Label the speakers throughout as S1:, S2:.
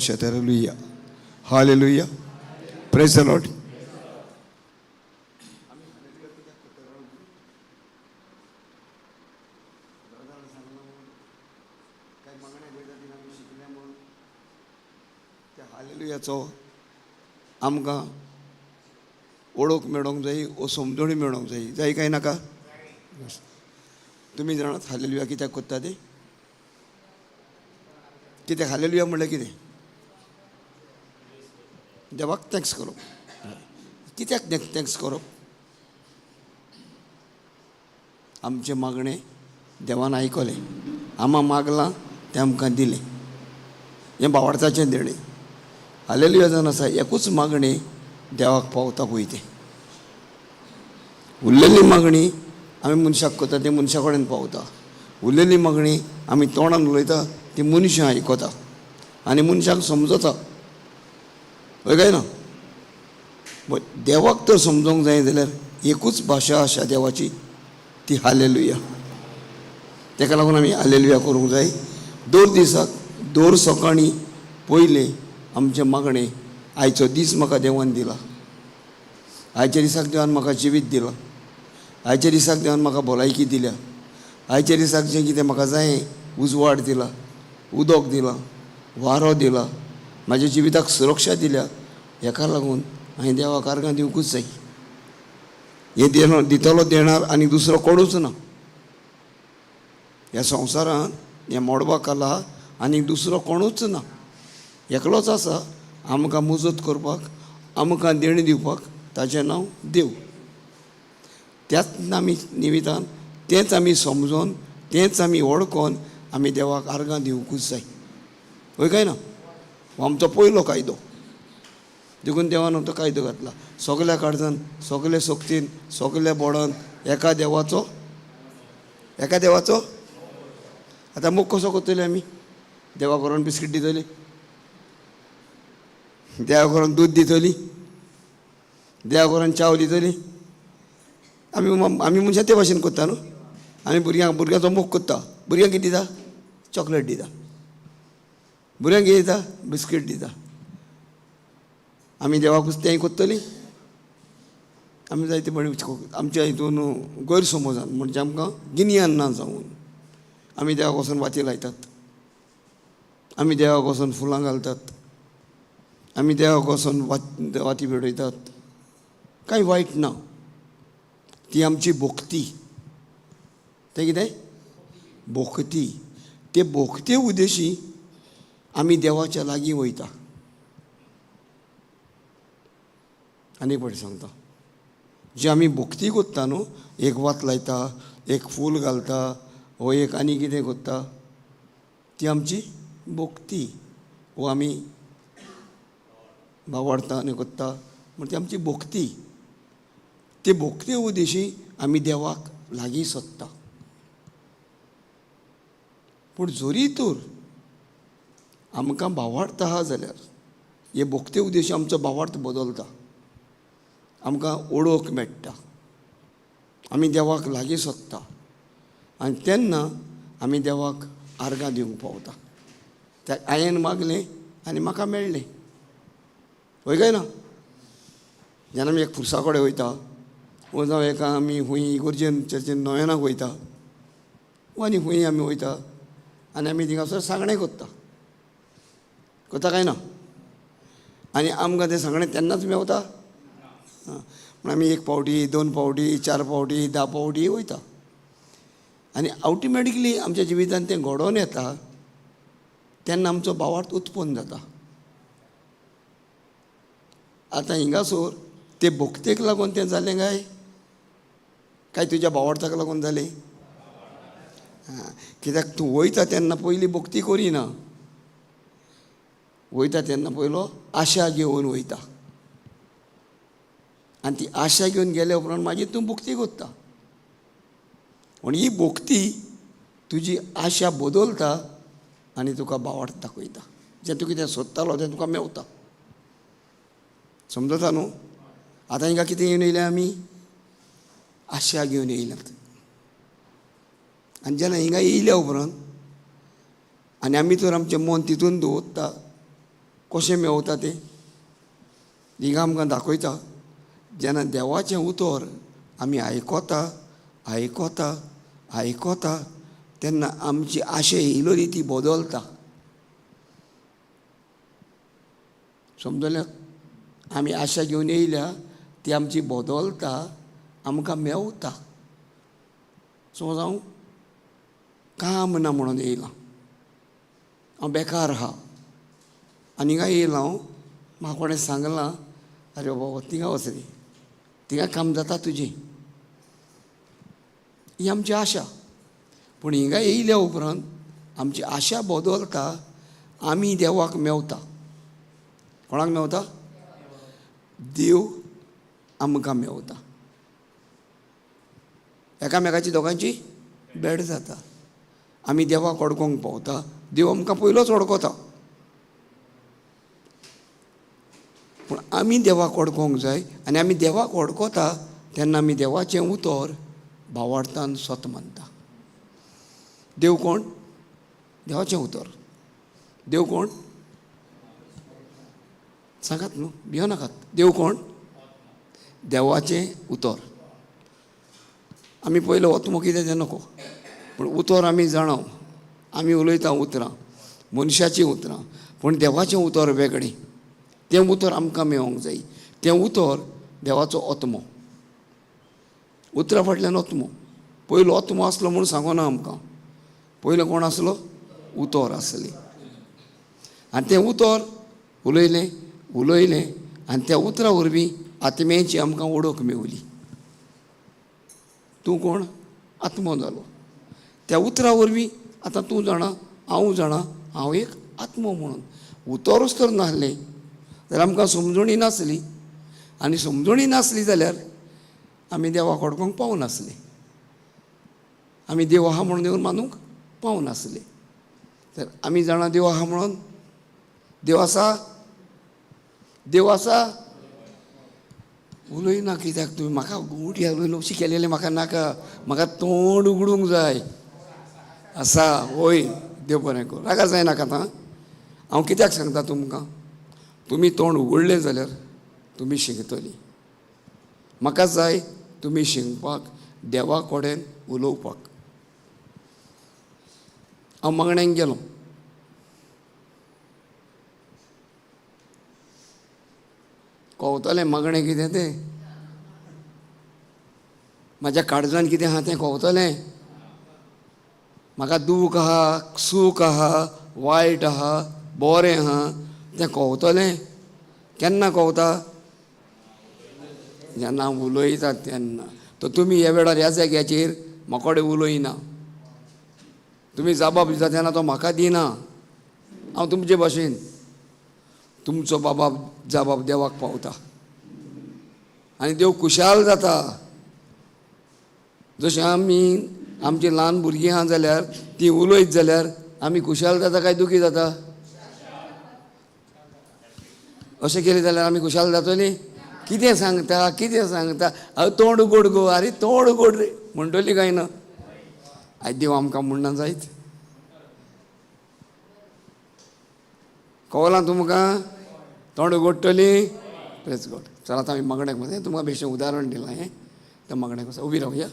S1: Hallelujah. Hallelujah. Praise the Lord. हालेलुयाचो आमकां ओळख मेळोंक जाय वो समजणी मेळोंक जाय. जाय काय नाका? तुमी जाणात हालेलुया कित्याक करता ते? कित्याक हालेलुया म्हणल्यार कितें? देवाक thanks करप. कित्याक thanks करप? आमचें मागणें देवान आयकलें, आमा मागलां तें आमकां दिलें, हें बावडताचें देणें. हालेलुया जावन आसा एकूच मागणें देवाक पावता पळय तें. उरलेली मागणी आमी मनशाक करता तें मनशा कडेन पावता. उरलेली मागणी आमी तोंडान उलयता ती मनशां आयकता आनी मनशांक समजता. हय काय ना? देवाक तर समजोंक जाय जाल्यार एकूच भाशा आसा देवाची, ती हालेलुया. ताका लागून आमी हालेलुया करूंक जाय. दर दिसाक दर सकाळीं पयलें आमचें मागणें, आयचो दीस म्हाका देवान दिला, आयच्या दिसाक देवान म्हाका जिवीत दिलां, आयच्या दिसाक देवान म्हाका भलायकी दिल्या, आयच्या दिसाक जें कितें म्हाका जाय उजवाड दिला, उदक दिलां, वारो दिला, म्हाज्या जिविताक सुरक्षा दिल्या, हेका लागून हांवें देवाक आर्गां दिवंकूच जाय. हें दितलो देणार आनी दुसरो कोणूच ना ह्या संवसारांत, ह्या मोडवा खाला आनी दुसरो कोणूच ना, एकलोच आसा आमकां मुजत करपाक, आमकां देणें दिवपाक, ताचें नांव देव. त्याच आमी निमितान तेंच आमी समजोन तेंच आमी वळखोन आमी देवाक आर्गां दिवंकूच जाय. हय काय ना? हो आमचो पयलो कायदो. देखून देवान आमचो कायदो घातला, सगल्या काळजान, सगले शक्तीन, सगल्या बोडान एका देवाचो, एका देवाचो. आतां मोग कसो करतले आमी? देवा करून बिस्कीट दितली, देवा करून दूद दितली, देवा करून च्याव दितली. आमी आमी मनशां ते भाशेन करता न्हू. आमी भुरग्यांचो मोग करता. भुरग्यांक कितें दिता? चॉकलेट दिता. भुरग्यांक कितें दिता? बिस्कीट दिता. आमी देवाकूच तेंय करतली. आमी जायते बरें आमच्या हितून गैरसमजान, म्हणजे आमकां गिन्यान ना जावन आमी देवाक वचून वाती लायतात, आमी देवाक वचून फुलां घालतात, आमी देवाक वचून वाती पेटयतात. कांय वायट ना, ती आमची भोक्ती. तें कितें? भोक्ती. ते भोक्ते उद्देशी आमी देवाच्या लागीं वयता. आनी एक फावटी सांगता, जी आमी भोक्ती करता न्हू, एक वात लायता, एक फूल घालता, वो एक आनी कितें करता, ती आमची भोक्ती. वो आमी बावडता आनी करता म्हण ती आमची भोक्ती. ते भोक्ते उद्देशी आमी देवाक लागीं सोदता. पूण जरी तर आमकां भावार्थ आहा जाल्यार हे भोक्ते उद्देशी आमचो भावार्थ बदलता, आमकां ओळख मेळटा, आमी देवाक लागीं सोदता आनी तेन्ना आमी देवाक आर्गां दिवंक पावता. त्या हांवें मागलें आनी म्हाका मेळ्ळें. हय काय ना? जेन्ना आमी एक पुरसा कडेन वयता वो जावं एका आमी खंय इगर्जेन चर्चीन नोवेनाक वयता वो आनी खंय आमी वयता आनी आमी थिंगासर सांगणें करता, करता काय ना? आनी आमकां तें सांगणें तेन्नाच मेवता. म्हण आमी एक फावटी, दोन फावटी, चार फावटी, 10 फावटी वयता आनी ऑटोमॅटिकली आमच्या जिवितांत तें घडोवन येता. तेन्ना आमचो भावार्थ उत्पन्न जाता. आतां हिंगासर ते भोक्तेक लागून तें जालें काय काय तुज्या भावार्थाक लागून जालें? कित्याक तूं वयता तेन्ना पयलीं भोक्ती करिना, वयता तेन्ना पयलो आशा घेवन वयता आनी ती आशा घेवन गेल्या उपरांत मागीर तूं भोक्ती करता. पूण ही भोक्ती तुजी आशा बदलता आनी तुका भावार्थ दाखयता. जें तूं कितें सोदतालो तें तुका मेवता. समजता न्हू? आतां हिंगा कितें घेवन येयल्या आमी? आशा घेवन येयल्यात. आनी जेन्ना हिंगा येयल्या उपरांत आनी आमी तर आमचें मन तितून दवरता कशें मेवता तें हिंगा आमकां दाखयता. जेन्ना देवाचें उतर आमी आयकता आयकता आयकता तेन्ना आमची आशा येयलोली ती बदलता. समजल्या? आमी आशा घेवन येयल्या ती आमची बदलता, आमकां मेवता. समज हांव काम ना म्हणून येयलां, हांव बेकार आहा आनी हिंगा येयलां, हांव म्हाका कोणें सांगलां, आरे बाबा थिंगा वच रे, थिंगा काम जाता तुजें. ही आमची आशा. पूण हिंगा येयल्या उपरांत आमची आशा बदलता, आमी देवाक मेवता. कोणाक मेवता? देव आमकां मेवता. एकामेकाची दोगांची भेट जाता. आमी देवाक वळखूंक पावता. देव आमकां पयलोच वळखता, पूण आमी देवाक वळखूंक जाय. आनी आमी देवाक वळखता तेन्ना आमी देवाचें उतर भावार्थान सत मानता. देव कोण? देवाचें उतर. देव कोण? सांगात न्हू, भियो नाकात. देव कोण? देवाचें उतर. आमी पयलो आत्मो कितें तें नको, पूण उतर आमी जाणा. आमी उलयता उतरां, मनशाचीं उतरां, पूण देवाचें उतर वेगळें. तें उतर आमकां मेळोंक जाय. तें उतर देवाचो आत्मो. उतरा फाटल्यान आत्मो. पयलो आत्मो आसलो म्हूण सांगोना आमकां. पयलो कोण आसलो? उतर आसलें. आनी तें उतर उलयलें उलयलें आनी त्या उतरा वरवीं आत्म्याची आमकां वळख मेवली. तूं कोण? आत्मो जालो. त्या उतरा वरवीं आतां तूं जाणा, हांव जाणा, हांव एक आत्मो म्हणून. उतरूच तर नासलें जाल्यार आमकां समजणी नासली, आनी समजणी नासली जाल्यार आमी देवाक वळखूंक पावनासले. आमी देव आहा म्हणून देव मानूंक पावनासले. तर आमी जाणा देव आहा म्हणून. देव आसा? देव आसा? उलयना कित्याक तुमी? म्हाका गुटी उलयलो अशी केलेलें म्हाका नाका, म्हाका तोंड उगडूंक जाय. आसा वय, देव बरें करूं. रागा जायनाका आतां. हांव कित्याक सांगता तुमकां, तुमी तोंड उगडलें जाल्यार तुमी शिकतलीं. म्हाका जाय तुमी शिकपाक, देवा कडेन उलोवपाक. हांव मागण्यांक गेलो. कवतलें मागणें कितें तें, म्हाज्या काळजान कितें आहा तें कवतलें. म्हाका दूख आहा, सूख आहा, वायट आहा, बरें आहा तें कवतलें. केन्ना कवता? जेन्ना उलयता तेन्ना. तर तुमी ह्या वेळार ह्या जाग्याचेर म्हाका कडेन उलयना, तुमी जाबाब दिता तेन्ना तो म्हाका दिना. हांव तुमचे भाशेन तुमचो बाबा जाबाब देवाक पावता आनी देव खुशाल जाता. जशें आमी आमची ल्हान भुरगीं आहा जाल्यार ती उलयत जाल्यार आमी खुशाल जाता काय दुखी जाता? अशें केलें जाल्यार आमी खुशाल जातलीं? कितें सांगता कितें सांगता, हांव तोंड उगड गो, आरे तोंड उगड रे म्हणटली काय ना? आयज देव आमकां म्हणना जायत. कवलां तुमकां तोंड उगडटली? प्रेज गॉड. चल आतां आमी मागण्याक वचया. तुमकां बेश्टें उदाहरण दिलां हें. त्या मागण्याक वचा, उबी रावया.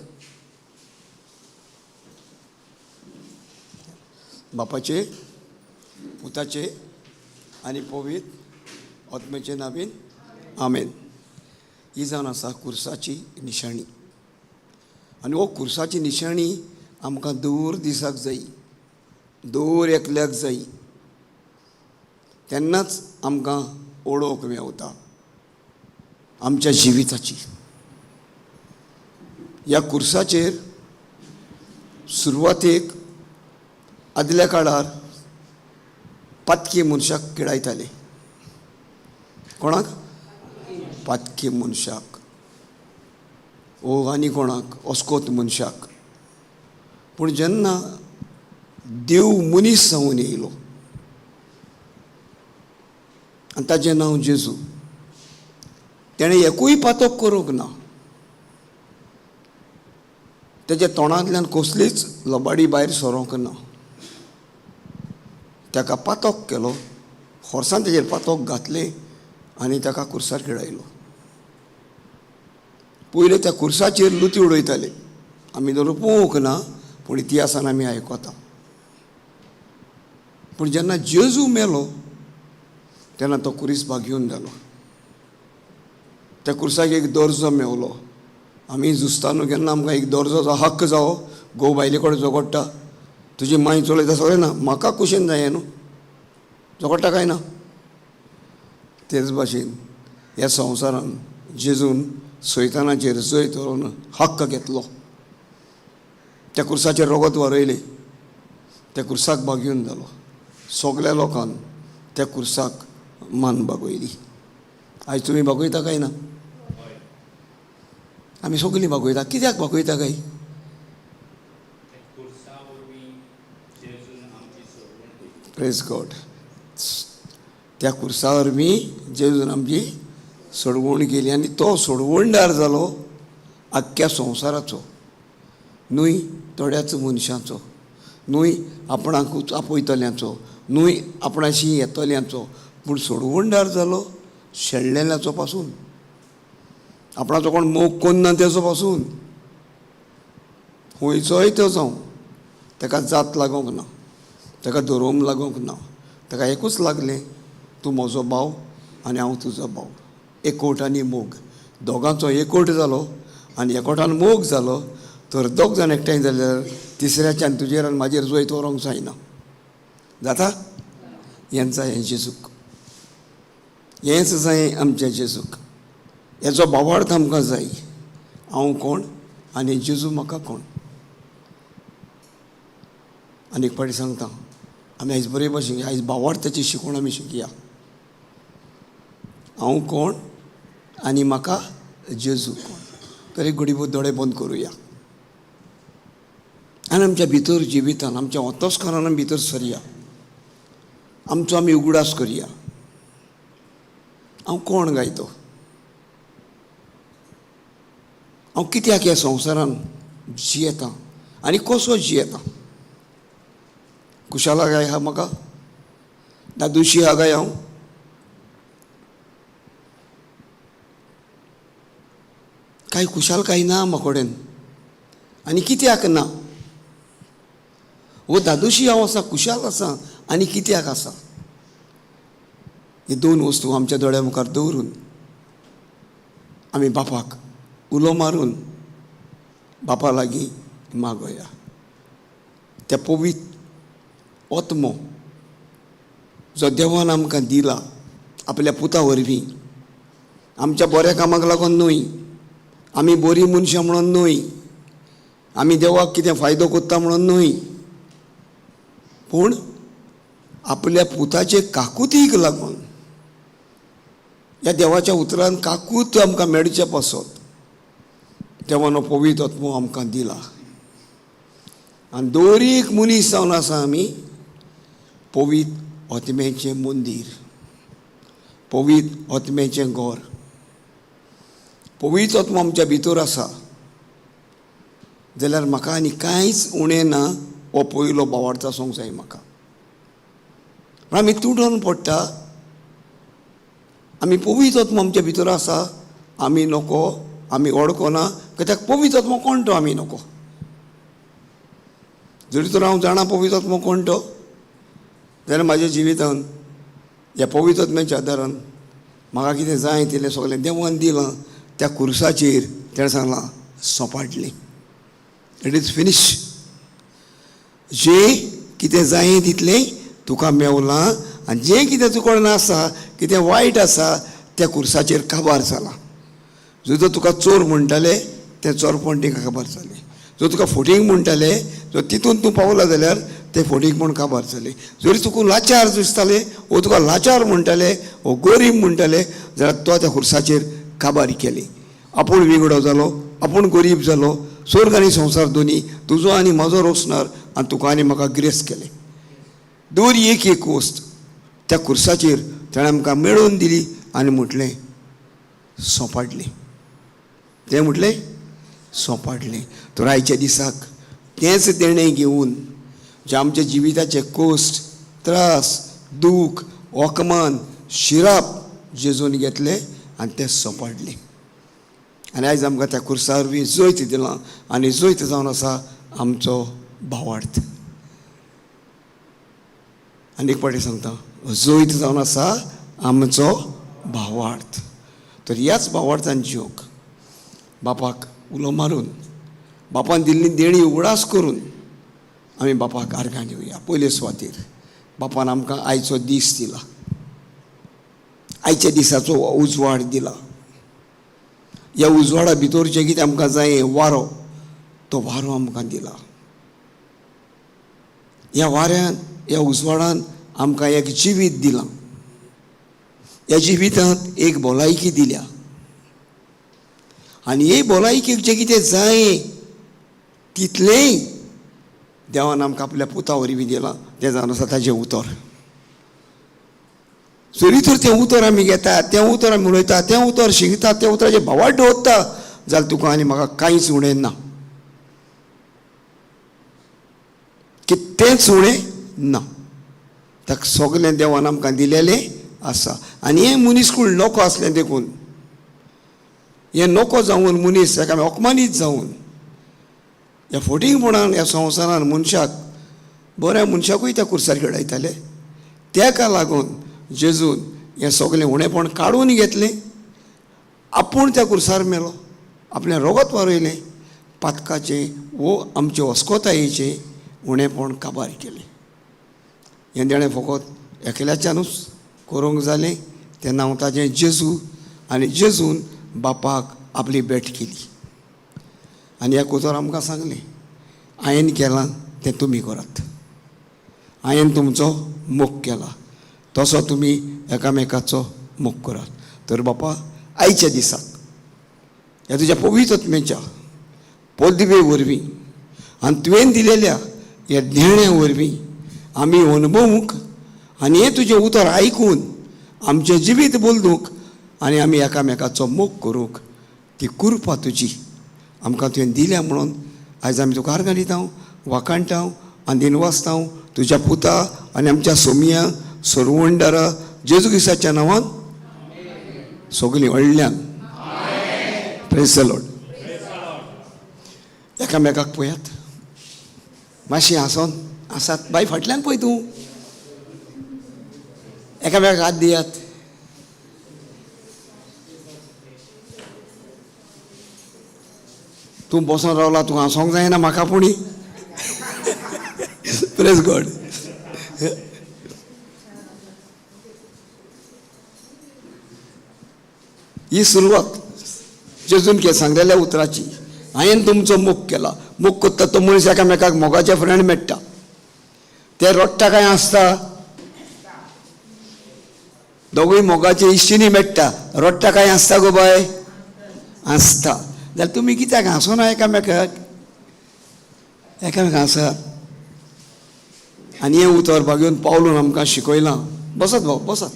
S1: बापाचे, पुताचे आनी पवित्र आत्म्याचे नांवान आमेन. ही जावन आसा कुर्साची निशाणी. आनी हो कुर्साची निशाणी आमकां दर दिसाक जाय, दर एकल्याक जाय. तेन्नाच आमकां ओळख मेवता आमच्या जिविताची. ह्या कुर्साचेर सुरवातेक आदल्या काळार पातकी मनशाक किडायताले. कोणाक? पातकी मनशाक. ओ आनी कोणाक? अस्कोत मनशाक. पूण जेन्ना देव मनीस जावन येयलो आनी ताजें नांव जेजू, तेणें एकूय पातक करूंक ना. तेज्या तोंडांतल्यान कसलीच लबाडी भायर सरोंक ना. ताका पातक केलो खोर्सान तेजेर पातोक घातलें आनी ताका कुर्सार खेळयलो. पयले त्या कुर्साचेर लुती उडयताले. आमी धरून पळोवंक ना, पूण इतिहासान आमी आयकता. पूण जेन्ना जेजू मेलो तेन्ना तो कुरीस बागयोवन जालो. त्या कुर्साक एक दर्जो मेवलो. आमी झुजता न्हू केन्ना आमकां एक दर्जोचो हक्क जावो. घोव बायले कडेन झगडटा, तुजी माय चलयता सगळें ना, म्हाका कुशेन जाय न्हू, झगडटा काय ना? तेच भाशेन ह्या संवसारान जेजून सैतानाचेर जैत व्हरून हक्क घेतलो. त्या कुर्साचेर रगत वारयलें, त्या कुर्साक बागयोवन जालो. सगल्या लोकान त्या कुर्साक मान बागयली. आयज तुमी बागयता काय ना? आमी सगलीं बागयता. कित्याक बागयता काय? Praise God. त्या कुर्सा वरवीं जेजून आमची सोडवण केली आनी तो सोडवणदार जालो आख्ख्या संवसाराचो, न्हय थोड्याच मनशांचो, न्हय आपणाकूच आपयतल्यांचो, न्हय आपणाशी येतल्यांचो, पूण सोडवणदार जालो शेळ्ळेल्याचो पासून, आपणाचो कोण मोग कोन्ना तेजो पासून, खंयचोय तो जावं, ताका जात लागोंक ना, ताका धर्म लागोंक ना, ताका एकूच लागलें, तूं म्हजो भाव आनी हांव तुजो भाव. एकवट आनी मोग, दोगांचो एकवट जालो आनी एकवटान मोग जालो तर दोग जाण एकठांय जाल्यार तिसऱ्याच्यान तुजेर आनी म्हाजेर जैत व्हरूंक जायना. जाता? हेंच हें जेजूक, हेंच जाय आमच्या जेजूक. हेचो भावार्थ आमकां जाय. हांव कोण आनी जेजू म्हाका कोण. आनी एक फावटी सांगता, आमी आयज बरे भाशेन आयज भावार्थाची शिकवण आमी शिकया. हांव कोण आनी म्हाका जेजू कोण. तर एक घडये दोळे बंद करुया आनी आमच्या भितर जिवितान, आमच्या अंतस्करणान भितर सरया, आमचो आमी उगडास करया. हांव कोण गाय तो? हांव कित्याक ह्या संवसारान जियेतां आनी कसो जियेतां? कुशाला गाय हा म्हाका? दादुशी हा गाय हांव? कांय खुशालकाय ना म्हाकोडेन आनी कित्याक ना? हो दादोशी हांव आसा, खुशाल आसा आनी कित्याक आसा? हे दोन वस्तू आमच्या दोळ्या मुखार दवरून आमी बापाक उलो मारून बापा लागीं मागोया. त्या पवित्र आत्मो जो देवान आमकां दिला आपल्या पुता वरवीं, आमच्या बऱ्या कामाक लागून न्हय, आमी बरीं मनशां म्हणून न्हय, आमी देवाक कितें फायदो कोत्ता म्हणून न्हय, पूण आपल्या पुताचे काकुतीक लागून, ह्या देवाच्या उतरान काकूत आमकां मेळचे पासत देवान हो पवित्र आत्मो आमकां दिला. आनी दर एक मनीस जावन आसा आमी पवित्र आत्म्याचें मंदीर, पवित्र आत्म्याचें घर. पवित्र आत्मो आमच्या भितर आसा जाल्यार म्हाका आनी कांयच उणें ना. हो पयलो भावार्थ आसूंक जाय म्हाका. पूण आमी तुटोन पडटा. आमी पवित्र आत्मो आमच्या भितर आसा, आमी नको, आमी वळखना, कित्याक पवित्र आत्मो कोण तो आमी नको. जरी तर हांव जाणा पवित्र आत्मो कोण तो, जाल्यार म्हाज्या जिवितान ह्या पवित्र आत्म्याच्या आदारान म्हाका कितें जाय तितलें सगळें देवान दिलां. त्या कुर्साचेर तेणें सांगलां सोंपाटलें, it is finish. जें कितें जाय तितलें तुका मेवलां आनी जें कितें तुका कडेन आसा, कितें वायट आसा, त्या कुर्साचेर काबार जालां. जो तुका चोर म्हणटाले तें चोरपण तिका काबार जालें. जो तुका फोटींग म्हणटाले, जो तितून तूं पावला जाल्यार तें फोटींगपण काबार जालें. जरी तुका लाचार दिसताले, वो तुका लाचार म्हणटाले, वो गरीब म्हणटाले, जाल्यार तो त्या खुर्साचेर काबार केली. आपूण विंगडो जालो, आपूण गरीब जालो. स्वर्ग आनी संवसार दोनी तुजो आनी म्हजो रोसणार आनी तुका आनी म्हाका ग्रेस केलें. दर एक एक वस्त त्या खुर्साचेर ताणें आमकां मेळोवन दिली आनी म्हटलें सोंपाडलें. तें म्हटलें सोंपाडलें. तर आयच्या दिसाक तेंच देणें घेवन जे आमच्या जिविताचे कश्ट, त्रास, दूख, वकमान शिराप जेजून घेतले आनी तें सोंपडलें. आनी आयज आमकां त्या खुर्सा वरवीं जैत दिलां आनी जैत जावन आसा आमचो भावार्थ. आनी एक फावटी सांगता, जैत जावन आसा आमचो भावार्थ. तर ह्याच भावार्थान जिवंक बापाक उलो मारून, बापान दिल्ली देणी उगडास करून आमी बापाक आर्गां दिवया. पयले सुवातेर बापान आमकां आयचो दीस दिला, आयच्या दिसाचो उजवाड दिला. ह्या उजवाडा भितर जें कितें आमकां जाय वारो, तो वारो आमकां दिला. ह्या वाऱ्यान, ह्या उजवाडान आमकां एक जिवीत दिलां. ह्या जिवितांत एक भलायकी दिल्या आनी हे भलायकेक जें कितें जाय तितलेंय देवान आमकां आपल्या पुता वरवीं दिलां. तें जावन आसा ताजें उतर. जरी तर तें उतर आमी घेता, तें उतर आमी उलयता, तें उतर शिकता, तें उतराचें भावार्थ दवरता जाल्यार तुका आनी म्हाका कांयच उणें ना, कितेंच उणें ना. ताका सगलें देवान आमकां दिलेलें आसा. आनी हें मनीसकूळ नको आसलें देखून, हें नको जावन मनीस ताका आमी अपमानीत जावन ह्या फोटिंगपणान ह्या संवसारान मनशाक, बऱ्या मनशाकूय त्या खुर्सार खेळयताले. ताका लागून जेजून हें सगलें उणेपण काडून घेतलें, आपूण त्या खुर्सार मेलो, आपलें रोगत वारयलें, पातकाचें वो आमचे अस्कोतायेचें उणेपण काबार केलें. हें देणें फकत एकल्याच्यानूच करूंक जालें, तें नांव ताजें जेजू. आनी जेजून बापाक आपली भेट केली आनी ह्या उतर आमकां सांगलें, हांवें केलां तें तुमी करात, हांवें तुमचो मोग केला तसो तुमी एकामेकाचो मोग करात. तर बापा, आयच्या दिसाक ह्या तुज्या पवित्र आत्म्याच्या पदवे वरवीं आनी तुवें दिलेल्या ह्या देण्या वरवीं आमी अनुभवूंक आनी हें तुजें उतर आयकून आमचें जिवीत बदलूंक आनी आमी एकामेकाचो मोग करूंक ती कृपा तुजी आमकां तुवें दिल्या म्हणून आयज आमी तुका आर्गां दिता, वाखाणटा आनी दिनवासता तुज्या पुता आनी आमच्या सोमिया सरवंडारा जेजू क्रिस्ताच्या नांवान सगळीं व्हडल्यान प्रेज the Lord. एकामेकाक पळयात, मातशें हांसोन आसात बाय, फाटल्यान पळय तूं, एकामेकाक हात दियात. तूं बसोन रावला, तूं हांसोंक जायना म्हाका पुणी. Praise God. ही सुरवात जेजून के सांगलेल्या उतराची. हांवें तुमचो मोग केला. मोग करता तो मनीस एकामेकाक मोगाचे फ्रेंड मेळटा. ते रडटा काय आसता, दोगूय मोगाचे इश्टिनी मेळटा. रडटा काय आसता गो बाय, आसता. जाल्यार तुमी कित्याक हांसोना एकामेकाक? एकामेकाक हांसात. आनी हें उतर बागेवन पावलून आमकां शिकयलां. बसात भाऊ, बसात.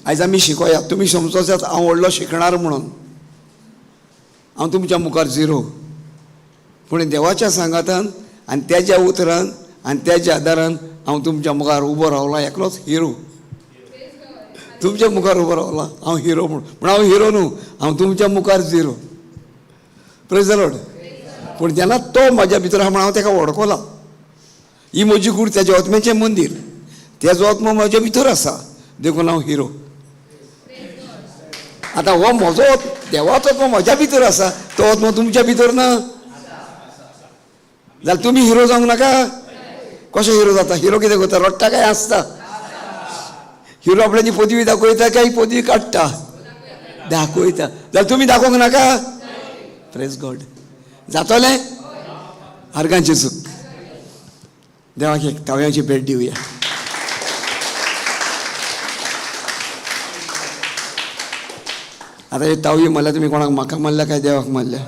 S1: आयज आमी शिकोया. तुमी समजोचात हांव व्हडलो शिकणार म्हणून, हांव तुमच्या मुखार झिरो. पूण देवाच्या सांगातान आनी तेज्या उतरान आनी तेज्या आदारान हांव तुमच्या मुखार उबो रावला, एकलोच हिरो. तुमच्या मुखार उबो रावला हांव हिरो म्हूण, पूण हांव हिरो न्हू, हांव तुमच्या मुखार झिरो. Praise the Lord. पूण जेन्ना तो म्हज्या भितर आहा म्हण हांव ताका वळखला. ही म्हजी कूड तेज्या आत्म्याचें मंदीर, तेजो आत्मो म्हज्या भितर आसा, देखून हांव हिरो. आतां हो म्हजो देवाचो आत्मो म्हज्या भितर आसा, तो आत्मो तुमच्या भितर ना जाल्यार तुमी हिरो जावंक नाका? कशें हिरो जाता? हिरो कितें करता? रडटा काय आसता? हिरो आपल्याची पदवी दाखयता काय पदवी काडटा? दाखयता. जाल्यार तुमी दाखोवंक नाका? प्रेज गॉड. जातलें आर्गांची चूक. देवाक एक ताव्याची भेट दिवया. आतां हे तावयो मारल्या तुमी कोणाक, म्हाका मारल्या काय देवाक मारल्या?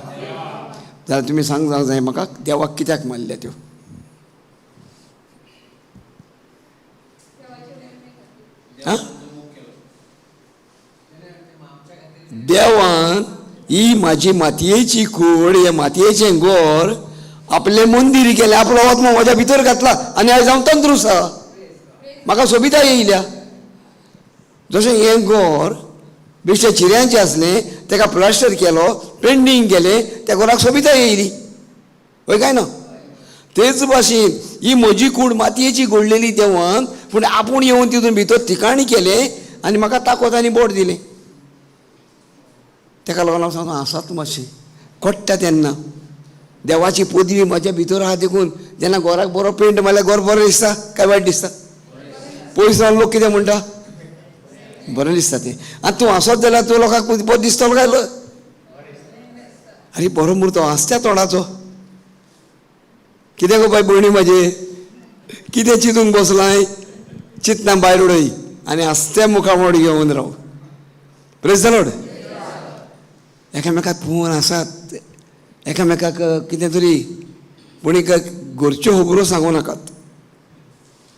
S1: जाल्यार तुमी सांग जावंक जाय म्हाका, देवाक कित्याक मारल्या त्यो? देवान ही म्हाजी मातयेची कूड, हे मातयेचें गोर आपलें मंदीर केलें, आपलो आत्मो म्हज्या भितर घातला आनी आयज हांव तंदुरुस्त आसा. म्हाका सोबिताय येयल्या. जशें हें घर बेश्टे चिऱ्यांचें आसलें, ताका प्लास्टर केलो, पेंटींग केलें, त्या घराक सोबिताय येयली, हय काय ना? तेच भाशेन ही म्हजी कूड मातयेची घडलेली देवान, पूण आपूण येवन तितून भितर ठिकाणी केलें आनी म्हाका ताकद आनी बोट दिलें. ताका लागून हांव सांगता आसात मातशें कोट्टा तेन्ना देवाची पदवी म्हज्या भितर आहा देखून जेन्ना घराक बरो पेंट मारल्यार घर बरें दिसता काय वायट दिसता? पयस रावन लोक कितें म्हणटा? बरें दिसता तें. आनी तूं हांसत जाल्यार तूं लोकांक बरो दिसतलो काय? आरे बरो मुरतो हांसत्या तोंडाचो. कितें गो बाय भयणी म्हाजे, कितें चिंतून बसलाय? चिंतना भायर उडय आनी हांसत्या मुखामळ घेवन राव. Praise the Lord. एकामेकाक पळोवन आसात, एकामेकाक कितें तरी पूण एक घरच्यो खबरो सांगू नाकात.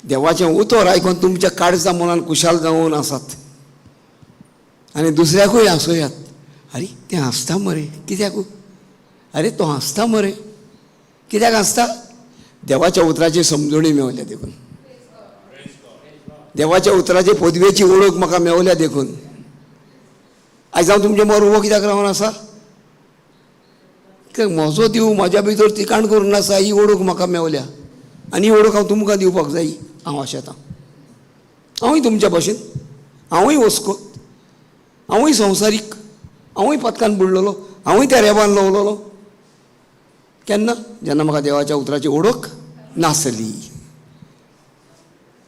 S1: देवाचें उतर आयकून तुमच्या काळजा मनान खुशाल जावन आसात आनी दुसऱ्याकूय हांसोयात. आरे तें हांसता मरे कित्याक? आरे तो हांसता मरे कित्याक हांसता? देवाच्या उतराची समजणी मेवल्या देखून, देवाच्या उतराचे पदवेची ओळख म्हाका मेवल्या देखून. आयज हांव तुमचे मुखार उबो कित्याक रावन आसा? कित्याक म्हजो देव म्हज्या भितर ठिकाण करून आसा, ही ओळख म्हाका मेवल्या आनी ही ओळख हांव तुमकां दिवपाक जाय. हांव आशेतां हांवूय तुमच्या भाशेन, हांवूय वस्कोत, हांवूय संवसारीक, हांवूय पदकान बुडलेलो, हांवूय त्या रेबान लवलेलो. केन्ना? जेन्ना म्हाका देवाच्या उतराची ओळख नासली.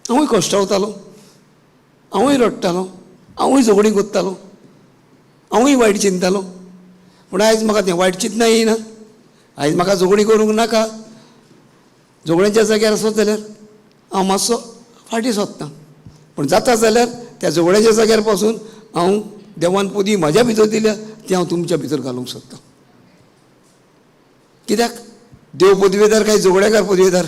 S1: हांवूय कश्टावतालो, हांवूय रडटालो, हांवूय झगडीं कोत्तालो, हांवूय वायट चिंततालो. पूण आयज म्हाका तें वायट चिंतना येयना. आयज म्हाका झगडीं करूंक नाका. झगड्यांच्या जाग्यार आसत जाल्यार हांव मातसो फाटीं सोदतां, पूण जाता जाल्यार त्या झगड्यांच्या जाग्यार पासून हांव देवान पदवी म्हज्या भितर दिल्या ती हांव तुमच्या भितर घालूंक सोदतां. कित्याक? देव पदवेदार काय झगडेकार पदवेदार?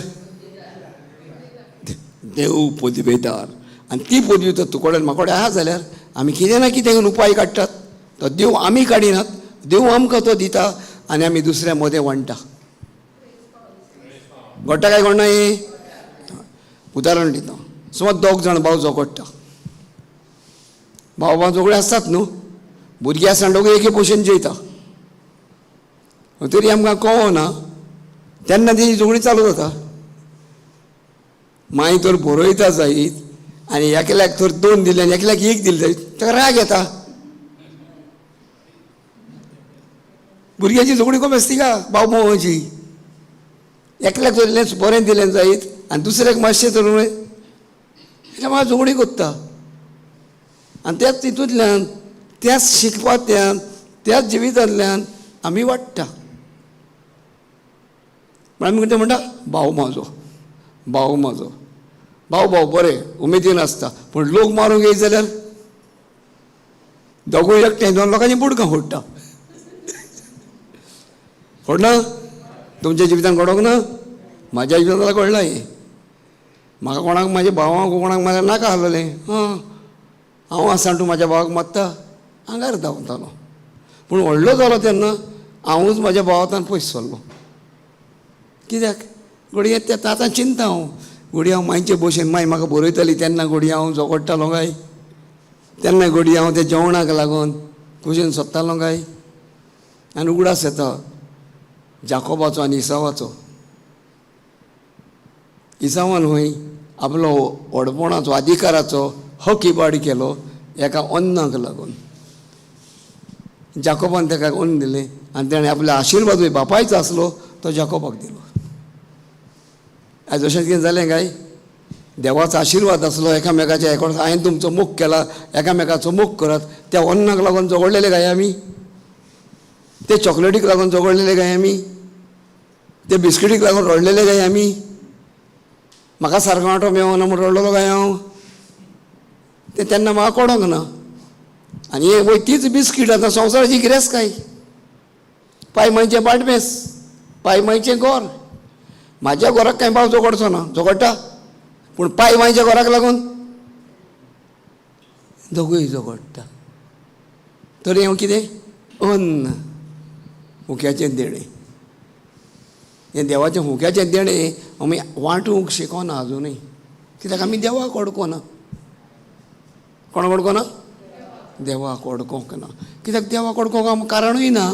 S1: देव पदवेदार. आनी ती पदवी तर तुकडे म्हाकोडे आहा जाल्यार आमी कितें ना कितें उपाय काडटात. तो देव आमी काडिनात, देव आमकां तो दिता आनी आमी दुसऱ्या मदें वांट्टा. घडटा काय घडना हें? उदाहरण दिता. समज दोग जाण भाव झगडटा, भाव भाव झगडे आसतात न्हू, भुरगीं आसतना दोगूय एके भशेन जेयता, तरी आमकां कळना तेन्ना ती झगडीं चालू जाता. मागीर तर बरयता जायत आनी एकल्याक तर दोन दिले आनी एकल्याक एक दिले जायत, ताका राग येता. भुरग्यांची झगडीं कमी आसती का भाव भावाची? एकल्याक तर बरें दिलें जायत आनी दुसऱ्याक मातशें तर म्हाका झगडीं कोत्ता. आनी त्याच तितूंतल्यान, त्याच शिकपांतल्यान, त्याच जिवितांतल्यान आमी वाडटा. म्हण आमी कितें म्हणटा? भाव म्हाजो, भाव म्हाजो, भाव भाव बरें उमेदीन आसता, पूण लोक मारूंक येयत जाल्यार दोगूय एकठांय दोन लोकांची बुडकां फोडटा. फोडना? तुमच्या जिवितान घडोंक ना? म्हाज्या जिवितान घडलां हें. म्हाका कोणाक म्हाज्या भावांक कोणाक म्हाका नाका आसलें. हां, हांव आसा तूं म्हाज्या भावाक मात्ता आंगार धांवतालो, पूण व्हडलो जालो तेन्ना हांवूच म्हाज्या भावांतान पयस सरलो. कित्याक? घडये तें आतां चिंता हांव, घडये हांव मांयचे भशेन, माय म्हाका बरयताली तेन्ना घडये हांव झगडटालो काय, तेन्ना घडये हांव त्या जेवणाक लागून कुशीन सोदतालो काय. आनी उगडास येता जाकोबाचो आनी इसावाचो. इसावान खंय आपलो व्हडपणाचो अधिकाराचो हक इबाड केलो एका अन्नाक लागून. जाकोबान ताका अन्न दिलें आनी ताणें आपलो आशिर्वादूय बापायचो आसलो तो जाकोबाक दिलो. आयज अशें कितें जालें काय? देवाचो आशिर्वाद आसलो एकामेकाच्या एका हांवें तुमचो मोग केला, एकामेकाचो मोग करात, त्या अन्नाक लागून झगडलेले काय आमी? ते चॉकलेटीक लागून झगडलेले काय आमी? ते बिस्किटीक लागून रडलेले काय आमी? म्हाका सारको वांटो मेवना म्हूण रडलेलो काय हांव? तें तेन्ना म्हाका कळोंक ना. आनी हे वय तीच बिस्कीट आतां संवसाराची गिरेस्तकाय, पाय मांयचें बाटमेस, पाय मांयचें गोर. म्हाज्या घराक कांय भाव झगडचो ना, झगडटा, पूण पाय मांयच्या घराक लागून दोगूय झगडटा. तर हें कितें? अन्न हुक्याचें देणें. हें देवाचें हुक्याचें देणें आमी वांटूंक शिकोना आजुनूय. कित्याक आमी देवाक वळखना. कोणाक वळखना? देवाक वळखोंक ना. कित्याक देवाक वळखोंक आमकां कारणूय ना.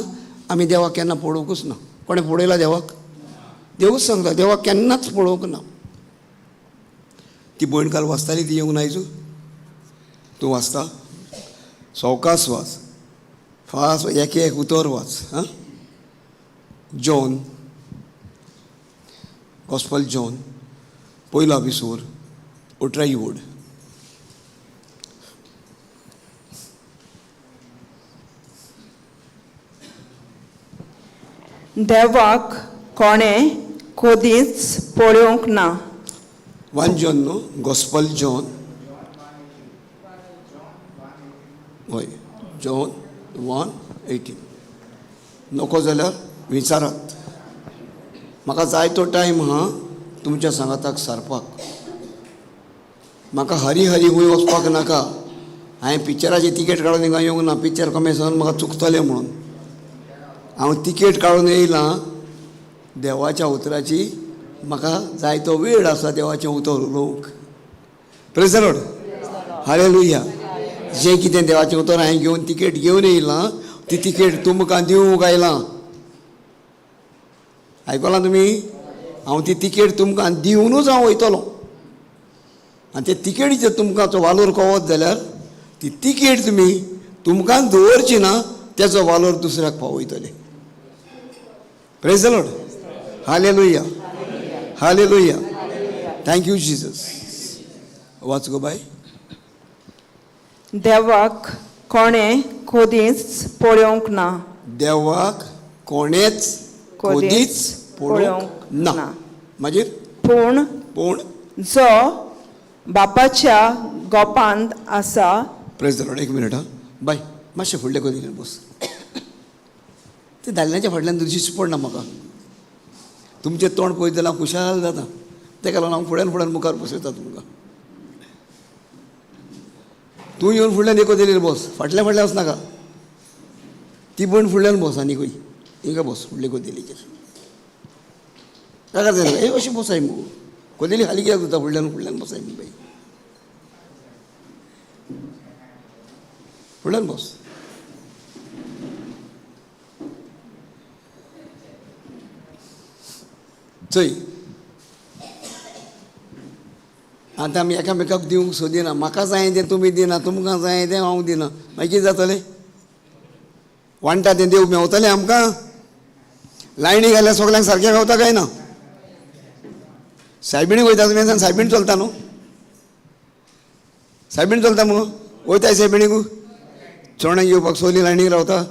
S1: आमी देवाक केन्ना पळोवंकूच ना. कोणें पळयला देवाक? देवूच सांगता देवाक केन्नाच पळोवंक ना. ती भयण काल वाचताली, ती येवंक ना आयजू. तूं वाचता? सवकास वाच, फास्ट एक एक उतर वाच. आं, जॉन गॉस्पल जॉन पयलो एपिसोड 18 वड.
S2: देवाक कोणें कदींच पळोवंक ना.
S1: 1 जॉन न्हू, गॉस्पल जॉन, हय, जॉन 1:18. नको जाल्यार विचारात. म्हाका जाय तो टायम आहा तुमच्या सांगाताक सारपाक. म्हाका हरी हरी हूंय वचपाक नाका. हांवें पिक्चराची तिकेट काडून हिंगा येवंक ना. पिक्चर कमी आसा म्हाका चुकतलें म्हणून हांव तिकेट काडून येयलां. देवाच्या उतराची म्हाका जाय तो वेळ आसा देवाचें उतर उलोवंक. Praise the Lord, hallelujah. जें कितें देवाचें उतर हांवें घेवन तिकेट घेवन येयलां, ती तिकेट तुमकां दिवंक आयलां. आयकलां तुमी? हांव ती तिकेट तुमकां दिवनूच हांव वयतलो. आनी ते तिकेटीचेर तुमकां तो वालोर कवत जाल्यार ती तिकेट तुमी तुमकां दवरची ना, तेचो वालोर दुसऱ्याक पावयतले. Praise the Lord, hallelujah, hallelujah. Thank you Jesus. वाच गो बाय.
S2: देवाक कोणें कदींच पळोवंक ना.
S1: देवाक कोणेच कदीच पळोवंक ना. मागीर
S2: पूण
S1: पूण
S2: जो बापाच्या गोपांत आसा.
S1: प्रेज the Lord. एक मिनट हां बाय, मातशें फुडलें कदी बस. ते दादल्यांच्या फाटल्यान दिश्टी पडना म्हाका. तुमचें तोंड पळयत जाल्यार हांव खुशाल जाता. तेका लागून हांव फुड्यान फुड्यान मुखार बसयता तुमकां. तूं येवन फुडल्यान एक कदेलीर बस, फाटल्या फाटल्यान वचनाका. ती भयण फुडल्यान बस आनीकूय हिंगा बस फुडले कदेलीचेर. ताका जाय ए अशें बसाय मुगो, कदेली खाली कित्याक जाता? फुडल्यान फुडल्यान बसाय मुगो बाई, फुडल्यान बस. चय आतां आमी एकामेकाक दिवंक सोदिना. म्हाका जाय तें तुमी दिना, तुमकां जाय तें हांव दिना. मागीर कितें जातलें? वांटा तें देव मेवतलें आमकां? लायणी घाल्यार सगल्यांक सारकें गावता काय ना? सायबिणी वयता तुमी? सायबीण चलता न्हू? सायबीण चलता मुगो? वयताय सायबिणीक चोणे घेवपाक? सोली लायणीक रावता,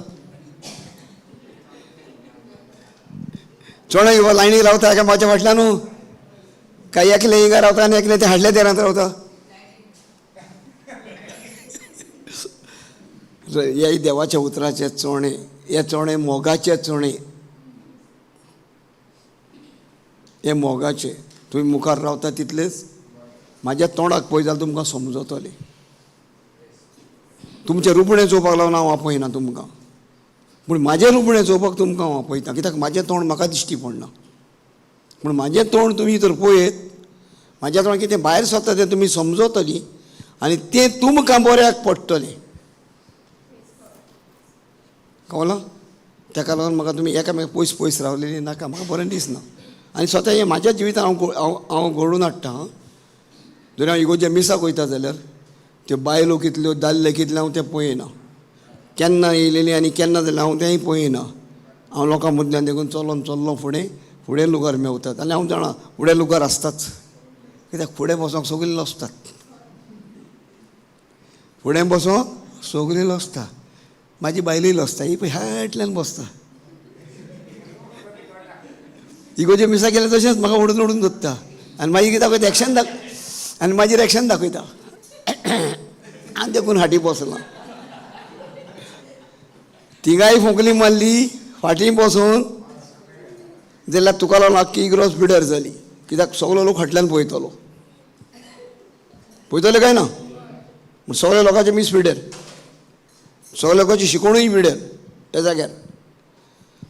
S1: चोणे घेवपाक लायणीक रावता काय म्हाज्या फाटल्यान न्हू? काय एकलें हिंगा रावता आनी एकलें ते हाडल्या देरांत रावता? हे देवाच्या उतराचे चोणे, हे चोणे मोगाचे चोणे, हे मोगाचे. तुमी मुखार रावता तितलेच म्हाज्या तोंडाक पळयत जाल्यार तुमकां समजतलें. तुमचें रुपणें चोवपाक लागून हांव आपयना तुमकां, पूण म्हाजें रुपणें चोवपाक तुमकां हांव आपयता. कित्याक म्हाजें तोंड म्हाका दिश्टी पडना, पूण म्हाजें तोंड तुमी तर पळयत म्हाज्या तोंडाक कितें भायर सरता तें तुमी समजतलीं आनी तें तुमकां बऱ्याक पडटलें. कळ्ळो? ताका लागून म्हाका तुमी एकामेका पयस पयस रावलेली नाका, म्हाका बरें दिसना. आनी स्वता हें म्हाज्या जिवितान हांव हांव घडोवन हाडटा. जर हांव इगोर्जे मिसाक वयता जाल्यार त्यो बायलो कितल्यो दादले कितले हांव तें पळयना. केन्ना येयलेली आनी केन्ना जाल्यार हांव तेंय पळयना. हांव लोकां मदल्यान देखून चलोन चल्लो फुडें फुडें लुगार मेवतात. आनी हांव जाणा फुडें लुगार आसताच, कित्याक फुडें बसोंक सगळीं लजतात. फुडें बसोंक सगळीं लजता. म्हाजी बायलूय लजता, ही पळय हाटल्यान बसता. इगोर्जे मिसाक गेल्यार तशेंच म्हाका ओडून ओडून दोत्ता आनी मागीर कितें दाखयता, एक्शन दाख आनी मागीर एक्शन दाखयता. आनी देखून फाटीं बसलां. तिगाय फोंकली मारली फाटीं बसून जाल्यार तुका लागून आख्खी इग्रोज पिड्यार जाली. कित्याक सगलो लोक फाटल्यान पळयतलो, पळयतले काय ना? सगळ्या लोकांचे मीस पिड्यार, सगळ्या लोकांची शिकोवणूय पिड्यार त्या जाग्यार.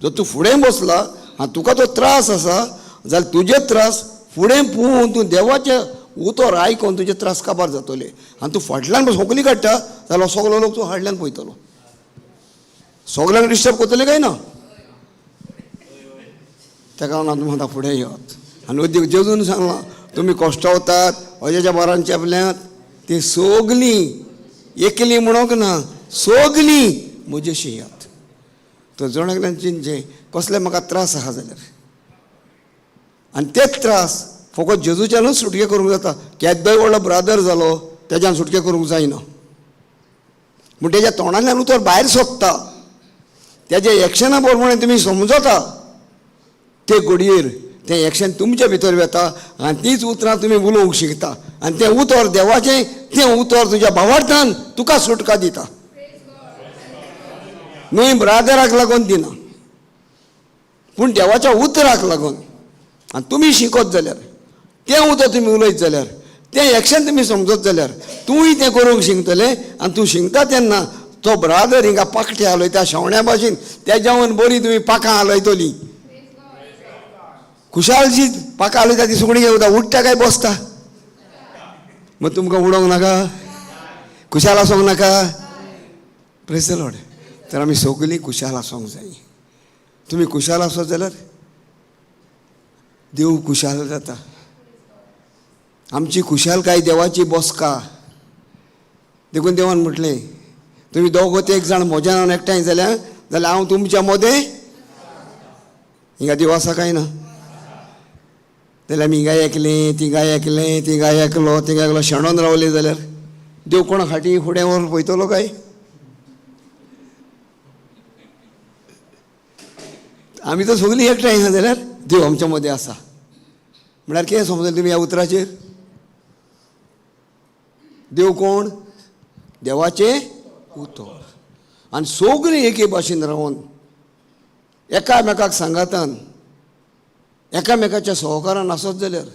S1: जर तूं फुडें बसला आनी तुका तो त्रास आसा जाल्यार तुजे त्रास फुडें पळोवन तूं देवाच्या उतर आयकोन तुजे त्रास काबार जातले. आनी तूं फाटल्यान सोगली काडटा जाल्यार सगलो लोक तूं हाडल्यान पळयतलो. सगल्यांक डिस्टर्ब करतले काय ना? ताका लागून हांव तुमकां फुडें येवत आनी उद्योग जेजून सांगलां तुमी कश्टवतात अज्याच्या बारान चेपल्यात ती सगलीं एकली म्हणूंक ना, सगलीं म्हजेशी येयात. तर जण एकल्यान चिंतचें कसले म्हाका त्रास आहा जाल्यार, आनी तेच त्रास फकत जेजूच्यानूच सुटके करूंक जाता. केदोय व्हडलो ब्रादर जालो तेज्यान सुटके करूंक जायना. पूण तेज्या तोंडांतल्यान उतर भायर सोदता, तेज्या एक्शना प्रमाणे तुमी समजता, ते घडयेर तें एक्शन तुमच्या भितर वेता आनी तीच उतरां तुमी उलोवंक शिकता आनी तें उतर देवाचें, तें उतर तुज्या भावार्थान तुका सुटका दिता, न्हय ब्रादराक लागून दिना पूण देवाच्या उतराक लागून. आनी तुमी शिकत जाल्यार, तें उतर तुमी उलयत जाल्यार, तें एक्शन तुमी समजत जाल्यार तूंय तें करूंक शिकतलें. आनी तूं शिकता तेन्ना तो ब्रादर हिंगा पाकटे हालयता शेवण्या भाशेन, तेज्यावन बरी तुमी पाखां हालयतली. खुशालशी पाखां हालयता ती सुकणीं घेवता, उडटा काय बसता? मग तुमकां उडोवंक नाका, खुशाल आसूंक नाका? Praise the Lord. तर आमी सगलीं खुशाल आसूंक जाय. तुमी खुशाल आसत जाल्यार देव खुशाल जाता. आमची खुशालकाय देवाची बसका. देखून देवान म्हटलें तुमी दोगो ते एक जाण म्हज्या नांवान एकठांय जाल्या जाल्यार हांव तुमच्या मदें. हिंगा देव आसा काय ना? जाल्यार आमी हिंगा एकलें, तिंगा एकलें, तिंगा एकलो, तिंगा एकलो शेणोन रावले जाल्यार देव कोणा फाटीं फुडें व्हरून पळयतलो काय? आमी तर सगळीं एकठांय आसा जाल्यार देव आमच्या मदें आसा. म्हळ्यार कितें समजलें तुमी ह्या उतराचेर? देव कोण? देवाचें उतर. आनी सगळीं एके भाशेन रावन एकामेकाक सांगातान एकामेकाच्या सहकारान आसत जाल्यार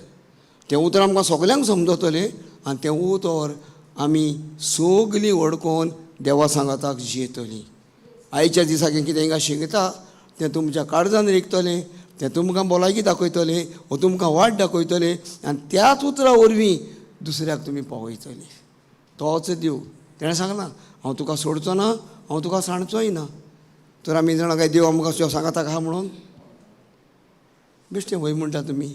S1: तें उतर आमकां सगल्यांक समजतलें आनी तें उतर आमी सगलीं वळखून देवा सांगाताक जियेतलीं. आयच्या दिसाक कितें हिंगा शिकता तें तुमच्या काळजान रिगतलें, तें तुमकां भलायकी दाखयतलें वो तुमकां वाट दाखयतलें आनी त्याच उतरा वरवीं दुसऱ्याक तुमी पावयतलीं. तोच देव. तेणें सांगलां हांव तुका सोडचो ना, हांव तुका सांडचोय ना. तर आमी जाणा काय देव आमकां सांगाताक आहा म्हणून? बेश्टें वय म्हणटा तुमी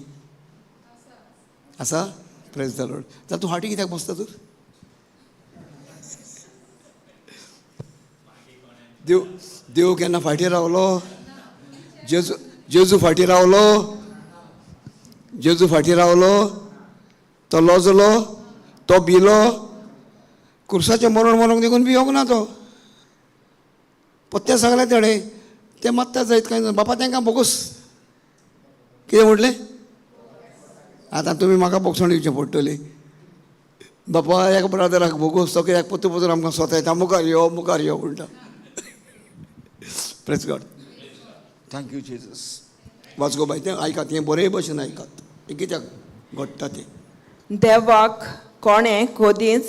S1: आसा? Praise the Lord. जाल्यार तूं फाटीं कित्याक बसता तर? देव देव केन्ना फाटीं रावलो? जेजू जेजू फाटीं रावलो? जेजू फाटीं रावलो? तो लजलो, तो भिलो, कुर्साचें मरण मरोंक देखून भियोंक ना तो. पत्ते सांगलें तेणें, तें मात्ता जायत काय ना बापा तांकां बोगस. कितें म्हटलें? आतां तुमी म्हाका बोगसण दिवचें पडटलें. बापा एका ब्रादराक बोगस, तो कित्याक पत्तो पत्तो आमकां स्वता येता, मुखार यो मुखार यो म्हणटा. Praise God. Thank you Jesus. वाच गो बाय, तें आयकात, हें बरें भशेन आयकात, हें कित्याक घडटा तें.
S2: देवाक कोणें कदींच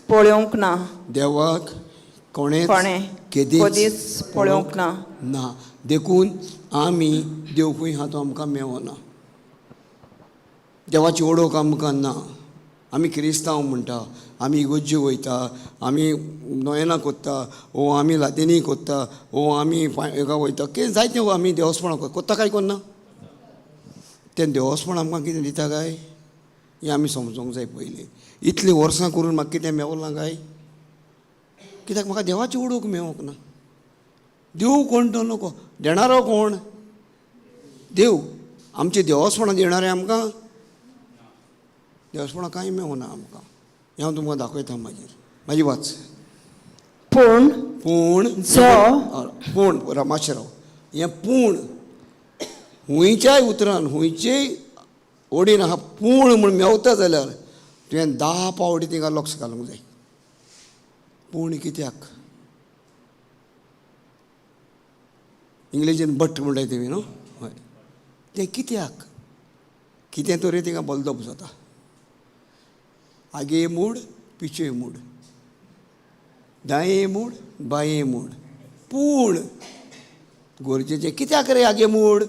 S2: पळोवंक ना.
S1: देवाक कोणें
S2: कदींच पळोवंक ना.
S1: ना. देखून आमी देव खंय आहा तो आमकां मेवना. देवाची ओळख आमकां ना. आमी क्रिस्तांव म्हणटा, आमी इगोर्जी वयता, आमी नोयेना कोत्ता, ओ आमी लातीनी कोत्ता, ओ आमी हेका वयता, कितें जायतें आमी देवस्पणां कोत्ता काय कोन्ना? तें देवस्पण आमकां कितें दिता काय हें आमी समजोंक जाय पयलीं. इतलीं वर्सां करून म्हाका कितें मेवलां काय? कित्याक म्हाका देवाची ओळख मेवोंक ना. देव कोण तो नको, देणारो कोण? देव. आमचें देवस्पणां देणारें आमकां देवस्पणां कांय मेवना आमकां. हें हांव तुमकां दाखयता मागीर. मागीर वाच.
S2: पूण
S1: पूण पूण मातशें राव. हें पूण हुंयच्याय उतरान हुंयचेय ओडीन आहा पूण म्हूण मेवता जाल्यार तुवें 10 पावटी तिंगा लक्ष घालूंक जाय. पूण कित्याक? इंग्लिशीन बट म्हणटाय तुमी न्हू? हय. तें कित्याक? कितें तरी तिंगा बलदप जाता. आगे मूड पिचे मूड, दाये मूड बाये मूड. पूण गरजेचें कित्याक रे आगे मूड,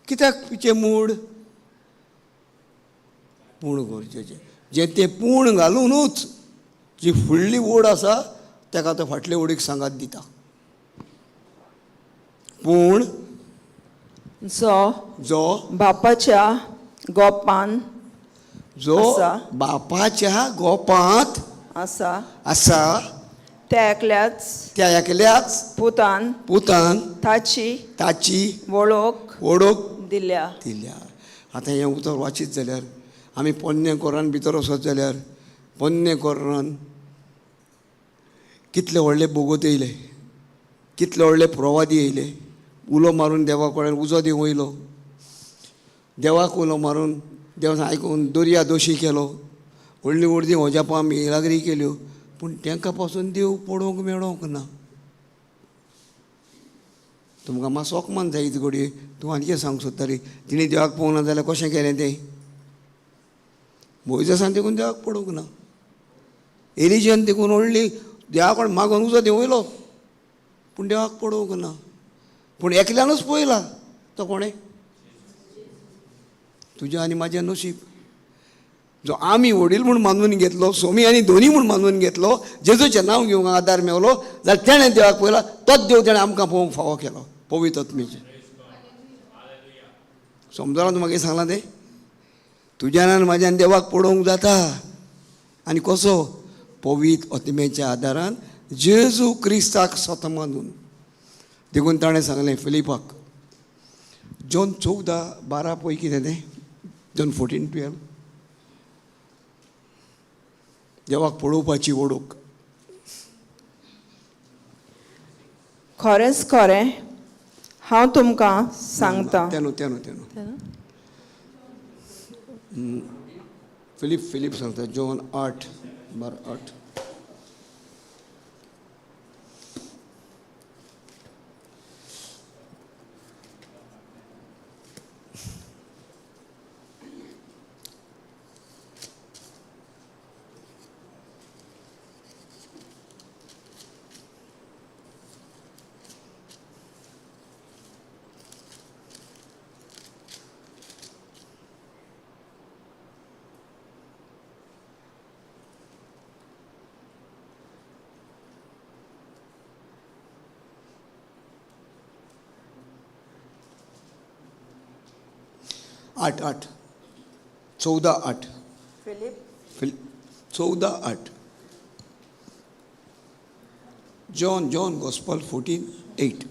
S1: कित्याक पिचे मूड? पूण गरजेचें. जें तें पूण घालुनूच जी फुडली ओड आसा ताका तो फाटले ओडीक सांगात दिता. पूण
S2: जो
S1: जो
S2: बापाच्या गोपान
S1: जो
S2: आसा.
S1: बापाच्या गोपांत
S2: आसा
S1: आसा
S2: त्या एकल्याच
S1: त्या एकल्याच
S2: पुतान
S1: पुतान
S2: ताची
S1: ताची
S2: वळख
S1: ओडोक
S2: दिल्या.
S1: दिल्या. आतां हें उतर वाचीत जाल्यार आमी पोन्ने कोरान भितर वचत जाल्यार पोन्ने कोरान कितले व्हडले बोगोत येयले, कितले व्हडले प्रवादी येयले, उलो मारून देवा कडेन उजो दिवं वयलो, देवाक उलो मारून देवा आयकून दर्या दोशी केलो, व्हडली व्हडली होजापां मिलाग्री केल्यो, पूण तांकां पासून देव पळोवंक मेळोंक ना. तुमकां मातसो अपमान जायत घडये, तूं आनी कितें सांगूंक सोदताली, तिणें देवाक पळोवंक ना जाल्यार कशें केलें तें? मोयजेसान देखून देवाक पळोवंक ना, एलिजन देखून व्हडली देवा कडेन मागून उजो देंवयलो, पूण देवाक पळोवंक ना. पूण एकल्यानूच पळयला, तो कोणें? तुजें आनी म्हाजें नशीब. जो आमी वडील म्हूण मानून घेतलो, सोमी आनी दोनी म्हूण मानून घेतलो, जेजूचें नांव घेवंक आदार मेवलो जाल्यार तेणें देवाक पळयला, तोच देव तेणें आमकां पळोवंक फावो केलो पवित्र आत्म्याचें. समजलां तूं म्हाका सांगलां तें? तुज्यान आनी म्हाज्यान देवाक पळोवंक जाता. आनी कसो? पवित्र आत्म्याच्या आदारान जेजू क्रिस्ताक स्वता मानून. देखून ताणें सांगलें फिलिपाक, जॉन 14:12 पळय कितें तें, जॉन 14:12, देवाक पळोवपाची ओडूक.
S2: खरेंच खरें हांव तुमकां सांगता.
S1: तेनो तेनो तेनो फिलीप फिलीप सांगता, जॉन 8:12, 8. 8 8 14 8 14 8 John John gospel 14 8.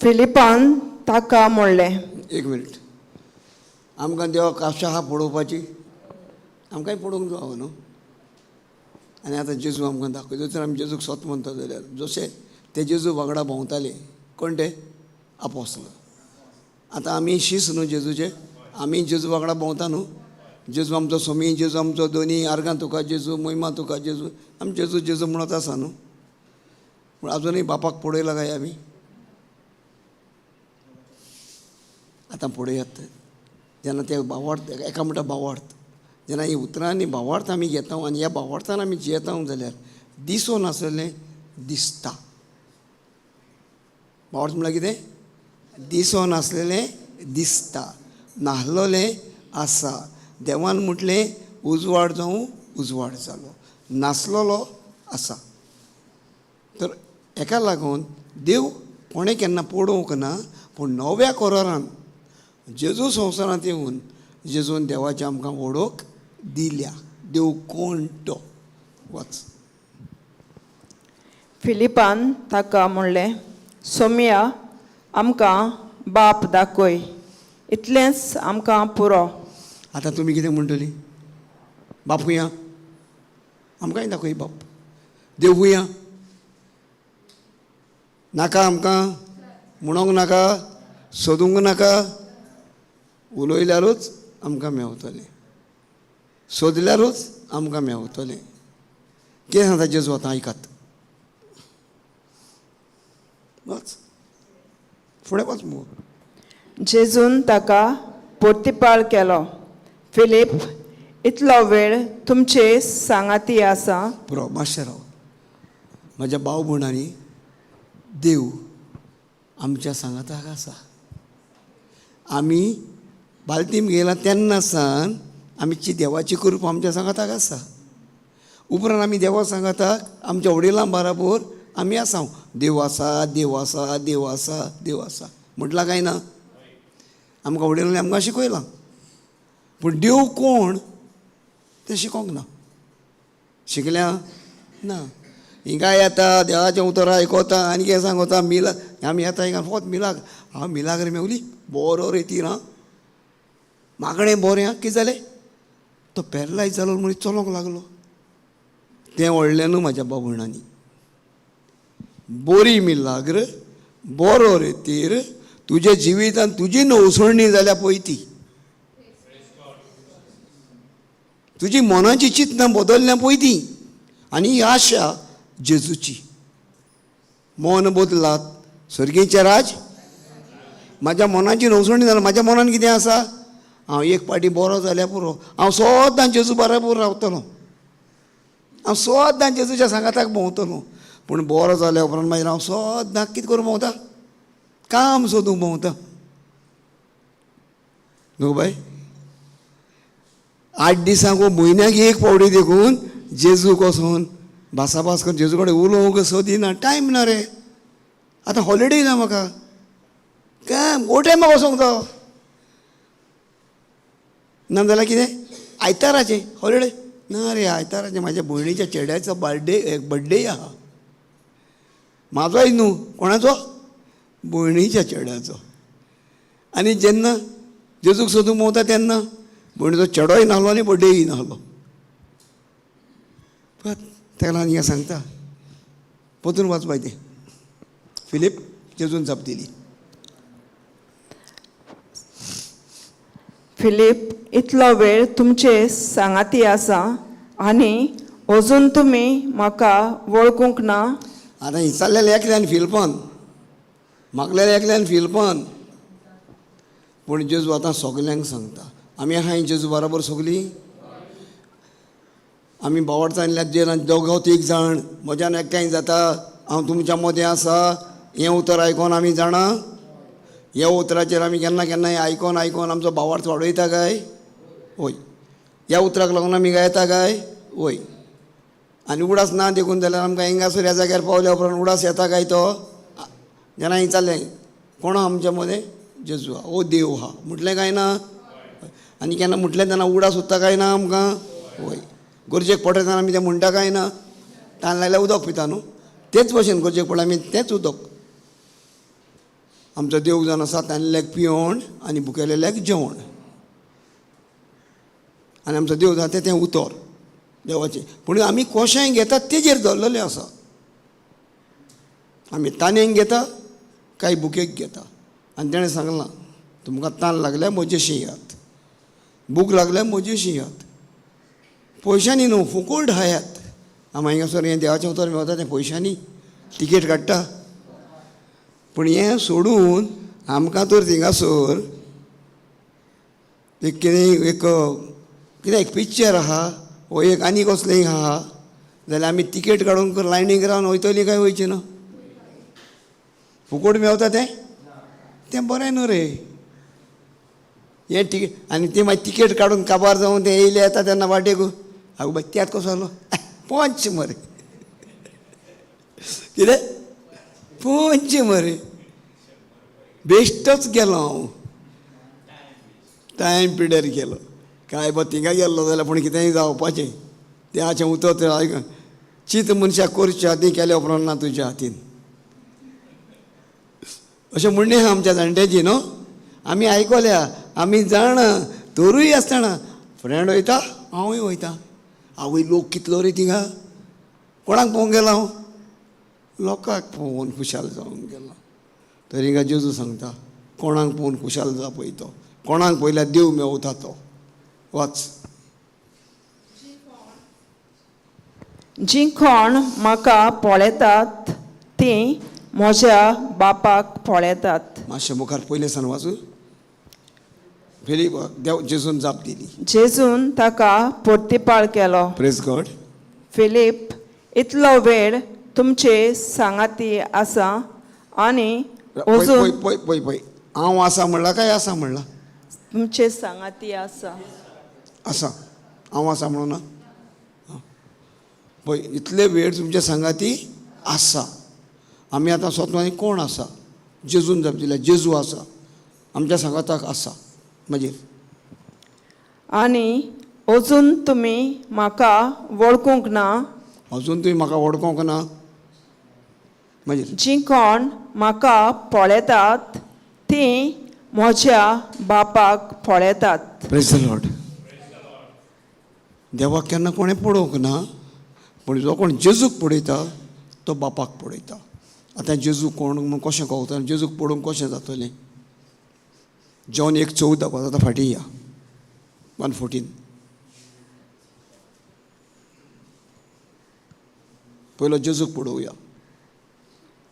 S2: फिलिपान ताका म्हणलें.
S1: एक मिनीट, आमकां देवाक आशा आहा पळोवपाची, आमकांय पळोवंक जावो न्हू. आनी आतां जेजू आमकां दाखयता, जर आमी जेजूक सत म्हणटा जाल्यार जशे ते जेजू वांगडा भोंवताले, कोण ते? आपोस्ल. आतां आमी शीस न्हू जेजूचे, आमी जेजू वांगडा भोंवता न्हू. जेजू आमचो सोमी, जेजू आमचो दोनी, आर्गां तुका जेजू, महिमा तुका जेजू, आमी जेजू जेजू म्हणत आसा न्हू. पूण आजुनूय बापाक पळयला काय आमी? आतां पळयात जेन्ना ते भावार्थ, एका म्हणटा भावार्थ, जेन्ना ही उतरांनी भावार्थ आमी घेता आनी ह्या भावार्थान आमी जियेता जाल्यार दिसो नासलें दिसता. भावार्थ म्हणल्यार कितें? दिसो नासलेलें दिसता, नाहलोलें आसा. देवान म्हटलें उजवाड जावं, उजवाड जालो, नासलेलो आसा. तर हेका लागून देव कोणें केन्ना पळोवंक ना, पूण नव्या कोरारान जेजू संवसारांत येवन जेजून देवाची आमकां वळख दिल्या. देव कोण तो? वच.
S2: फिलिपान ताका म्हणलें, सोमिया आमकां बाप दाखय, इतलेंच आमकां पुरो.
S1: आतां तुमी कितें म्हणटली? बापूया आमकांय दाखय बाप, देवूया नाका आमकां, म्हणोंक नाका, सोदूंक नाका, उलयल्यारूच आमकां मेवतलें, सोदल्यारूच आमकां मेवतलें. कितें सांगता जेजू आतां? आयकात, वच फुडें वच मुगो.
S2: जेजून ताका पोर्तिपाळ केलो, फिलीप इतलो वेळ तुमचे सांगाती आसा.
S1: पुरो, मातशें राव. म्हज्या भाव भयणांनी, देव आमच्या सांगाताक आसा. आमी बालतीम गेला तेन्ना सान आमची देवाची कृपा आमच्या सांगाताक आसा. उपरांत आमी देवा सांगाताक आमच्या वडिलां बाराबोर आमी आसा. देव आसा, देव आसा, देव आसा, देव आसा म्हटलां काय ना? आमकां वडिलांनी आमकां शिकयलां, पूण देव कोण तें शिकोंक ना. शिकल्या ना. हिंगा येता, देवाचें उतर आयकता आनी कितें सांगता. मिला आमी येता हिंगा फकत मिलाक. हांव मिलाग्र मेवली बरो रे ती ना मागणें बरें आं. कितें जालें, तो पॅरलायज जालो म्हणून चलोंक लागलो. तें व्हडलें न्हू म्हाज्या भाव भयणांनी. बोरी मिलाग्र, बरो रे तीर, तुज्या जिवितान तुजी नवसणी जाल्या पळय ती, तुजी मनाची चिंतनां बदलल्या पळय ती, आनी ही आशा जेजूची. मन बदलात, सर्गीचें राज. म्हाज्या मनाची नवसणी जाल्या. म्हाज्या मनान कितें आसा, हांव एक पाटी बरो जाल्यार पुरो, हांव सदां जेजू बराबर रावतलो, हांव सदां जेजूच्या सांगाताक भोंवतलो. पूण बरो जाल्या उपरांत मागीर हांव सदां कितें करूंक भोंवता, काम सोदूंक भोंवता. न्हू बाय, 8 दिसांक वो म्हयन्याक एक फावटी देखून जेजूक वचोन भासाभास करून जेजू कडेन उलोवंक सोदिना. टायम ना रे, आतां हॉलिडे ना म्हाका, काम ओ टायमाक वचोंक जावो ना जाल्यार कितें आयताराचें हॉलिडे ना रे. आयताराचें म्हाज्या भयणीच्या चेड्याचो बर्थडे, बड्डे आहा, म्हाजोय न्हू, कोणाचो, भयणीच्या चेड्याचो. आनी जेन्ना जेजूक सोदूंक भोंवता तेन्ना भयणीचो चेडोय नासलो आनी बड्डेय नासलो. ताका लागून हें सांगता, परतून वाच बाय तें. फिलीप जेजून जाप दिली.
S2: फिलीप, इतलो वेळ तुमचे सांगाती आसा आनी अजून तुमी म्हाका वळखूंक ना.
S1: आतां विचारलेलें एकल्यान फिलपान, मागलेलें एकल्यान फिलपान, पूण जेजू आतां सगल्यांक सांगता. आमी आहाय जेजू बराबर सगलीं, आमी बावडचांतल्या जेलान दोगो तीग जाण म्हज्यान एकठांय जाता, हांव तुमच्या मदें आसा. हें उतर आयकोन आमी जाणा, ह्या उतराचेर आमी केन्ना केन्नाय आयकोन आयकोन आमचो बावार्थ वाडयता काय? वय. ह्या उतराक लागून आमी गायता काय? वय. आनी उडास ना देखून जाल्यार आमकां हिंगासर ह्या जाग्यार पावल्या उपरांत उडास येता काय तो? जेन्ना विचारलें कोण आमच्या मदें, जेजू आहा, ओ देव आहा म्हटलें काय ना? आनी केन्ना म्हटलें तेन्ना उडास उत्ता काय ना आमकां? वय. गरजेक पडटा तेन्ना आमी तें म्हणटा काय ना? तान लागल्यार उदक पिता न्हू, तेच भशेन गरजेक पडल्यार आमी तेंच उदक. आमचो देव जावन आसा ताणल्याक पियोण आनी भुकेलेल्याक जेवण, आनी आमचो देव जाता तें उतर देवाचें. पूण आमी कोशें घेतात तेजेर दवरलेलें आसा. आमी तानेक घेता काय भुकेक घेता. आनी तेणें सांगलां, तुमकां तान लागल्यार म्हजेशी येयात, भूक लागल्यार म्हजेशी येयात, पयशांनी न्हू, फुकट हायात. आमी हांगासर हें देवाचें उतर मेवता तें पयशांनी तिकेट काडटा. पूण हें सोडून आमकां तर थिंगासर एक कितें एक कितें एक पिक्चर आहा वो एक आनी कसलें आहा जाल्यार आमी तिकेट काडूंक लायनीक रावन वयतलीं काय वयची ना? फुकट मेवता तें, तें बरें न्हू रे हें तिकेट. आनी ती मागीर तिकेट काडून काबार जावन तें येयले येता तेन्ना वाटेक आगो बाय त्यात कसो जालो, पंच मरे, कितें पंच मरे, बेश्टोच गेलो हांव, टायम पिड्यार गेलो. काय बा थिंगा गेल्लो जाल्यार पूण कितेंय जावपाचें. देवाचें उतर तें आयक, चिंत मनशाक करच्या आदीं केल्या उपरांत ना तुज्या हातीन, अशें म्हणणें आहा आमच्या जाणट्याची न्हू. आमी आयकोल्या, आमी जाणा, तरूय आसतना फ्रेंड वयता, हांवूय वयता. आवय लोक कितलो रे थिंगा, कोणाक पळोवंक गेलो हांव? लोकांक पळोवन खुशाल जावंक गेलो. तर हिंगा जेजू सांगता, कोणाक पळोवन खुशाल जा पळय तो, कोणाक पळयल्यार देव मेवता तो. वाच.
S2: जी कोण म्हाका पळयतात ती म्हज्या बापाक पळयतात.
S1: मातशें मुखार पयलें सान वाचू. फिलीप, देव जेजून जाप दिली.
S2: जेजून ताका परतिपाळ केलो.
S1: प्रेज गॉड.
S2: फिलीप, इतलो वेळ तुमचे सांगाती आसा आनी
S1: पळय पळय
S2: अजून
S1: पळय पळय पळय, हांव आसा म्हणला काय आसा म्हणला?
S2: तुमचे सांगाती आसा.
S1: आसा, हांव आसा म्हणून ना. पळय, इतले वेळ तुमच्या सांगाती आसा. आमी आतां सोदता कोण आसा. जेजून जाप दिल्या, जेजू आसा, आमच्या सांगाताक आसा. मागीर
S2: आनी अजून तुमी म्हाका वळखूंक ना.
S1: अजून तुमी म्हाका वळखूंक ना. मागीर
S2: जीं कोण म्हाका पळयतात तीं म्हज्या बापाक पळयतात.
S1: प्रेज the Lord. देवाक केन्ना कोणें पळोवंक ना, पूण जो कोण जेजूक पळयता तो बापाक पळयता. आतां जेजू कोण म्हूण कशें कळटा? जेजूक पळोवंक कशें जातलें? जॉन 1:14, आतां फाटीं या, 1:14. पयलो जेजूक पळोवया.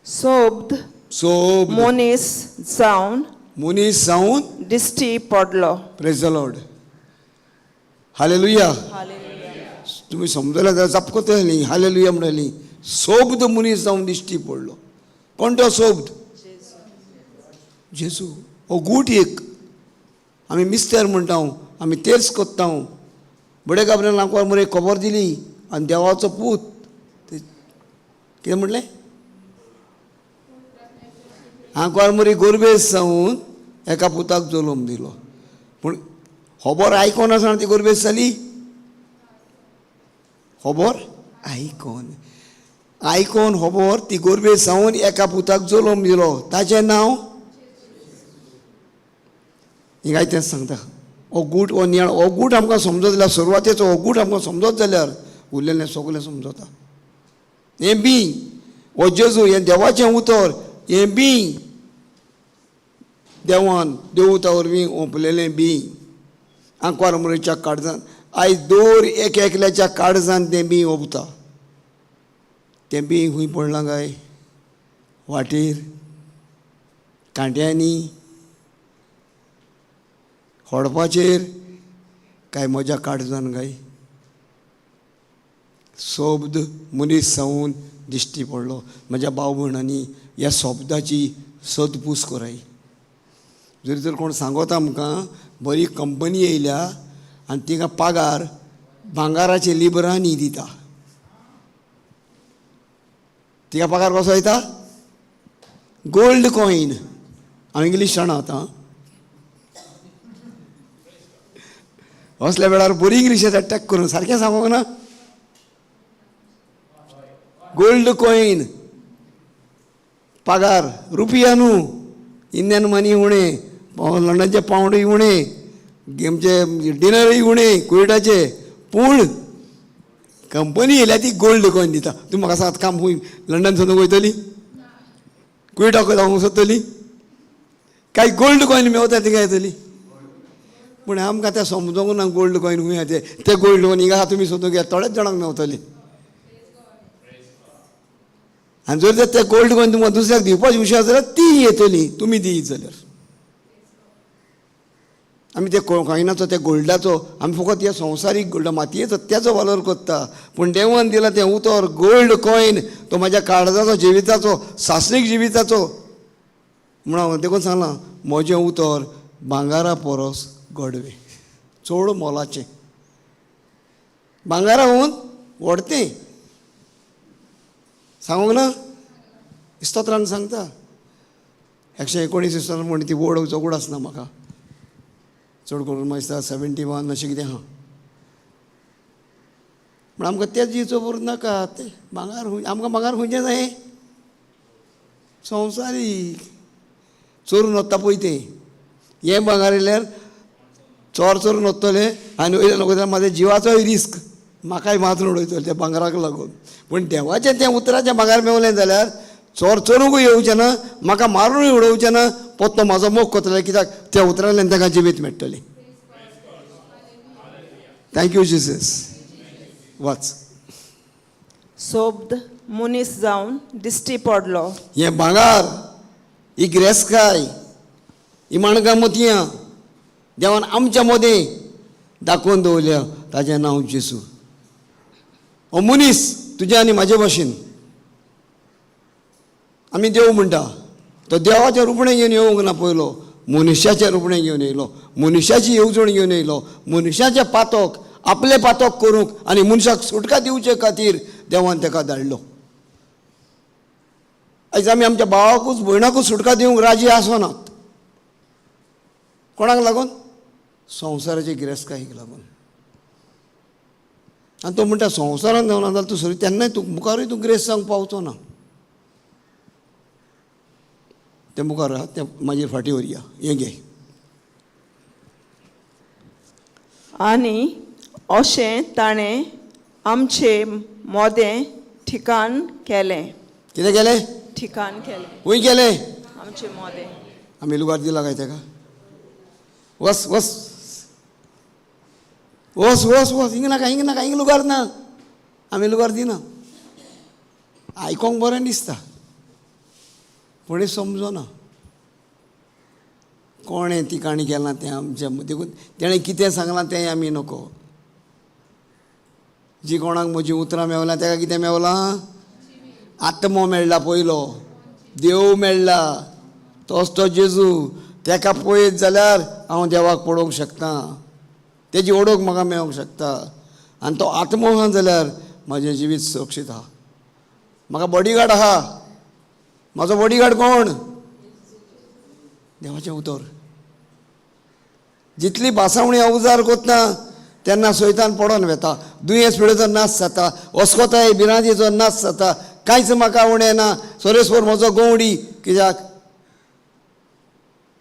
S2: सोब्द
S1: सो
S2: मनीस जावन
S1: मनीस जावन
S2: दिश्टी पडलो.
S1: प्रेज the Lord, hallelujah. तुमी समजले जाल्यार जापकतले न्ही. हालेलुया म्हणली. सोब्द मनीस जावन दिश्टी पडलो. कोण तो सोब्द? जेजू. हो गूट एक. आमी मिस्तेर म्हणटा, आमी तेर्स कोत्ता. बडे गाबरेल आंकवार मरे खबर दिली आनी देवाचो पूत ते कितें म्हणलें? आंकवार मरी गोरबेज जावन एका पुताक जल्म दिलो. पूण खबर आयकोन आसना ती गोरबेज जाली. खबर आयकोन आयकोन खबर ती गोरबेज जावन एका पुताक जल्म दिलो, ताचें नांव. हिंगाय तेंच सांगता. हो गूट, हो नियाळ, हो गूट आमकां समजत जाल्यार, सुरवातेचो हो गूट आमकां समजत जाल्यार उरलेलें सगलें समजता. हें बी हो जेजू, हें देवाचें उतर, हें बी देवान देवता वरवीं ओंपलेलें बी आंकवार मरेच्या काळजान. आयज दर एक एकल्याच्या काळजान तें बी ओंपता. तें बी खंय पडलां काय? वाटेर, कांट्यांनी, होडपाचेर, काय म्हज्या काळजान काय? शब्द मनीस जावन दिश्टी पडलो. म्हज्या भाव भयणांनी, ह्या शब्दाची सदपूस कराय. जरी तर कोण सांगता आमकां बरी कंपनी येयल्या आनी तिका पगार भांगाराचे लिबरांनी दिता, तिका पगार कसो येता? Gold coin. हांव इंग्लीश जाणा आतां, असल्या वेळार बरी इंग्लीश येता टॅक करून. सारकें सांगूंक ना? गोल्ड कॉयन पगार, रुपया न्हू, इंडियन मनी उणें, लंडनचे पावंडूय उणें, आमचे डिनरूय उणें कुवेटाचे, पूण कंपनी येयल्या ती गोल्ड कॉयन दिता. तूं म्हाका सांगात, काम खंय लंडन सोदूंक वयतली, कुवेटाक वचूंक सोदतली, काय गोल्ड कॉयन मेवता तिका येतली? पूण आमकां तें समजोंक ना गोल्ड कॉयन खंय आहा तें. ते गोल्ड कॉयन हिंगा तुमी सोदूंक येता, थोड्याच जाणांक मेवतली. आनी जर ते गोल्ड कॉयन तुमकां दुसऱ्याक दिवपाची हुशार जाल्यार ती येतली, तुमी दियत जाल्यार. आमी ते कॉयनाचो, त्या गोल्डाचो, आमी फकत ह्या संवसारीक गोल्ड मातयेचो तेचो वालोर करता. पूण देवान दिला तें उतर गोल्ड कॉयन, तो म्हाज्या काळजाचो, जिविताचो, सासणीक जिविताचो म्हणून हांव देखून सांगलां, म्हजें उतर भांगारा परस गोडवें, चड मोलाचें. भांगारा हून व्हडतें सांगूंक ना? इस्तोत्रान सांगता, 119 इस्तोत्रान. म्हण ती वड जोगूड आसना म्हाका, चड करून म्हाका दिसता 71 अशें कितें आहा. पूण आमकां तेच दिवचो नाका. तें भांगार खंय आमकां भांगार खंयचें जाय? संवसारीक चोरून वता पळय तें. हें भांगार येयल्यार चोर चोरून वतले आनी वयल्यान वयल्यान म्हाज्या जिवाचोय रिस्क, म्हाकाय मारून उडयतले त्या भांगराक लागून. पूण देवाचें तें उतराचें भांगर मेवलें जाल्यार चोर चोरूंकूय येवचें ना, म्हाका मारूनय उडोवचें ना, पोत्तो म्हाजो मोग करतले. कित्याक त्या उतरांतल्यान ताका जिवीत मेळटलें. Thank you Jesus. वाच.
S2: सोब्द मनीस जावन दिश्टी पडलो.
S1: हें भांगार, ही गिरेस्तकाय, ही माणकां मोतयां देवान आमच्या मदें दाखोवन दवरल्या, ताजें नांव जेजू. हो मनीस तुज्या आनी म्हाजे भाशेन. आमी देव म्हणटा, तो देवाचें रुपणें घेवन येवंक ना, पयलो मनशाचें रुपणें घेवन येयलो, मनशाची येवजण घेवन येयलो, मनशाचें पातक आपलें पातक करूंक आनी मनशाक सुटका दिवचे खातीर देवान ताका धाडलो. आयज आमी आमच्या भावाकूच भयणाकूच सुटका दिवंक राजी आसनात. कोणाक लागून? संवसाराचे गिरेस्तकायेक लागून. आनी तो म्हणटा संवसारान जावना जाल्यार तूं सरी तेन्नाय तूं मुखारूय तूं ग्रेस जावंक पावचो ना. तें मुखार आहा तें मागीर फाटीं व्हरया. हें घे.
S2: आनी अशें ताणें आमचे मोदें ठिकाण केलें.
S1: कितें केलें?
S2: ठिकाण केलें.
S1: खंय केलें?
S2: आमचे मोदें.
S1: आमी लुगार दिला काय ताका? वस वस वस वस वस, हिंग नाका, हिंग नाका, हिंग लुगार ना, आमी लुगार दिना. आयकोंक बरें दिसता पूण समजना कोणें ती काणी केलां तें आमचें. देखून तेणें कितें सांगलां तेंय आमी नको. जी कोणाक म्हजीं उतरां मेवलां ताका कितें मेवलां? आत्मो मेळ्ळा, पयलो देव मेळ्ळा, तोच तो जेजू. ताका पळयत जाल्यार हांव देवाक पळोवंक शकता, तेजी ओडोक म्हाका मेळोंक शकता. आनी तो आत्मो आहा जाल्यार म्हाजें जिवीत सुरक्षीत आहा. म्हाका बॉडीगार्ड आहा. म्हाजो बॉडीगार्ड कोण? देवाचें उतर. जितली भासावणी अवजार कोत्ता तेन्ना सोयतान पडोन वेता, दुयेंस पिडेचो नाश जाता, अस्कोताय भिरांतीचो नाश जाता, कांयच म्हाका उणें ना. सोरेश्वर म्हजो गंवडी, कित्याक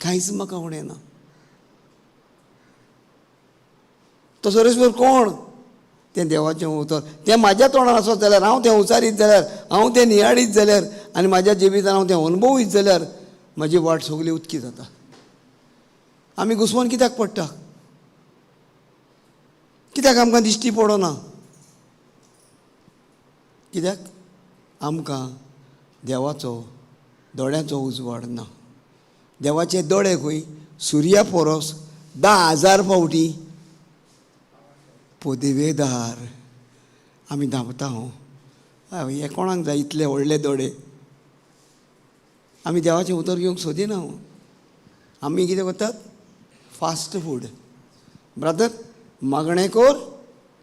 S1: कांयच म्हाका उणें ना. तो सोरेश्वर कोण? तें देवाचें उतर. तें म्हाज्या तोंडार आसत जाल्यार, हांव तें उचारीत जाल्यार, हांव तें नियाळीत जाल्यार आनी म्हाज्या जिवितान हांव तें अनुभवीत जाल्यार म्हाजी वाट सगली उदकी जाता. आमी घुसमोन कित्याक पडटा? कित्याक आमकां दिश्टी पडना? कित्याक आमकां देवाचो दोळ्यांचो उजवाड ना. देवाचे दोळे खंय सुर्या परस 10,000 फावटी पदवेदार. आमी धांपता. हांव हे कोणाक जाय इतले व्हडले दोळे? आमी देवाचें उतर घेवंक सोदिना. आमी कितें करतात? Fast food. ब्रदर मागणें कर,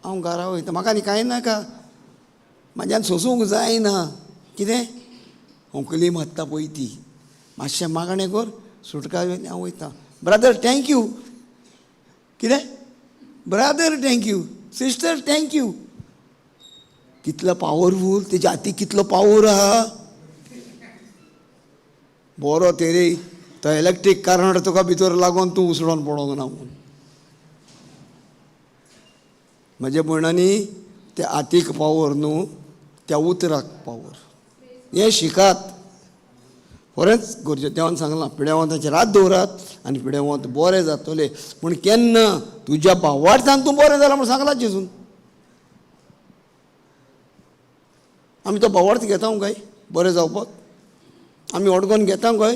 S1: हांव घरा वयता, म्हाका आनी कांय नाका, म्हाज्यान सोंसूंक जायना. कितें होंकली मारता पळय ती, मातशें मागणें कर, सुटका हांव वयता. Brother thank you. कितें? Brother thank you, sister thank you. कितलो पावरफूल तेज्या हाती, कितलो पावर आहा. बरो तेरे तो इलेक्ट्रीक करंट तुका भितर लागून तूं उसळोन पडोंक ना म्हूण. म्हज्या भयणांनी त्या हातीक पावर न्हू, त्या उतराक पावर. हें शिकात, खरेंच गरजे. देवान सांगलां पिड्यावंताचेर हात दवरात आनी पिड्यावंत बरें जातले. पूण केन्ना? तुज्या भावार्थान तूं बरें जालां म्हूण सांगलां जेजून. आमी तो भावार्थ घेता काय बरें जावपाक? आमी अडगोन घेता काय?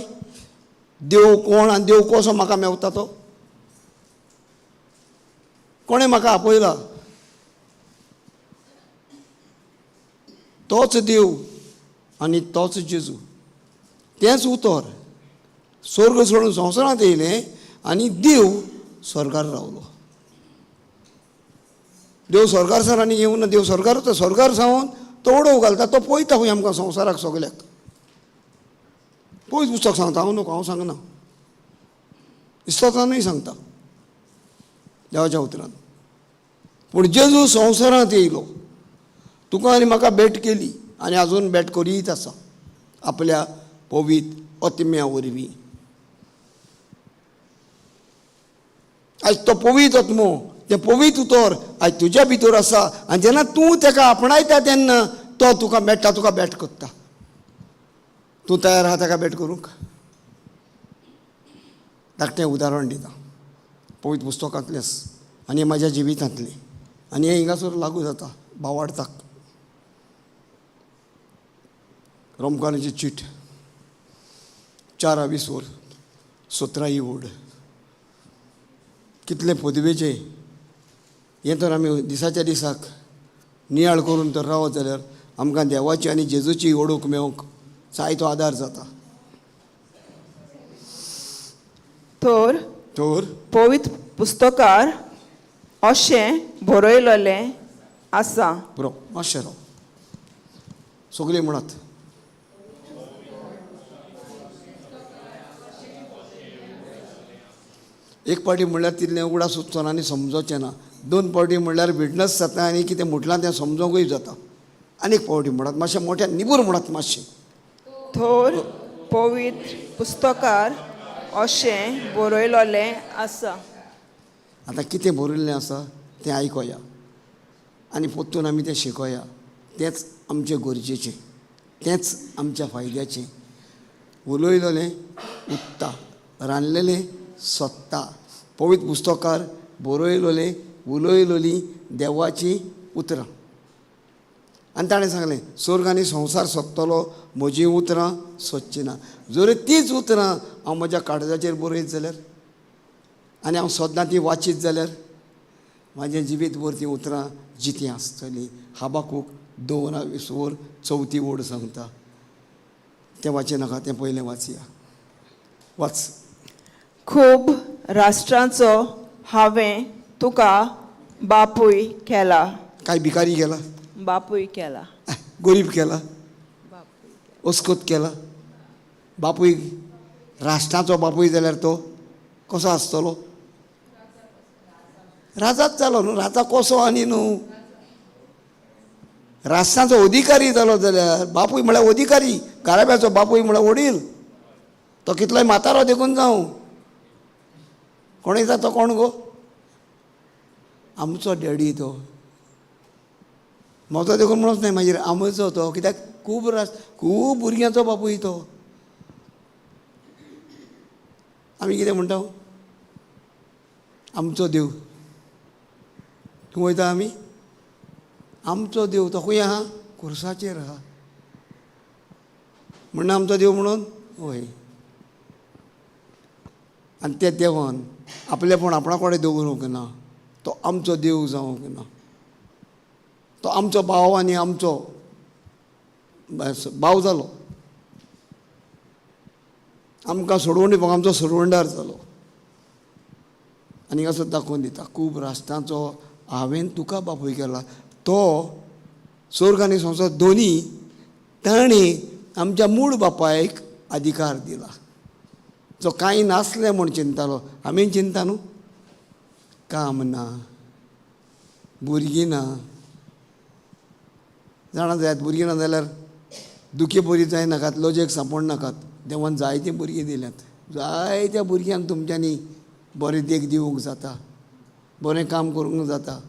S1: देव कोण आनी देव कसो म्हाका मेवता? तो कोणें म्हाका आपयला? तोच देव आनी तोच जेजू. तेंच उतर स्वर्ग सोडून संवसारांत येयलें आनी देव स्वर्गार रावलो. देव स्वर्गार सर आनी येवना. देव स्वर्गार, तो स्वर्गार सावन तो उडोव घालता, तो पळयता खंय आमकां संवसाराक सगल्याक. पयस पुस्तक सांगता, हांव नको, हांव सांगना, इस्तानूय सांगता देवाच्या उतरान. पूण जेजू संवसारांत येयलो, तुका आनी म्हाका भेट केली आनी आजून भेट करीत आसा आपल्या पवीत आत्म्या वरवीं. आयज तो पवीत आत्मो, तें पवीत उतर आयज तुज्या भितर आसा आनी जेन्ना तूं ताका आपणायता तेन्ना तो तुका मेळटा, तुका भेट करता. तूं तयार आहा ताका भेट करूंक? धाकटें उदाहरण दिता पवित्र पुस्तकांतलेंच आनी म्हाज्या जिवितांतलें, आनी हें हिंगासर लागू जाता भावार्थाक. रोमकारांची चीट 4:20 17 ओड. कितलें पदवेचें हें तर आमी दिसाच्या दिसाक नियाळ करून तर रावत जाल्यार आमकां देवाची आनी जेजूची ओळख मेळोवंक जायतो आदार जाता.
S2: तर
S1: तर
S2: पवित्र पुस्तकार अशें बरयलेलें आसा.
S1: बरो मातशें राव, सगळीं म्हणात. एक पावटी म्हणल्यार तितलें उगडास उरचो ना आनी समजोचें ना. दोन पावटी म्हणल्यार विटनस जाता आनी कितें म्हटलां तें समजोंकूय जाता. आनी एक पावटी म्हणात मातशें मोठ्यान, निबूर म्हणात मातशें.
S2: तर पवित्र पुस्तकार अशें बरयलेलें आसा.
S1: आतां कितें बरयल्लें आसा तें आयकोया आनी परतून आमी तें शिकोया. तेंच आमचें गरजेचें, तेंच आमच्या फायद्याचें. उलयलेलें उत्ता, रांदलेलें सोत्ता. पवित्र पुस्तकार बरयलेलें उलयलेलीं देवाचीं उतरां. आनी ताणें सांगलें स्वर्ग आनी संवसार सोदतलो, म्हजीं उतरां सोदचीं ना. जर तीच उतरां हांव म्हज्या काळजाचेर बरयत जाल्यार आनी हांव सदां ती वाचीत जाल्यार म्हाजें जिवीत भर तीं उतरां जितीं आसतलीं. हाबाकूक 2:20 चवथी ओड सांगता. तें वाचें नाका, तें पयलें वाचया. वाच.
S2: खूब राष्ट्रांचो हांवें तुका बापूय केला.
S1: काय भिकारी केला,
S2: बापूय केला,
S1: गरीब केला, अस्कत केला. बापूय राष्ट्राचो बापूय जाल्यार तो कसो आसतलो? राजाच जालो न्हू. राजा कसो आनी न्हू, राष्ट्राचो अधिकारी जालो जाल्यार बापूय म्हळ्यार अधिकारी. घराब्याचो बापूय म्हळ्यार वडील. तो कितलोय म्हातारो देखून जावं, कोण जाता तो कोण गो? आमचो डॅडी तो. म्हजो देखून म्हणच न्हय, मागीर आमचो तो. कित्याक खूब खूब भुरग्यांचो बापूय तो. आमी कितें म्हणटा? आमचो देव. तूं वयता आमी आमचो देव तो खंय आहा? खुर्साचेर आहा. म्हणना आमचो देव म्हणून? हय. आनी त्या देवान आपलेपण आपणा कडेन दवरूंक ना. तो आमचो देव जावंक ना. तो आमचो भाव आनी आमचो भाव जालो. आमकां सोडवण दिवपाक आमचो सोडवणदार जालो. आनी असो दाखोवन दिता खूब राष्ट्रांचो हांवें तुका बापूय केला. तो स्वर्ग आनी संवसार दोनी ताणें आमच्या मूळ बापायक अधिकार दिला. जो कांय नासलें म्हूण चिंतालो. आमी चिंता न्हू, काम ना, भुरगीं ना. जाणा जायात, भुरगीं ना जाल्यार दुखी बरी जायनाकात, लजेक सांपडनाकात. देवान जायतीं भुरगीं दिल्यात. जायत्या भुरग्यांक तुमच्यांनी बरें देख दिवंक जाता, बरें काम करूंक जाता,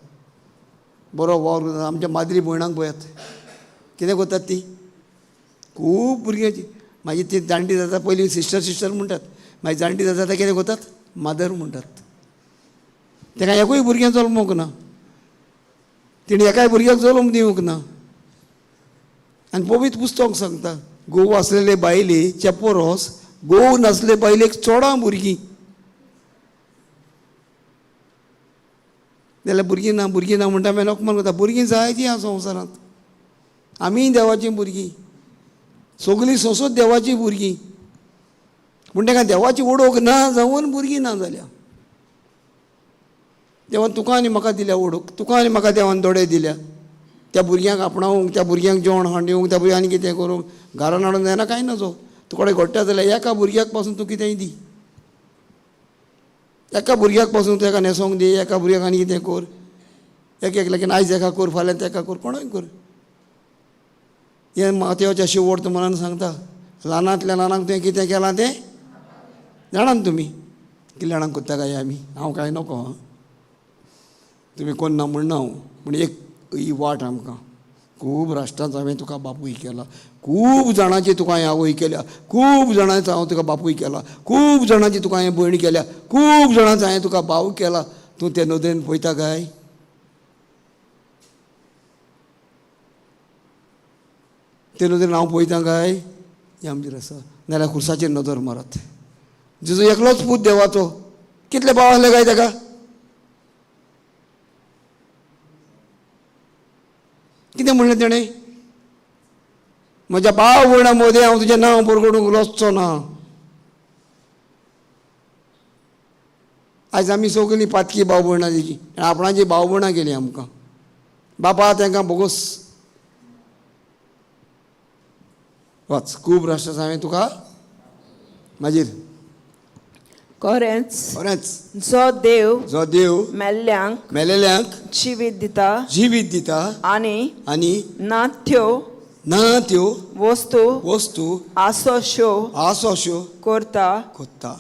S1: बरो वावर जाता. आमच्या माद्री भयणांक पळयात कितें करतात ती. खूब भुरग्यांची मागीर ती जाणटी जाता, पयलीं सिस्टर सिस्टर म्हणटात, मागीर जाणटी जाता ते कितें करतात? मादर म्हणटात. ताका एकूय भुरग्यां जल्मूंक ना, तिणें एकाय भुरग्याक जल्म दिवंक ना. आनी पवित्र पुस्तक सांगता गोव आसलेले बायलेच्या पोरोस गोव नासले बायलेक चोडां भुरगीं. जाल्यार भुरगीं ना, भुरगीं ना म्हणटा मागीर अपमान करता. भुरगीं जायतीं आसा संवसारांत. आमीय देवाचीं भुरगीं, सगळीं सोंसत देवाचीं भुरगीं. पूण ताका देवाची ओळख ना जावन भुरगीं ना जाल्या. देवान तुका आनी म्हाका दिल्या ओळख, तुका आनी म्हाका देवान दोळे दिल्या. त्या भुरग्यांक आपणावंक, त्या भुरग्यांक जेवण हाडून दिवंक, त्या भुरग्यांक आनी कितें करूंक. घरान हाडून जायना कांय नजो. तुका घडटा जाल्यार एका भुरग्याक पासून तूं कितेंय दी, एका भुरग्याक पासून तूं एका न्हेसोंक दी, एका भुरग्याक आनी कितें कर. एक एकल्याक आयज एका कर, फाल्यां तेका कर, कोणाक कर. हें मातयोच्या शिवोड मनान सांगता. ल्हानांतल्या ल्हानांक तुवें कितें केलां तें जाणात तुमी. कितल्या जाणांक करता काय आमी? हांव कांय नको. आं, तुमी कोण ना म्हणना हांव, पूण एक ही वाट आमकां. खूब राष्ट्रांचो हांवें तुका बापूय केला, खूब जाणांची तुका हांवें आवय केल्या, खूब जाणांचो हांव तुका बापूय केला, खूब जाणांची तुका हांवें भयण केल्या, खूब जाणांचो हांवें तुका भाव केला. तूं ते नदरेन पळयता काय? ते नदरेन हांव पळयता काय? हें आमचेर आसा. नाजाल्यार खुर्साचेर नदर मारात. जेजू एकलोच पूत देवाचो. कितले भाव आसले काय ताका? कितें म्हणलें तेणें? म्हज्या भाव भयणां मदें हांव तुजें नांव परगटूंक लजचो ना. आयज आमी सगळीं पातकी भाव भयणां तेजी आपणाची भाव भयणां केली आमकां. बापा तांकां बोगोस वच खूब राष्ट्र हांवें तुका मागीर
S2: खरेंच
S1: खरेंच
S2: जो देव
S1: जो देव
S2: मेल्ल्यांक
S1: मेलेल्यांक
S2: जिवीत दिता
S1: जिवीत दिता
S2: आनी
S1: आनी
S2: ना त्यो
S1: ना त्यो
S2: वस्तू
S1: वस्तू
S2: आसोश्यो
S1: आसो अश्यो
S2: करता
S1: कोत्ता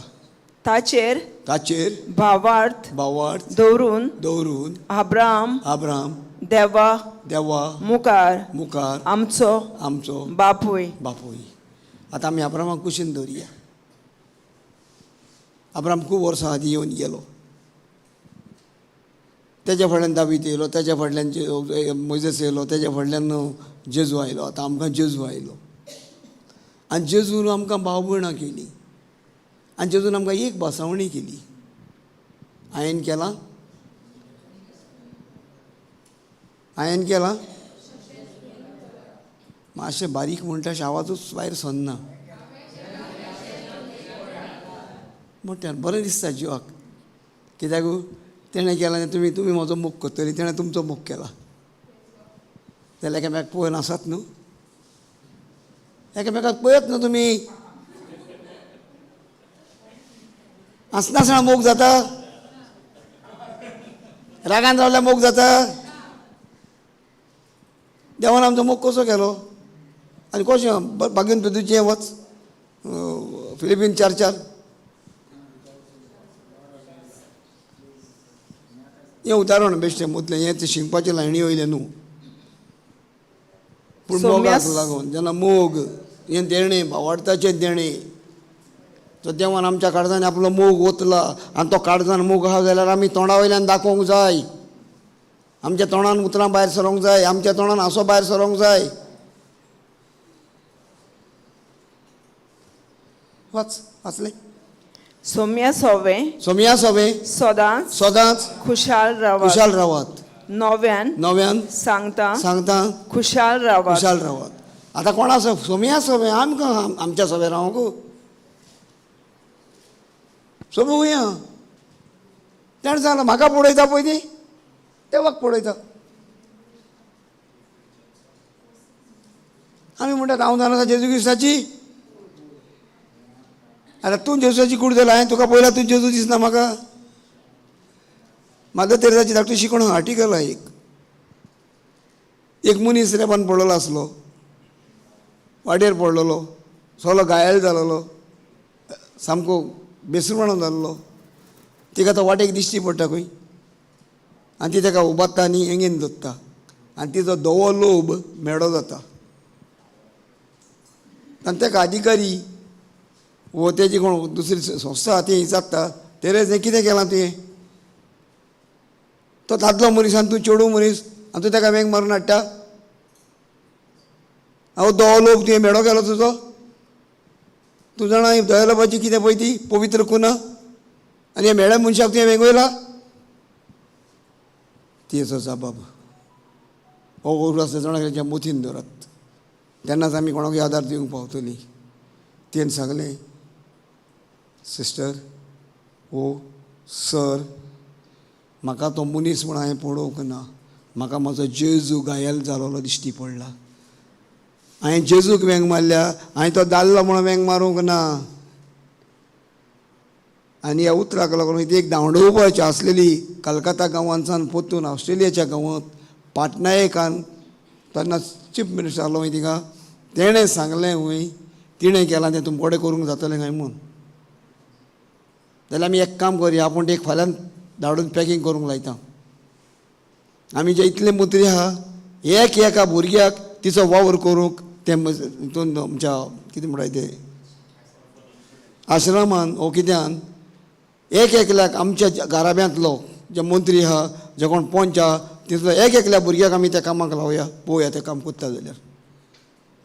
S2: ताचेर
S1: ताचेर
S2: भावार्थ
S1: भावार्थ
S2: दवरून
S1: दवरून
S2: अब्राहम
S1: आब्राम
S2: देवा
S1: देवा
S2: मुखार
S1: मुखार
S2: आमचो
S1: आमचो
S2: बापूय.
S1: बापूय. आतां आमी आब्रामाक कुशीन दवरुया. आब्राम खूब वर्सां आदीं येवन गेलो. तेज्या फाटल्यान दावीद येयलो, तेज्या फाटल्यान मोयजेस येयलो, तेज्या फाटल्यान जेजू आयलो. आतां आमकां जेजू आयलो आनी जेजून आमकां भाव भयणां केली आनी जेजून आमकां एक बसावणी केली. हांवें केलां, हांवें केलां. मातशें बारीक म्हणटा अशें आवाजूच भायर सरना. मोठ्यान बरें दिसता जिवाक. कित्याक तेणें केलां तुमी तुमी म्हजो मोग करतली, तेणें तुमचो मोग केला. जाल्यार एकामेकाक पळोवन आसात न्हू, एकामेकाक पळयत न्हू तुमी. आसना मोग जाता, रागान रावल्यार मोग जाता. देवान आमचो मोग कसो केलो आनी कशें? बागेन तुजें वच फिलिपीन 4:4 हें उदाहरण बेश्टें मुतलें, हें तें शिंकपाचें लायणी वयलें न्हू. पूण मोगाक लागून जेन्ना मोग हें देणें भावार्थाचें देणें, तो देवान आमच्या काळजान आपलो मोग ओतला आनी तो काळजान मोग आहा जाल्यार आमी तोंडा वयल्यान दाखोवंक जाय. आमच्या तोंडान उतरां भायर सरोंक जाय, आमच्या तोंडान हांसो भायर सरोंक जाय. वाच वाचलें.
S2: सोम्या सोवे
S1: सोम्या सोवे
S2: सदांच
S1: सदांच
S2: खुशाल रावात.
S1: खुशाल रावात.
S2: नव्यान
S1: नव्यान
S2: सांगता
S1: सांगता
S2: खुशाल रावात.
S1: खुशाल रावात. आतां कोणा सोम्या सोवे आमकां आमच्या सोवे रावंक सोमे वया तेणें सांगलां म्हाका पळयता पळय ती देवाक पळयता. आमी म्हणटात हांव जाणा जेजू क्रिस्ताची. आतां तूं जेजूची कूड जाल्या, हांवें तुका पळयला, तूं जेजू दिसना म्हाका. मादर तेरेजाची धाकटी शिकोण आर्टिकल आहा एक. एक मनीस रेबान पडलेलो आसलो, वाटेर पडलेलो, सगलो घायल जालेलो, सामको बेसुरमाणो जाल्लो. तिका आतां वाटेक दिश्टी पडटा खंय आनी ती ताका उबारता आनी एंगेन दवरता आनी तिचो धवो लोब मेडो जाता. आनी ताका अधिकारी वो तेजी कोण दुसरी संस्था ती विचारता, तेरेज हें कितें केलां तुवें? तो दादलो मनीस आनी तूं चेडूं मनीस आनी तूं ताका वेंग मारून हाडटा. हांव धवो लोब तुवें मेडो केलो तुजो. तूं जाणा धव्या लोबाची कितें पळय ती पवित्र कुना आनी ह्या मेळ्या मनशाक तुवें वेंगयला. तिचो जबाब हो उगडास जाणां मोतीन दवरात, तेन्नाच आमी कोणाकूय आदार दिवंक पावतलीं. तेन सांगलें, सिस्टर ओ सर, म्हाका तो मनीस म्हूण हांवें पळोवंक ना, म्हाका म्हजो जेजू घायल जालोलो दिश्टी पडला. हांवें जेजूक वेंग मारल्या, हांवें तो दादलो म्हणून वेंग मारूंक ना. आनी ह्या उतराक लागून ती एक धांवडोवपाची आसलेली कलकत्ता गांवांतसान परतून ऑस्ट्रेलियाच्या गांवांत पाटनायकान तेन्ना चीफ मिनिस्टर आसलो मागीर तिका तेणें सांगलें वय तिणें केलां तें तुमकोडे करूंक जातलें काय म्हूण. जाल्यार आमी एक काम करया, आपूण एक फाल्यां धाडून पॅकींग करूंक लायता. आमी जे इतले मंत्री आहा एक एका भुरग्याक तिचो वावर करूंक तें हितून आमच्या कितें म्हणटा तें आश्रमान ओ कित्यान एक एकल्याक आमच्या घराब्यांतलो जे मंत्री आहा जे कोण पंच आहा तितलो एक एकल्या भुरग्याक आमी त्या कामाक लावया, पळोवया तें काम करता जाल्यार.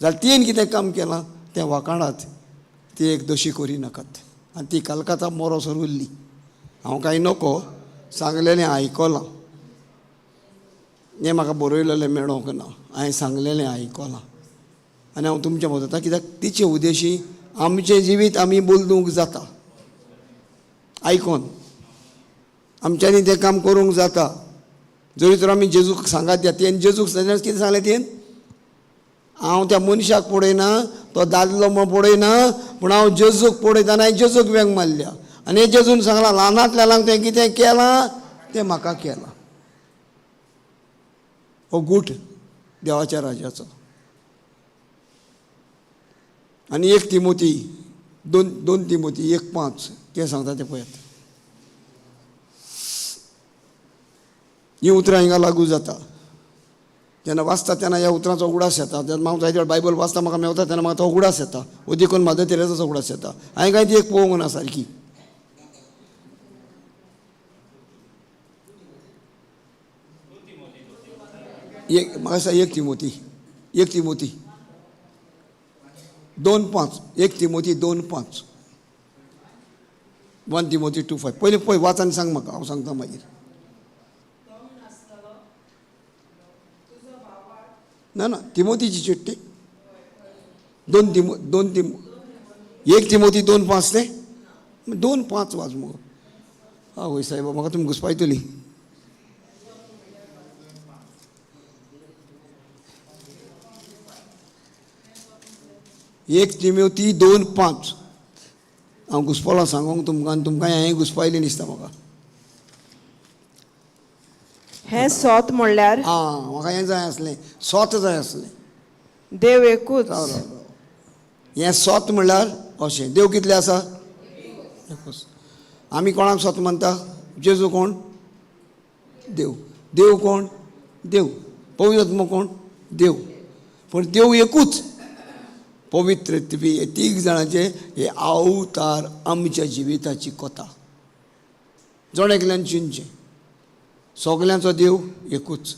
S1: जाल्यार तिणें कितें काम केलां तें वाखाणात, ती एक दोशी करी नाकात. आनी ती कलकत्ता मोरोसर उरली. हांव कांय नको सांगलेलें आयकलां. हें म्हाका बरयलेलें मेळोंक ना, हांवें सांगलेलें आयकलां आनी हांव तुमचें मदता कित्याक तिचे उद्देशी आमचें जिवीत आमी बदलूंक जाता. आयकोन आमच्यांनी तें काम करूंक जाता. जरी तर आमी जेजूक सांगात दिया, तेन जेजूक कितें सांगलें तेन, हांव त्या मनशाक पळयना, तो दादलो म्हण पळयना, पूण हांव जेजूक पळयता आनी हांवें जेजूक वेंग मारल्या आनी जेजून सांगलां ल्हानांतल्या ल्हान तें कितें केलां तें म्हाका केलां. हो गूट देवाच्या राजाचो. आनी 1 तिमोती 2 तिमोती 1:5 तें सांगता तें पळयात. हीं उतरां हिंगा लागू जाता. जेन्ना वाचता तेन्ना ह्या उतरांचो उगडास येता. जेन्ना हांव जायते वेळ बायबल वाचता म्हाका मेवता तेन्ना म्हाका तो उगडास येता. देखून मादर तेरेजाचो उगडास येता. हांवें कांय ती एक पळोवंक ना सारकी. एक म्हाका दिसता 1 तिमोती, 1 तिमोती 2:5, 1 तिमोती 2:5, 1 तिमोती 2:5. पयलीं पळय वाच आनी सांग म्हाका, हांव सांगता मागीर. ना ना, तिमोतीची चिट्टी 1 तिमोती 2:5 तें 2:5 वाच मुगो. आवय सायबा, म्हाका तुमी घुसपायतली. 1 तिमोती 2:5. हांव घुसपलो सांगूंक तुमकां आनी तुमकां हांवें घुसपायलें दिसता म्हाका.
S2: हें सोत म्हणल्यार
S1: आं, म्हाका हें जाय आसलें, सोत जाय आसलें.
S2: देव एकूच.
S1: हें सोत म्हणल्यार अशें. देव कितले आसा? एकूच. आमी कोणाक सोत मानता? जेजू कोण? देव. देव कोण? देव. पवित्र आत्मो कोण? देव. पूण देव एकूच. पवित्र तीग जाणांचे हे अवतार आमच्या जिविताची कथा. जण एकल्यान चिंतचें, सगल्यांचो देव एकूच,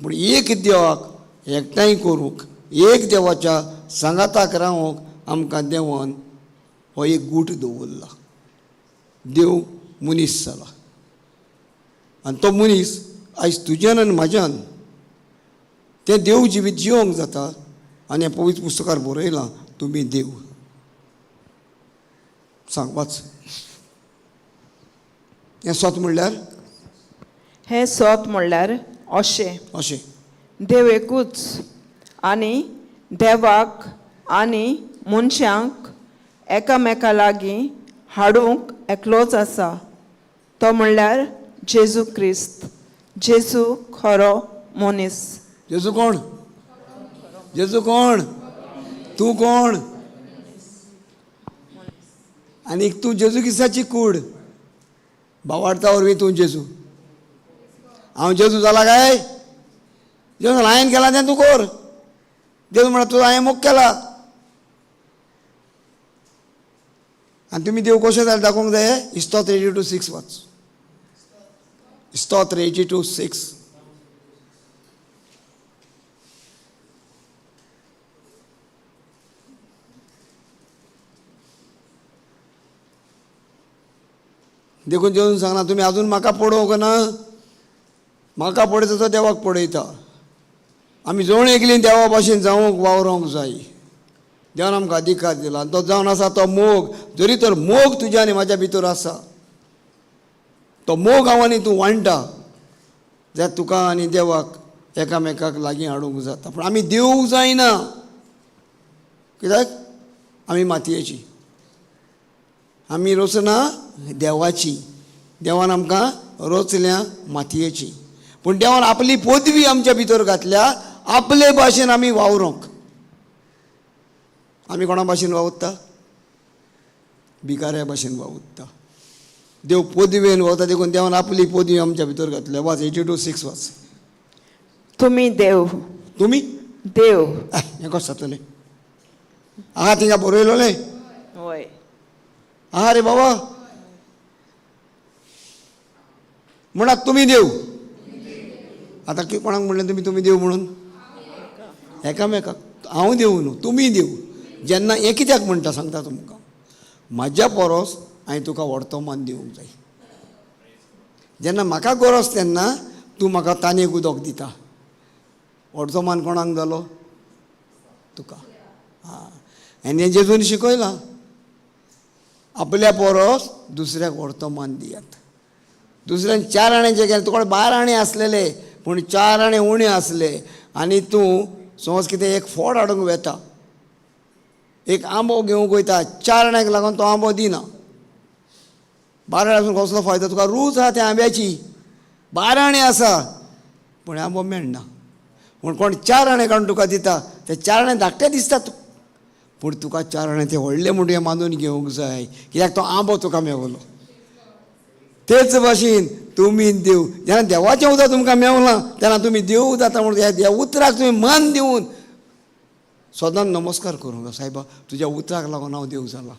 S1: पूण एक देवाक एकठांय करूंक, एक देवाच्या सांगाताक रावंक आमकां देवान हो एक गूट दवरला. देव मनीस जाला आनी तो मनीस आयज तुज्यान आनी म्हाज्यान तें देव जिवीत जिवंक जाता. आनी ह्या पवित्र पुस्तकार बरयलां, तुमी देव. सांग, वाच. हें सोत म्हणल्यार,
S2: हें सोत म्हणल्यार अशें,
S1: अशें
S2: देव एकूच आनी देवाक आनी मनशांक एकामेका लागीं हाडूंक एकलोच आसा, तो म्हणल्यार जेजू क्रिस्त. जेजू खरो मनीस.
S1: जेजू कोण? जेजू कोण? तूं कोण? आनी तूं जेजू क्रिस्ताची कूड. भावार्था वरवीं तूं जेजू. हांव जेजू जाला काय? जेजू हांवें केला तें तूं कर. जेजू म्हणटा तुजो हांवें मोग केला. आनी तुमी देव कशें जालें दाखोवंक जाय? इस्तोत्र 82:6 वाच. इस्तोत्र 82:6. देखून जेजून सांगला, तुमी आजून म्हाका पळोवंक ना, म्हाका पळयता तो देवाक पळयता. आमी जण एकली देवा भाशेन जावंक वावरोंक जाय. देवान आमकां अधिकार दिला आनी तो जावन आसा तो मोग. जरी तर मोग तुज्या आनी म्हाज्या भितर आसा, तो मोग हांव आनी तूं वांट्टा जाल्यार तुका आनी देवाक एकामेकाक लागीं हाडूंक जाता. पूण आमी देवूंक जायना, कित्याक आमी मातयेची, आमी रचना देवाची. देवान आमकां रचल्या मातयेची, पूण देवान आपली पदवी आमच्या भितर घातल्या आपले भाशेन आमी वावरोंक. आमी कोणा भाशेन वावुरता? भिकाऱ्या भाशेन वावुरता. देव पदवेन वता, देखून देवान आपली पदवी आमच्या भितर घातल्या. वाच 82:6 वाच.
S2: तुमी देव.
S1: तुमी
S2: देव.
S1: हें कशें जातलें? आहा थिंगा बरयलोलें?
S2: हय.
S1: आहा रे बाबा, म्हणात तुमी देव. आतां कोणाक म्हणलें तुमी तुमी देव म्हणून? एकामेकाक. हांव देव न्हू, तुमी देव. जेन्ना हें कित्याक म्हणटा सांगता तुमकां, म्हाज्या पोरोस हांवें तुका वर्तमान दिवंक जाय. जेन्ना म्हाका गरज तेन्ना तूं म्हाका तानेक उदक दिता. व्हडचो मान कोणाक जालो? तुका. आं, आनी हें जेजून शिकयलां, आपल्या पोरोस दुसऱ्याक व्हडतो मान दियात. दुसऱ्यान 4 आण्याचे केलें, तुका 12 आणे आसलेले पूण 4 आणे उणे आसले आनी तूं समज कितें एक फोड हाडूंक वेता, एक आंबो घेवंक वयता, 4 आण्याक लागून तो आंबो दिना, 12 आण्यासून कसलो फायदो? तुका रूच आहा त्या आंब्याची, 12 आणे आसा पूण आंबो मेळना. पूण कोण 4 आणे काडून तुका दिता, ते 4 आणे धाकटे दिसतात पूण तुका 4 आणे ते व्हडले म्हूण तुवें मानून घेवंक जाय, कित्याक तो आंबो तुका मेवलो. तेच भाशेन तुमी देव, जेन्ना देवाचें उदक तुमकां मेवलां तेन्ना तुमी देव जाता म्हणून ह्या उतराक तुमी मान दिवन सदांच नमस्कार करूंक, सायबा तुज्या उतराक लागून हांव देव जाला,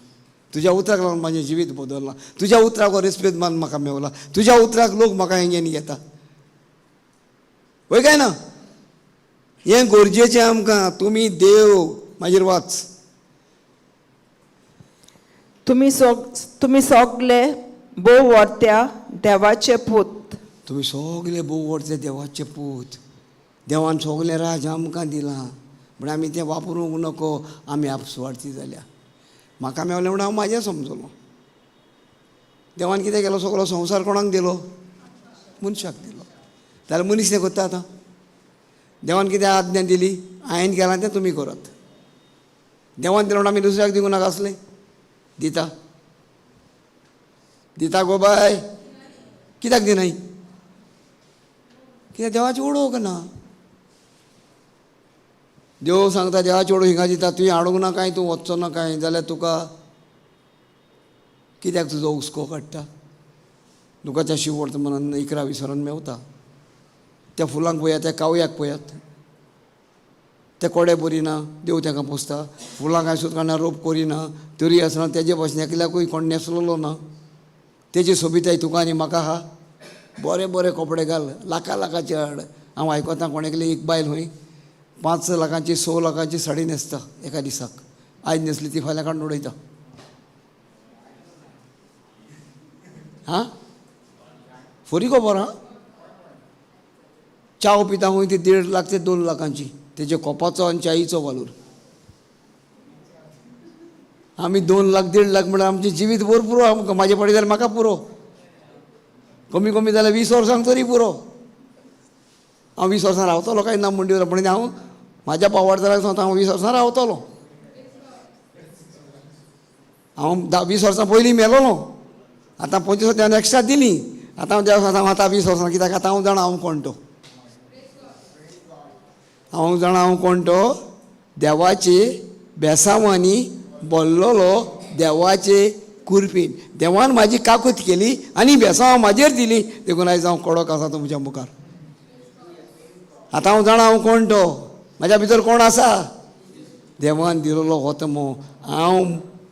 S1: तुज्या उतराक लागून म्हाजें जिवीत बदल्लां, तुज्या उतराक हो रेस्पेद मान म्हाका मेवला, तुज्या उतराक लोक म्हाका हेंगेन घेता. वय काय ना? हें गरजेचें आमकां. तुमी देव. मागीर वाच.
S2: तुमी सगले भोव व्हरत्या देवाचे पूत.
S1: तुमी सगले भोव व्हरते देवाचे पूत. देवान सगलें राज आमकां दिलां पूण आमी तें वापरूंक नको, आमी आपसुवार्थी जाल्या. म्हाका मेवलें म्हूण हांव म्हाजें समजलो. देवान कितें केलो? सगलो संवसार कोणाक दिलो? मनशाक दिलो. जाल्यार मनीस कितें करता आतां? देवान कितें आज्ञा दिली, हांवें केलां तें तुमी करात. देवान दिलें म्हूण आमी दुसऱ्याक दिवंक नाका आसलें? दिता दिता गो बाय? कित्याक दिनाय? कित्याक देवाची उडोवंक ना. देव सांगता देवाची उडोवंक हिंगा दिता, तुवें हाडूंक ना कांय, तूं वचचो ना कांय, जाल्यार तुका कित्याक तुजो हुस्को काडटा? तुका त्या शिववर्त मनान 11 विसरान मेवता. त्या फुलांक पळयात, त्या कावयाक पळयात, ते कोडे बरी ना, देव तांकां पोसता. फुलां कांय सुद्दां काडना, रोप करिना, तरी आसतना तेजे भाशेन एकल्याकूय कोण नेसलेलो ना. तेजी सोबिताय तुका आनी म्हाका आहा. बरे बरे कपडे घाल, लाखां लाखांचे हाड. हांव आयकतां कोण एकली एक बायल खंय 5 लाखांची 6 लाखांची साडी न्हेसता एका दिसाक. आयज न्हेसली ती फाल्यां काडून उडयता. हां, फरी खबर. हां, च्याव पिता खंय ती 1.5 लाख ते 2 लाखांची, तेजे कोपाचो आनी च्यायेचो वालोर. आमी 2 लाख 1.5 लाख म्हळ्यार आमचें जिवीत भर पुरो. आमकां म्हाजे पडे जाल्यार म्हाका पुरो, कमी कमी जाल्यार 20 वर्सांक तरी पुरो. हांव 20 वर्सां रावतलो काय ना म्हणटी, पूण हांव म्हाज्या पावाडदाराक सांगता हांव 20 वर्सां रावतलो. हांव 20 वर्सां पयलीं मेलोलो, आतां 25 वर्सां एक्स्ट्रा दिली. आतां हांव देवा सांगता हांव आतां 20 वर्सां, कित्याक आतां हांव जाणा हांव कोण तो. हांव जाणा हांव कोण तो, देवाचे बेसांवांनी बोल्लोलो, देवाचे कुरपीन. देवान म्हाजी काकूत केली आनी बेसांव म्हाजेर दिली, देखून आयज हांव कडक आसा तुमच्या मुखार. आतां हांव जाणा हांव कोण तो, म्हाज्या भितर कोण आसा, देवान दिलेलो ओतमो. हांव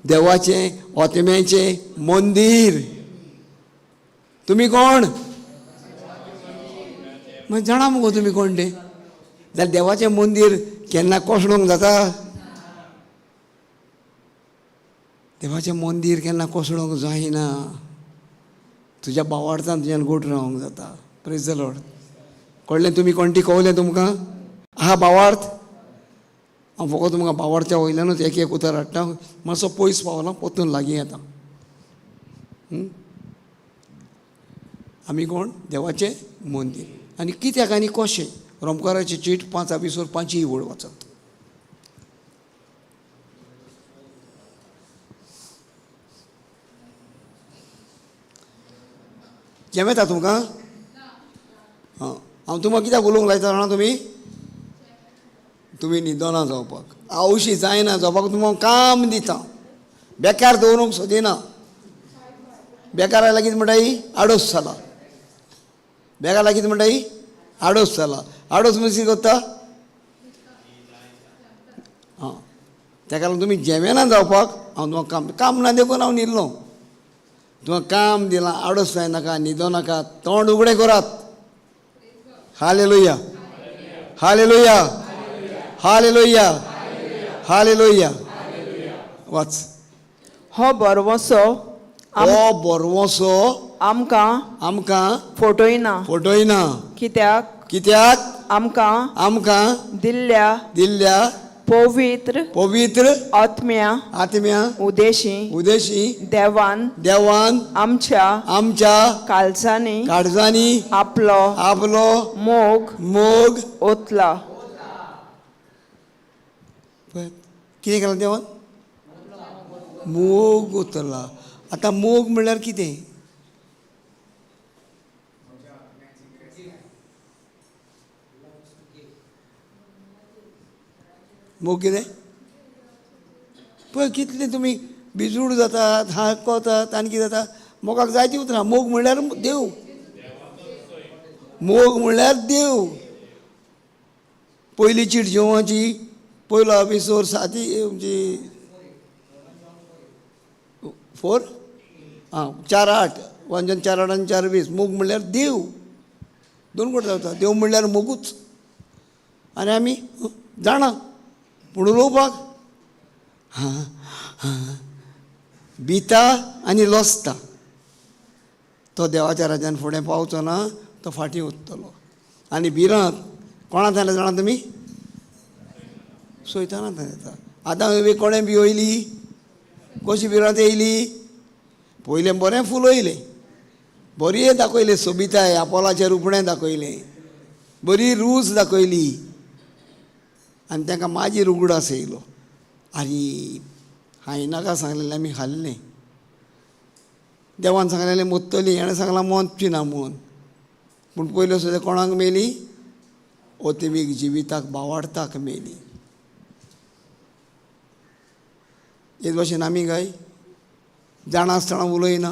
S1: देवाचें ओतम्याचें मंदीर. तुमी कोण? मागीर जाणा मुगो तुमी कोण तें. जाल्यार देवाचें मंदीर केन्ना कोसळूंक जाता? देवाचें मंदीर केन्ना कोसळूंक जायना. तुज्या बावार्थान तुज्यान गोट रावंक जाता. Praise the Lord. कळ्ळें तुमी कोण ती? कवलें तुमकां? आहा बावार्थ. हांव फकत तुमकां बावार्थ्या वयल्यानूच एक एक उतर हाडटा. मातसो पयस पावला, परतून लागीं येता. आमी कोण? देवाचें मंदीर. आनी कित्याक आनी कशें? रोमकाराची चीट 5 5 वळ वाचत. जें येता तुमकां? हां, हांव तुमकां कित्याक उलोवंक लायता जाणा तुमी? तुमी न्हिदना जावपाक, आवशी जायना जावपाक तुमकां काम दिता. बेकार दवरूंक सोदिना. बेकार आयला कितें म्हणटा ही? आडोस जाला. बेकार आयला कितें म्हणटा ही? आडोस जाला. आडोस म्हणजे कितें करता? आं, ताका लागून तुमी जेवेना जावपाक हांव तुमकां काम काम ना देखून हांव न्हिदलो. तुमकां काम दिलां, आडोस जायनाका, न्हिदो नाका, तोंड उगडें करात. Hallelujah, hallelujah, hallelujah, hallelujah. वाच.
S2: हो बरवसो
S1: हो बरवसो
S2: आमकां
S1: आमकां
S2: फटयना.
S1: फटयना.
S2: कित्याक
S1: कित्याक
S2: आमकां
S1: आमकां
S2: दिल्ल्या
S1: दिल्ल्या
S2: पवित्र
S1: पवित्र
S2: आत्म्या
S1: आत्म्या
S2: उदेशी
S1: उदेशी
S2: देवान
S1: देवान
S2: आमच्या
S1: आमच्या
S2: काळजांनी
S1: काळजांनी
S2: आपलो
S1: आपलो
S2: मोग
S1: मोग
S2: ओतला.
S1: पळय, कितें केलां देवान? मोग ओतला. आतां मोग म्हणल्यार कितें? मोग कितें? पळय कितले तुमी बिजूड जातात, हात कोतात आनी कितें जाता. मोगाक जायतीं उतरां. मोग म्हणल्यार देव, मोग म्हणल्यार देव. पयली चीट जेवणाची पयलो ऑफिसोर साती म्हणजे 4 आं 4:8 1 John 4:8 आनी 4:20. मोग म्हणल्यार देव. दोन कोट जाता. देव म्हणल्यार मोगूच. आनी आमी जाणा पूण उलोवपाक भिता आनी लजता. तो देवाच्या राज्यान फुडें पावचो ना, तो फाटीं उरतलो. आनी भिरांत कोणा जालें जाणा तुमी? सैताना येता. आतां कोणें भिवयली? कशी भिरांत येयली? पयलें बरें फुलयलें, बरी दाखयलें सोबिताय, आपोलाचें रुपणें दाखयलें, बरी रूच दाखयली आनी तांकां मागीर उगडास येयलो, आरे हांवें नाका सांगलेलें आमी खाल्लें, देवान सांगलेलें मोत्तली, हेणें सांगलां मोतची ना म्हूण. पूण पयल्यो सुद्दां कोणाक मेली? ओतिमीक जिविताक बावाडताक मेली. हेच भाशेन आमी काय जाणा आसतना उलयना,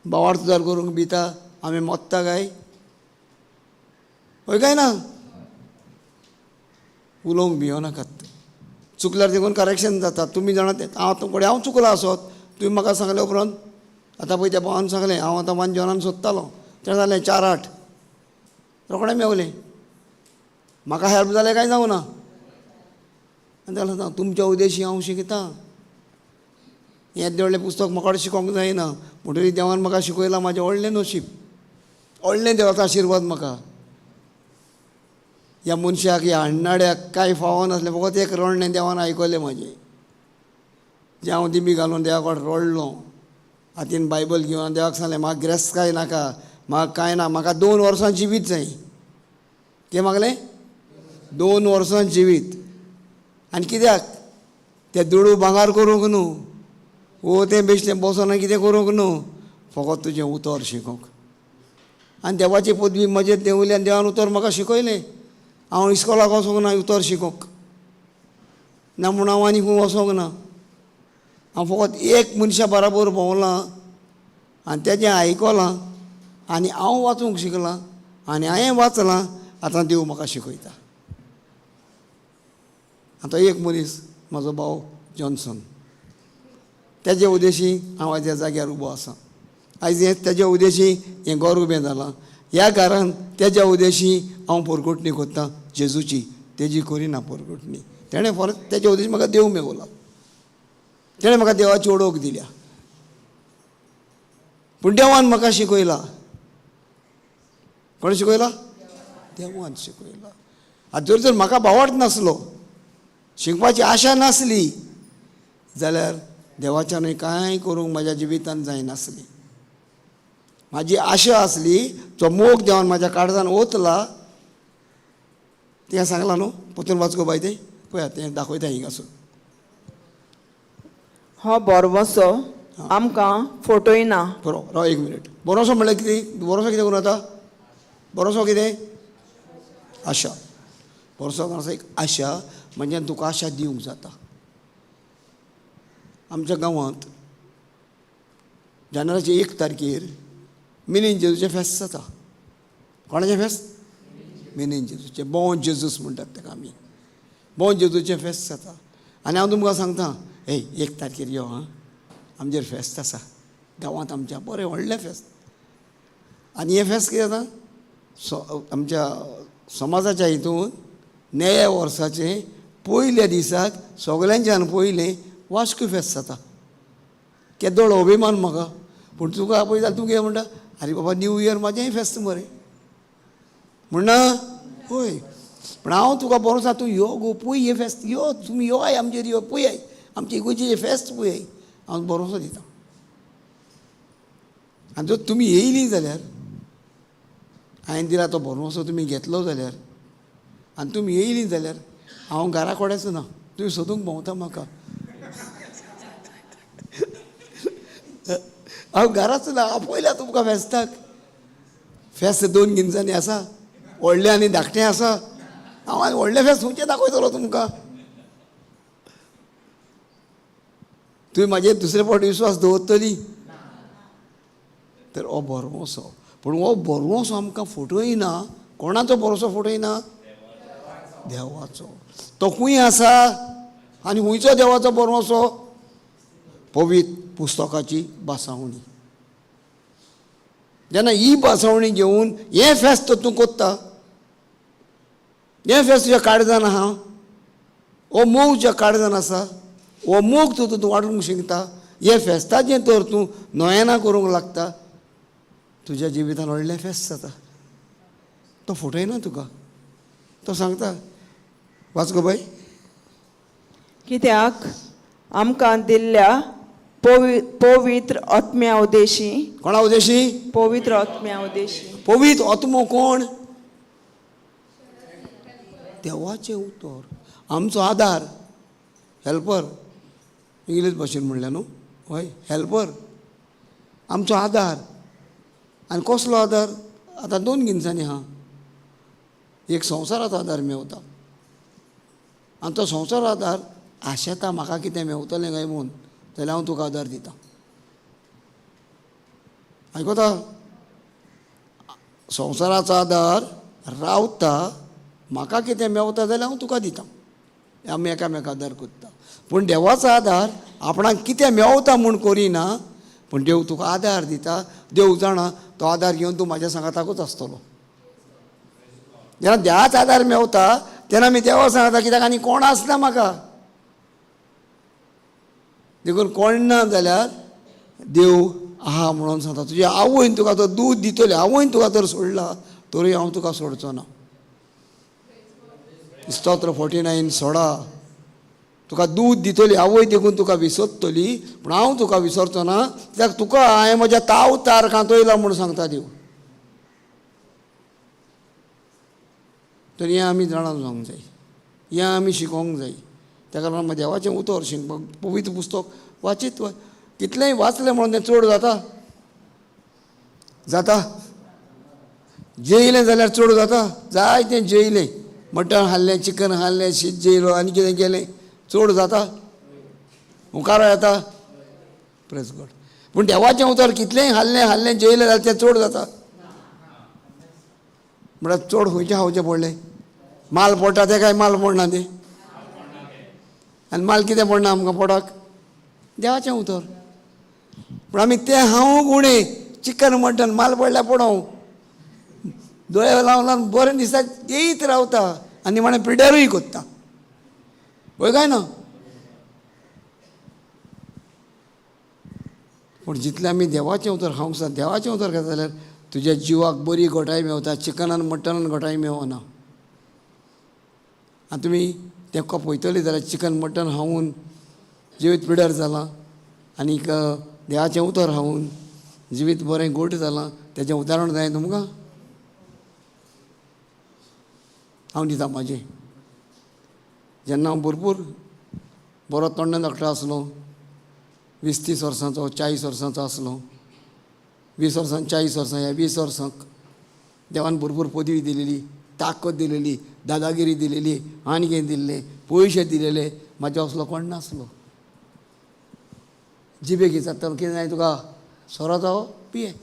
S1: बावार्थ सुदार करूंक भिता, आमी मोत्ता काय? हय काय ना? उलोवंक भियो नाकात. चुकल्यार देखून करेक्शन जाता. तुमी जाणा तें हांव तुमकडे हांव चुकलां आसत, तुमी म्हाका सांगले उपरांत आतां पळय त्या भावान सांगलें, हांव आतां 1 John सोदतालो, तें जालें 4:8 रोखडें मेवलें. म्हाका हेल्प जालें काय जावं ना? आनी जालें ना. तुमच्या उद्देशी हांव शिकतां. हें व्हडलें पुस्तक म्हाका शिकोवंक जायना, म्हणटकीर देवान म्हाका शिकयलां. म्हाजें व्हडलें नशीब, व्हडलें देवाचो आशिर्वाद म्हाका. ह्या मनशाक, ह्या अन्नाड्याक कांय फावो नासलें, फकत एक रडणें देवान आयकलें म्हाजें. जें हांव दिमी घालून देवा कडेन रडलो, हातीन बायबल घेवन देवाक सांगलें, म्हाका ग्रेस्त कांय नाका, म्हाका कांय ना, म्हाका 2 वर्सां जिवीत जाय. कितें मागलें? 2 वर्सां जिवीत. आनी कित्याक? ते दुडू भांगार करूंक न्हू, वो तें बेश्टें बसोन कितें करूंक न्हू, फकत तुजें उतर शिकोवंक. आनी देवाची पदवी म्हजेर देंवली आनी देवान उतर म्हाका शिकयलें. हांव इस्कोलाक वचोंक ना उतर शिकोवंक ना, म्हूण हांव आनी खंय वचोंक ना. हांव फकत एक मनशा बराबर भोंवलां आनी तेजें आयकलां आनी हांव वाचूंक शिकलां आनी हांवें वाचलां. आतां देव म्हाका शिकयता. आतां एक मनीस म्हजो भाव जॉन्सन, तेजे उद्देशी हांव आयज ह्या जाग्यार उबो आसा. आयज हें तेज्या उद्देशी हें घर उबें जालां. ह्या घरान तेज्या उद्देशी हांव पोरकोटणी करतां जेजूची, तेजी करिना पोरकोटणी. तेणें परत तेज्या उद्देशी म्हाका देव मेवला, तेणें म्हाका देवाची ओळख दिल्या. पूण देवान म्हाका शिकयला. कोणें शिकयला? देवान शिकयला. आतां जर जर म्हाका भावार्थ नासलो, शिकपाची आशा नासली जाल्यार देवाच्यानूय कांय करूंक म्हाज्या जिवितान जायनासली. म्हाजी आशा आसली, तो मोग देवान म्हाज्या काळजान ओतला. तें सांगलां न्हू, परतून वाच गो बाय तें, पळया तें दाखयता हिंगासून.
S2: हो भरवंसो आमकां फटयना.
S1: बरो राव एक मिनीट. भरोसो म्हणल्यार कितें? भरोसो कितें करून जाता? भरोसो कितें? आशा. भरोसो आसा एक आशा, म्हणजे तुका आशा दिवंक जाता. आमच्या गांवांत जानेवारीचे 1 तारखेर मिनीन जेजूचें फेस्त जाता. कोणाचें फेस्त? मिनीन जेजूचें. बोन जेजूस म्हणटात ताका आमी. बोन जेजूचें फेस्त जाता. आनी हांव तुमकां सांगता, हे 1 तारखेर यो आं, आमचेर फेस्त आसा गांवांत आमच्या, बरें व्हडलें फेस्त. आनी हें फेस्त कितें जाता, आमच्या समाजाच्या हितून नव्या वर्साचें पयल्या दिसाक सगल्यांच्यान पयलें वास्को फेस्त जाता. केदो अभिमान म्हाका. पूण तुका आपयता जाल्यार तूं कितें म्हणटा? आरे बाबा, न्यू इयर म्हाजेंय फेस्त मरे म्हणना. हय, पूण हांव तुका बरो आसा, तूं यो गो पळय हें फेस्त, यो तुमी यो आमचेर, यो पळय आमचे इगोर्जेचें फेस्त पळय, हांव बरोसो दिता. आनी जर तुमी येयली जाल्यार, हांवें दिला तो भरवंसो तुमी घेतलो जाल्यार, आनी तुमी येयली जाल्यार हांव घरा कडेच ना, तुमी सोदूंक भोंवता म्हाका. हांव घराच ना, आपयल्या तुमकां फेस्ताक. फेस्त 2 गिंजांनी आसा, व्हडलें आनी धाकटें आसा. हांव आनी व्हडलें फेस्त खंयचें दाखयतलो तुमकां? तुवें म्हाजेर दुसरे फावट विस्वास दवरतली तर हो भरवंसो. पूण हो भरवंसो आमकां फटयना. कोणाचो भरवंसो फटयना? देवाचो. तो खंय आसा आनी खंयचो देवाचो भरवंसो? पवित्र पुस्तकाची भासावणी. जेन्ना ही भासावणी घेवन हें फेस्त तूं कोत्ता, हें फेस्त तुज्या काळजान आहा, हो मोग तुज्या काळजान आसा, हो मोग तूं तूं वाडूंक शिकता, हें फेस्ताचें तर तूं नोयेना करूंक लागता, तुज्या जिवितान व्हडलें फेस्त जाता. तो फटयना तुका, तो सांगता. वाच गो बाय.
S2: कित्याक आमकां दिल्ल्या पवित्र आत्म्या उदेशी.
S1: कोणा उदेशी?
S2: पवित्र आत्म्या उदेशी.
S1: पवित्र आत्मो कोण? देवाचें उतर, आमचो आदार, हेल्पर. इंग्लीश भाशेन म्हणलें न्हू? हय, हेल्पर, आमचो आदार. आनी कसलो आदार? आतां 2 गिन्सांनी आहा. एक संवसाराचो आदार मेवता, आनी तो संवसार आदार आशेता म्हाका कितें मेवतलें काय म्हूण, जाल्यार हांव तुका आदार दिता. आयकता? संवसाराचो आदार रावता, म्हाका कितें मेवता जाल्यार हांव तुका दिता, आमी एकामेका आदार करता. पूण देवाचो आदार आपणाक कितें मेवता म्हूण करिना, पूण देव तुका आदार दिता. देव जाणा तो आदार घेवन तूं म्हाज्या सांगाताकूच आसतलो. जेन्ना देवाचो आदार मेवता तेन्ना आमी देवा सांगता, कित्याक आनी कोण आसना म्हाका. देखून कोण ना जाल्यार देव आहा म्हणून सांगता. तुज्या आवयन तुका तो दूद दितली, आवयन तुका तर सोडला तरूय हांव तुका सोडचो ना. स्तोत्र 49:16. तुका दूद दितली आवय देखून तुका विसरतली, पूण हांव तुका विसरचो ना, कित्याक तुका हांवें म्हज्या तावतार कांतयला म्हूण सांगता देव. तर हें आमी जाणा जावंक जाय, हें आमी शिकोवंक जाय. ताका लागून देवाचें उतर शिकपाक पवित्र पुस्तक वाचीत कितलेंय वाचलें म्हणून तें चड जाता? जाता? जेयलें जाल्यार चड जाता? जाय तें जेयलें, मटण हाडलें, चिकन हाडलें, शीत जेयलो आनी कितें केलें, चड जाता? हुंकारो येता? Praise God. पूण देवाचें उतर कितलेंय हाडलें हाडलें जेयलें जाल्यार तें चड जाता? म्हळ्यार चड खंयचें खावचें पडलें? माल पडटा तें काय माल पडना तें? आनी माल कितें पडना आमकां पोटाक? देवाचें उतर. पूण आमी तें हांव उणें चिकन मटन माल पडल्यार पडोवं, दोळे लावन लावन बरें दिसता येयत रावता आनी मागीर पिड्यारूय कोत्ता. वय काय ना? पूण जितलें आमी देवाचें उतर खावंक जाता, देवाचें उतर खाता जाल्यार तुज्या जिवाक बरी घोटाय मेवता, चिकनान मटनान घोटाय मेवना. आनी तुमी तें पळयतली जाल्यार चिकन मटन खावन जिवीत पिड्यार जालां, आनीक देवाचें उतर खावन जिवीत बरें गोट जालां, तेजें उदाहरण जाय तुमकां? हांव दिता म्हाजें. जेन्ना हांव भरपूर बरो तोंडान धाकटो आसलो, 20-30 वर्सांचो, 40 वर्सांचो आसलो, 20 वर्सां 40 वर्सां, ह्या 20 वर्सांक देवान भरपूर पदवी दिलेली, ताकद दिलेली, दादागिरी दिलेली, आनी कितें दिल्लें, पयशे दिलेले. म्हाज्या असलो कोण नासलो. जिबेक विचारतालो, कितें जाय तुका? सोरो जावो पिये,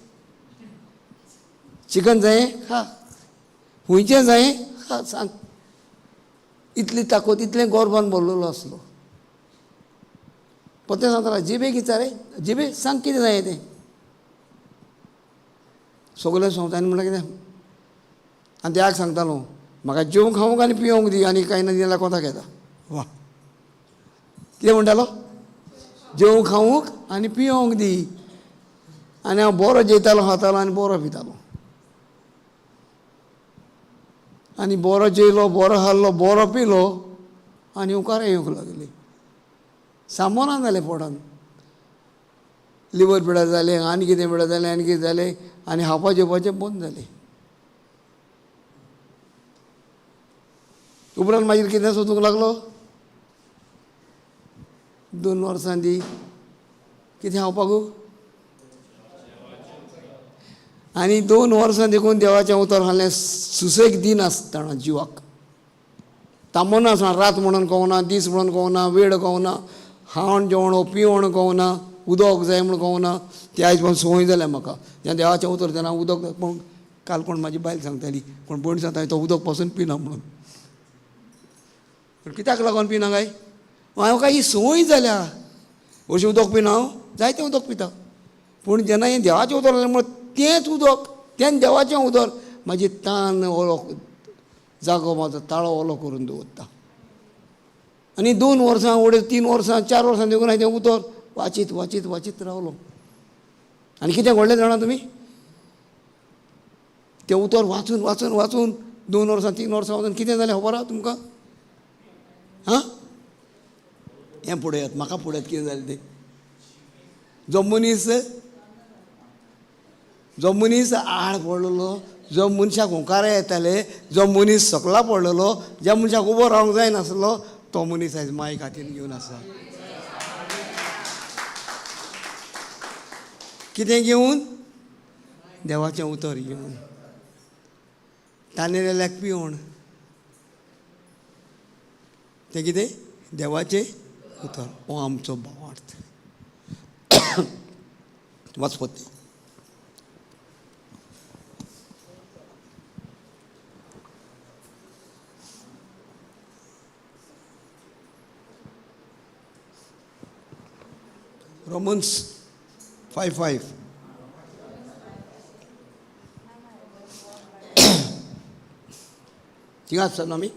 S1: चिकन जाय खा, खुंयचें जाय खा, सांग. इतली ताकद, इतलें गोरवान भरलेलो आसलो. परतें सांगतालो, जिबेक विचार, जिबे सांग कितें जाय तें. सगळें सांगता. आनी म्हणल्यार कितें? आनी देवाक सांगतालो, म्हाका जेवंक खावंक आनी पिवंक दी, आनी कांय ना जाल्यार कोताक येता. वा, कितें म्हणटालो? जेवंक खावंक आनी पिवंक दी, आनी हांव बरो जेयतालो, खातालो आनी बरो पितालो. आनी बरो जेयलो, बरो खाल्लो, बरो पिलो आनी हुंकारां येवंक लागली. सामोना जालें पोटान, लिवर पिडा जालें, आनी कितें पिडा जालें, आनी कितें जालें, आनी खावपा जेवपाचें बंद जालें. उपरांत मागीर कितें सोदूंक लागलो, 2 वर्सां दी कितें खावपाक. आनी 2 वर्सां देखून देवाचें उतर खाल्लें, सुसेग दिनासतना जिवाक, तांबो आसना, रात म्हणून कळना, दीस म्हणून कळना, वेळ कळना, खावण जेवण पिवण कळना, उदक जाय म्हूण कळना. ते आयज पण संवय जाल्या म्हाका. जेन्ना देवाचें उतर तेन्ना उदक, पूण काल कोण म्हाजी बायल सांगताली, कोण भयण सांगता तो उदक पासून पिना म्हणून. पूण कित्याक लागून पिना काय? म्हाका ही संवय जाल्या. अशें उदक पिना हांव, जायतें उदक पिता, पूण जेन्ना हें देवाचें उदक जालें म्हणून तेंच उदक, तेंच देवाचें उदक म्हाजी तान ओलो जागो, म्हाजो ताळो ओलो करून दवरता. आनी 2 वर्सां, वडे 3 वर्सां, 4 वर्सां देखून हांवें तें उतर वाचीत वाचीत वाचीत रावलो. आनी कितें घडलें जाणा तुमी? तें उतर वाचून वाचून वाचून 2 वर्सां 3 वर्सां वचून कितें जालें खबर आसा तुमकां? हां, हें पळयात, म्हाका पळयात कितें जालें तें. जो मनीस आळ पडलेलो, जो मनशाक हुंकारे येताले, जो मनीस सकला पडलेलो, ज्या मनशाक उबो रावंक जायनासलो, तो मनीस आयज मायक हातीन घेवन आसा. कितें घेवन? देवाचें उतर घेवन. तानेलेल्याक पिवण, तें कितें? देवाचें उतर. हो आमचो भावार्थ. वाचपती रोमन्स 5:5. थिंगा आसता न्हू आमी?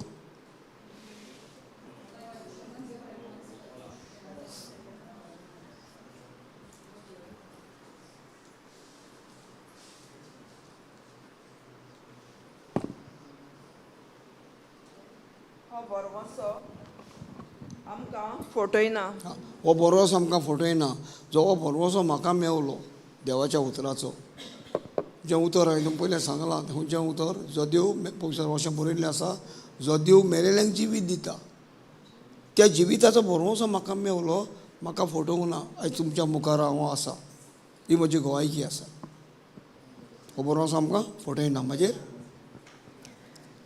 S2: हो बरवसो आमकां फटयना.
S1: हो बरोसो आमकां फटयना. जो हो बरोसो म्हाका मेवलो देवाच्या उतराचो, जें उतर हांवें तुमकां पयलें सांगलां, खंयचें उतर? जो देव पवित्र अशें बरयल्लें आसा, जो देव मेरेल्यांक जिवीत दिता, त्या जिविताचो बरोसो म्हाका मेवलो, म्हाका फटोवंक ना. आयज तुमच्या मुखार हांव आसा, ही म्हजी गोवायकी आसा. हो बरोसो आमकां फटयना. मागीर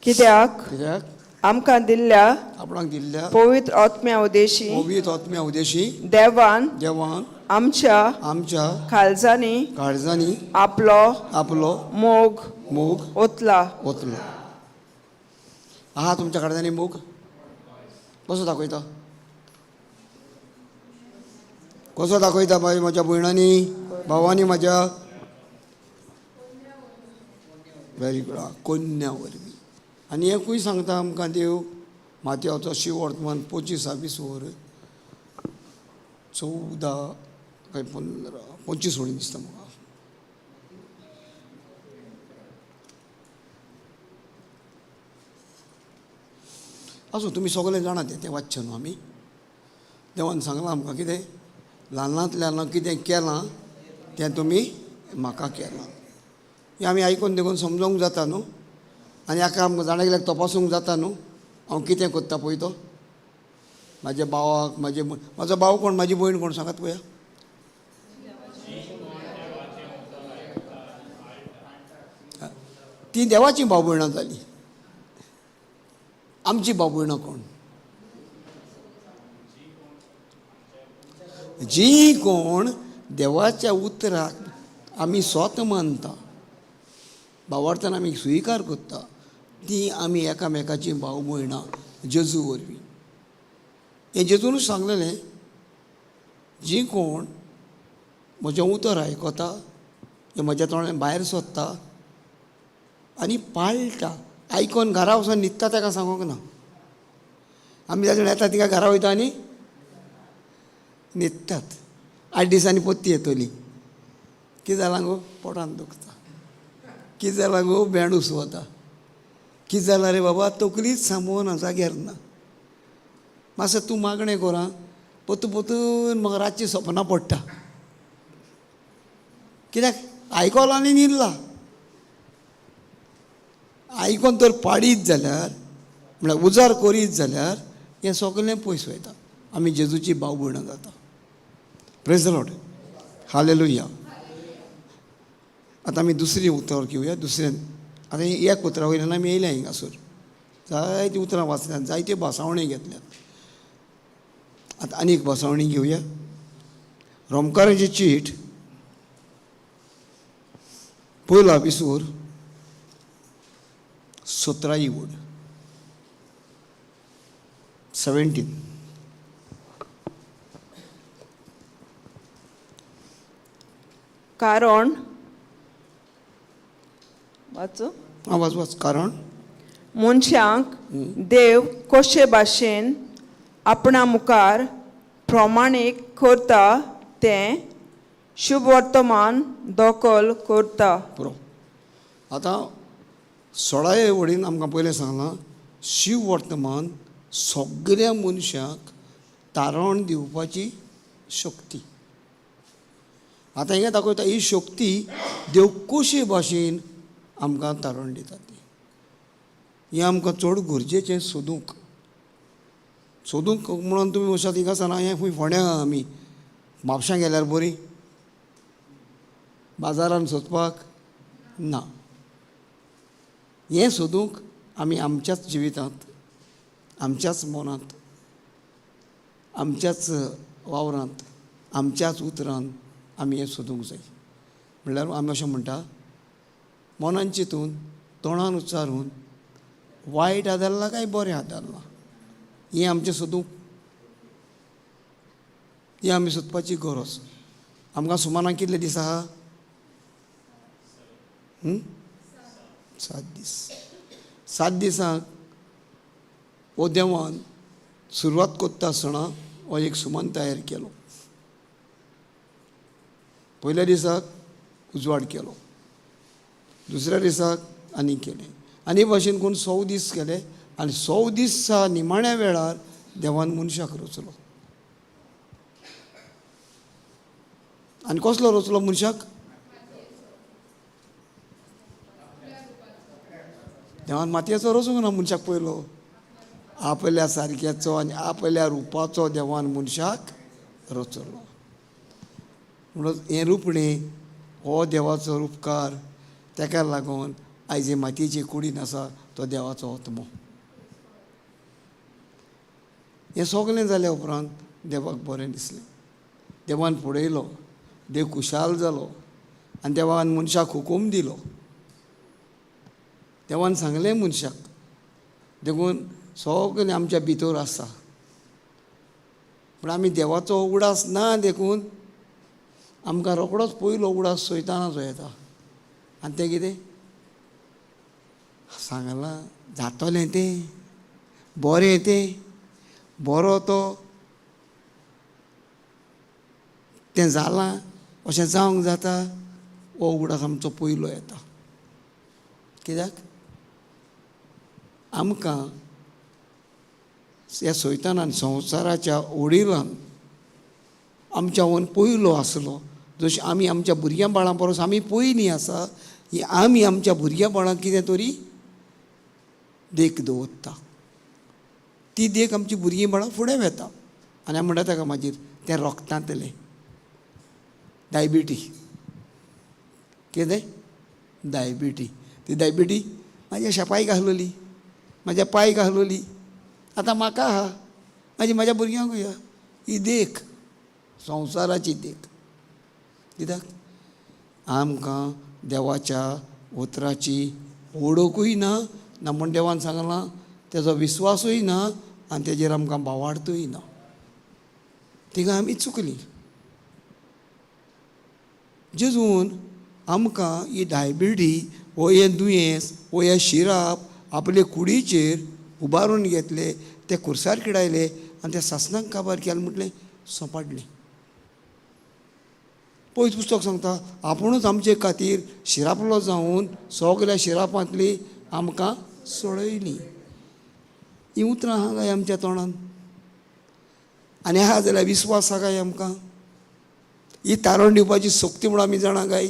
S2: कित्याक
S1: कित्याक
S2: आमकां दिल्ल्या
S1: आपणाक दिल्ल्या
S2: पवित्र आत्म्या उदेशी
S1: पवित्र आत्म्या उदेशी
S2: देवान
S1: देवान
S2: आमच्या
S1: आमच्या
S2: काळजांनी
S1: काळजांनी
S2: आपलो
S1: आपलो
S2: मोग
S1: मोग
S2: ओतला.
S1: ओतलो. आहा तुमच्या काळजांनी मोग? कसो दाखयता? कसो दाखयता बाय म्हज्या भयणांनी भावांनी म्हज्या? व्हेरी गुड, कोन्या वरवीं. आनी एकूय सांगता आमकां देव, मातयाचो शिव वर्तमान 25 वर 14 काय 15 25 वळी दिसता म्हाका. आसूं, तुमी सगळे जाणा तें वाचचें न्हू आमी. देवान सांगलां आमकां कितें, ल्हानांतल्यान कितें केलां तें तुमी म्हाका केलां. हें आमी आयकून देखून समजोंक जाता न्हू, आनी हाका आमकां जाणा गेल्यार तपासूंक जाता न्हू. हांव कितें करता पळय तो म्हाज्या भावाक, म्हाजो भाव कोण, म्हाजी भयण कोण, सांगात पळया. ती देवाची भाव भयणां जाली. आमची भाव भयणां कोण? जी कोण देवाच्या उतराक आमी स्वत मानता, भावार्थान आमी स्विकार करता, ती आमी एकामेकाची भाव भयणां जेजू वरवीं. हें जेजूनच सांगलेलें, जी कोण म्हजें उतर आयकता, हें म्हज्या तोंडान भायर सोदता आनी पाळटा, आयकोन घरा वचोन न्हिदता ताका सांगूंक ना. आमी जाण येता तिका घरा वयता आनी न्हिदतात. 8 दिसांनी पोत्ती येतली. कितें जालां गो? पोटान दुखता. कितें जालां गो? बेंड वता. कितें जालां रे बाबा? तकलीच सांबोना, जाग्यार ना. मातसो तूं मागणें कर आं, पोतू पोतून म्हाका रातची सपनां पडटा. कित्याक आयकलो आनी न्हिदला. आयकोन तर पाडीत जाल्यार, म्हळ्यार उजार करीत जाल्यार हें सगलें पयस वयता. आमी जेजूची भाव भयणां जाता. Praise the Lord, hallelujah. आतां आमी दुसरी उतरां घेवया. दुसरें आतां एक उतरां वयल्यान आमी येयल्या हिंगासर. जायतीं उतरां वाचल्यात, जायत्यो भासावणी घेतल्यात. आतां आनी एक भासावणी घेवया. रोमकाराची चीट पयलो विसूर 17 वड 17.
S2: कारण वाचू?
S1: आं, वाच वाच. कारण
S2: मनशांक देव कशे भाशेन आपणा मुखार प्रमाणीक करता तें शुभ वर्तमान दखल करता.
S1: पुरो. आतां 16 वडीन आमकां पयलें सांगलां, शिव वर्तमान सगळ्या मनशाक तारण दिवपाची शक्ती. आतां हें दाखयता ही शक्ती देव कशे भाशेन आमकां तारण दिता ती. हें आमकां चड गरजेचें सोदूंक. सोदूंक म्हणून तुमी वचात थिंगा आसना, हें खंय फोंड्या आहा, आमी म्हापशां गेल्यार बरी बाजारान सोदपाक ना. हें सोदूंक आमी आमच्याच जिवितांत, आमच्याच मनांत, आमच्याच वावरांत, आमच्याच उतरान आमी हें सोदूंक जाय. म्हणल्यार आमी अशें म्हणटा, मनान चिंतून तोंडान उच्चारून वायट आदारलां काय बरें आदारलां, हें आमचें सोदूंक, हें आमी सोदपाची गरज. आमकां सुमारान कितले दीस आहा? 7 दीस. 7 दिसांक हो देवान सुरवात करता आसतना हो एक सुमान तयार केलो. पयल्या दिसाक उजवाड केलो, दुसऱ्या दिसाक आनी केलें, आनी भाशेन करून 100 दीस केले. आनी 100 दिसा निमाण्या वेळार देवान मनशाक रचलो. आनी कसलो रचलो मनशाक? देवान मातयेचो रचूंक ना मनशाक, पयलो आपल्या सारक्याचो आनी आपल्या रुपाचो देवान मनशाक रचलो. म्हणून हें रुपणें हो देवाचो रुपकार. तेका लागून आयज हे मातयेची कुडीन आसा तो देवाचो आत्मो. हें सगलें जाल्या उपरांत देवाक बरें दिसलें. देवान पळयलो, देव खुशाल जालो आनी देवान मनशाक हुकूम दिलो. देवान सांगलें मनशाक, देखून सगलें आमच्या भितर आसा, पूण आमी देवाचो उगडास ना, देखून आमकां रोखडोच पयलो उगडास सैतानाचो येता. आनी तें कितें सांगलां जातलें, तें बरें, तें बरो तो, तें जालां, अशें जावंक जाता, हो उगडास आमचो पयलो येता. कित्याक आमकां ह्या सैतानान संवसाराच्या वडिलान आमच्या वन पयलो आसलो. जशें आमी आमच्या भुरग्यां बाळां परस आमी पयलीं आसा, ही आमी आमच्या भुरग्यां बाळांक कितें तरी देख दवरता, ती देख आमची भुरगीं बाळां फुडें वेता. आनी आमी म्हणटा ताका मागीर तें रोगतांतलें डायबिटी, कितें डायबिटी, ती डायबिटी म्हाज्या शेपायक आहलोली, म्हाज्या पायक आहलोली, आतां म्हाका आहा, मागीर म्हाज्या भुरग्यांकूय आहा. ही देख संवसाराची देख. कित्याक आमकां देवाच्या उतराची ओळखूय ना, ना म्हूण देवान सांगलां तेजो विस्वासूय ना, आनी तेजेर आमकां भावार्थूय ना. थिंगा आमी चुकलीं. जेजून आमकां ही डायबिटी हो हें दुयेंस हो हें शिराप आपले कुडीचेर उबारून घेतले, ते खुर्सार किडायले आनी त्या सासणाक काबार केलें, म्हटलें सोंपाडलें. पयस पुस्तक सांगता आपुणूच आमचे खातीर शिरापलो जावन सगल्या शिरापांतली आमकां सोडयली. ही उतरां आहा काय आमच्या तोंडान? आनी आहा जाल्यार विस्वास आहा काय आमकां? ही तारण दिवपाची शक्ती म्हूण आमी जाणा काय?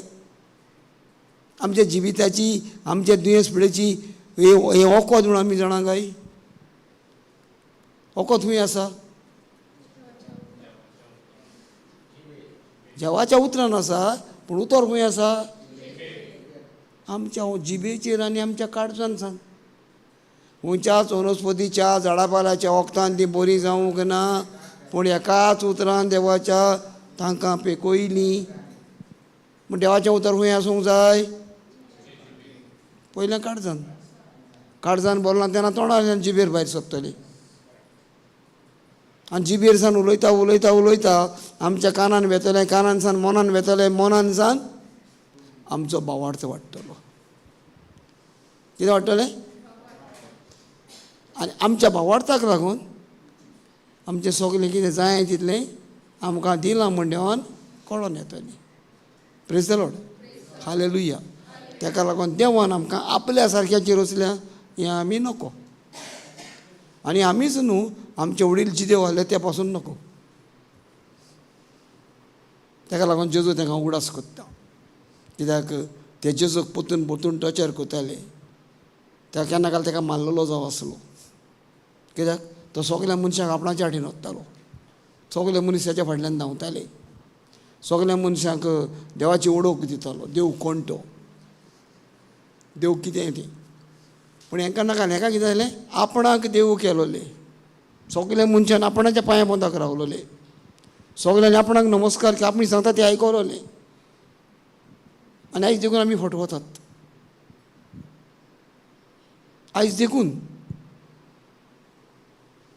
S1: आमच्या जिविताची, आमच्या दुयेंस पिडेची हें वखद म्हूण आमी जाणा काय? वखद खंय आसा? देवाच्या उतरान आसा, पूण उतर खंय आसा? आमच्या जिबेचेर आनी आमच्या काळजान सांग. खंयच्याच वनस्पतीच्या झाडापाल्याच्या वखदान ती बरी जावंक ना, पूण एकाच उतरान देवाच्या तांकां पेकोयली. पूण देवाचें उतर खंय आसूंक जाय? पयलें काळजान. काळजान बोलना तेन्ना तोंडांतल्यान जिबेर भायर सोदतली. आनी जिबेर सान उलयता उलयता उलयता आमच्या कानान वेतलें, कानान सान मनान वेतलें, मनान सान आमचो भावार्थ वाडटलो. कितें वाडटलें? आनी आमच्या भावार्थाक लागून आमचें सगलें कितें जाय तितलें आमकां दिलां म्हूण देवान कळोन येतलें. Praise the Lord, hallelujah. ताका लागून देवान आमकां आपल्या सारक्याची रचल्या हें आमी नको. आनी आमीच न्हू, आमचे वडील जिदेव आहले ते पासून नको. ताका लागून जेजू तांकां उगडास करता, कित्याक ते जेजूक परतून परतून टॉर्चर करताले. त्या केन्ना काल ताका मारलेलो जावं आसलो, कित्याक तो सगल्या मनशांक आपणाच्या हाटीन वतालो, सगले मनीस ताच्या फाटल्यान धांवताले, सगल्या मनशांक देवाची ओळख दितालो, देव कोण तो, देव कितें तें. पूण हेंकां नाका, हेका कितें जालें, आपणाक देव केलोले, सगल्या मनशान आपणाच्या पांया पोंदाक रावलोले, सगल्यांनी आपणाक नमस्कार की आपणी सांगता ते आयकलोले. आनी आयज देखून आमी फट वतात. आयज देखून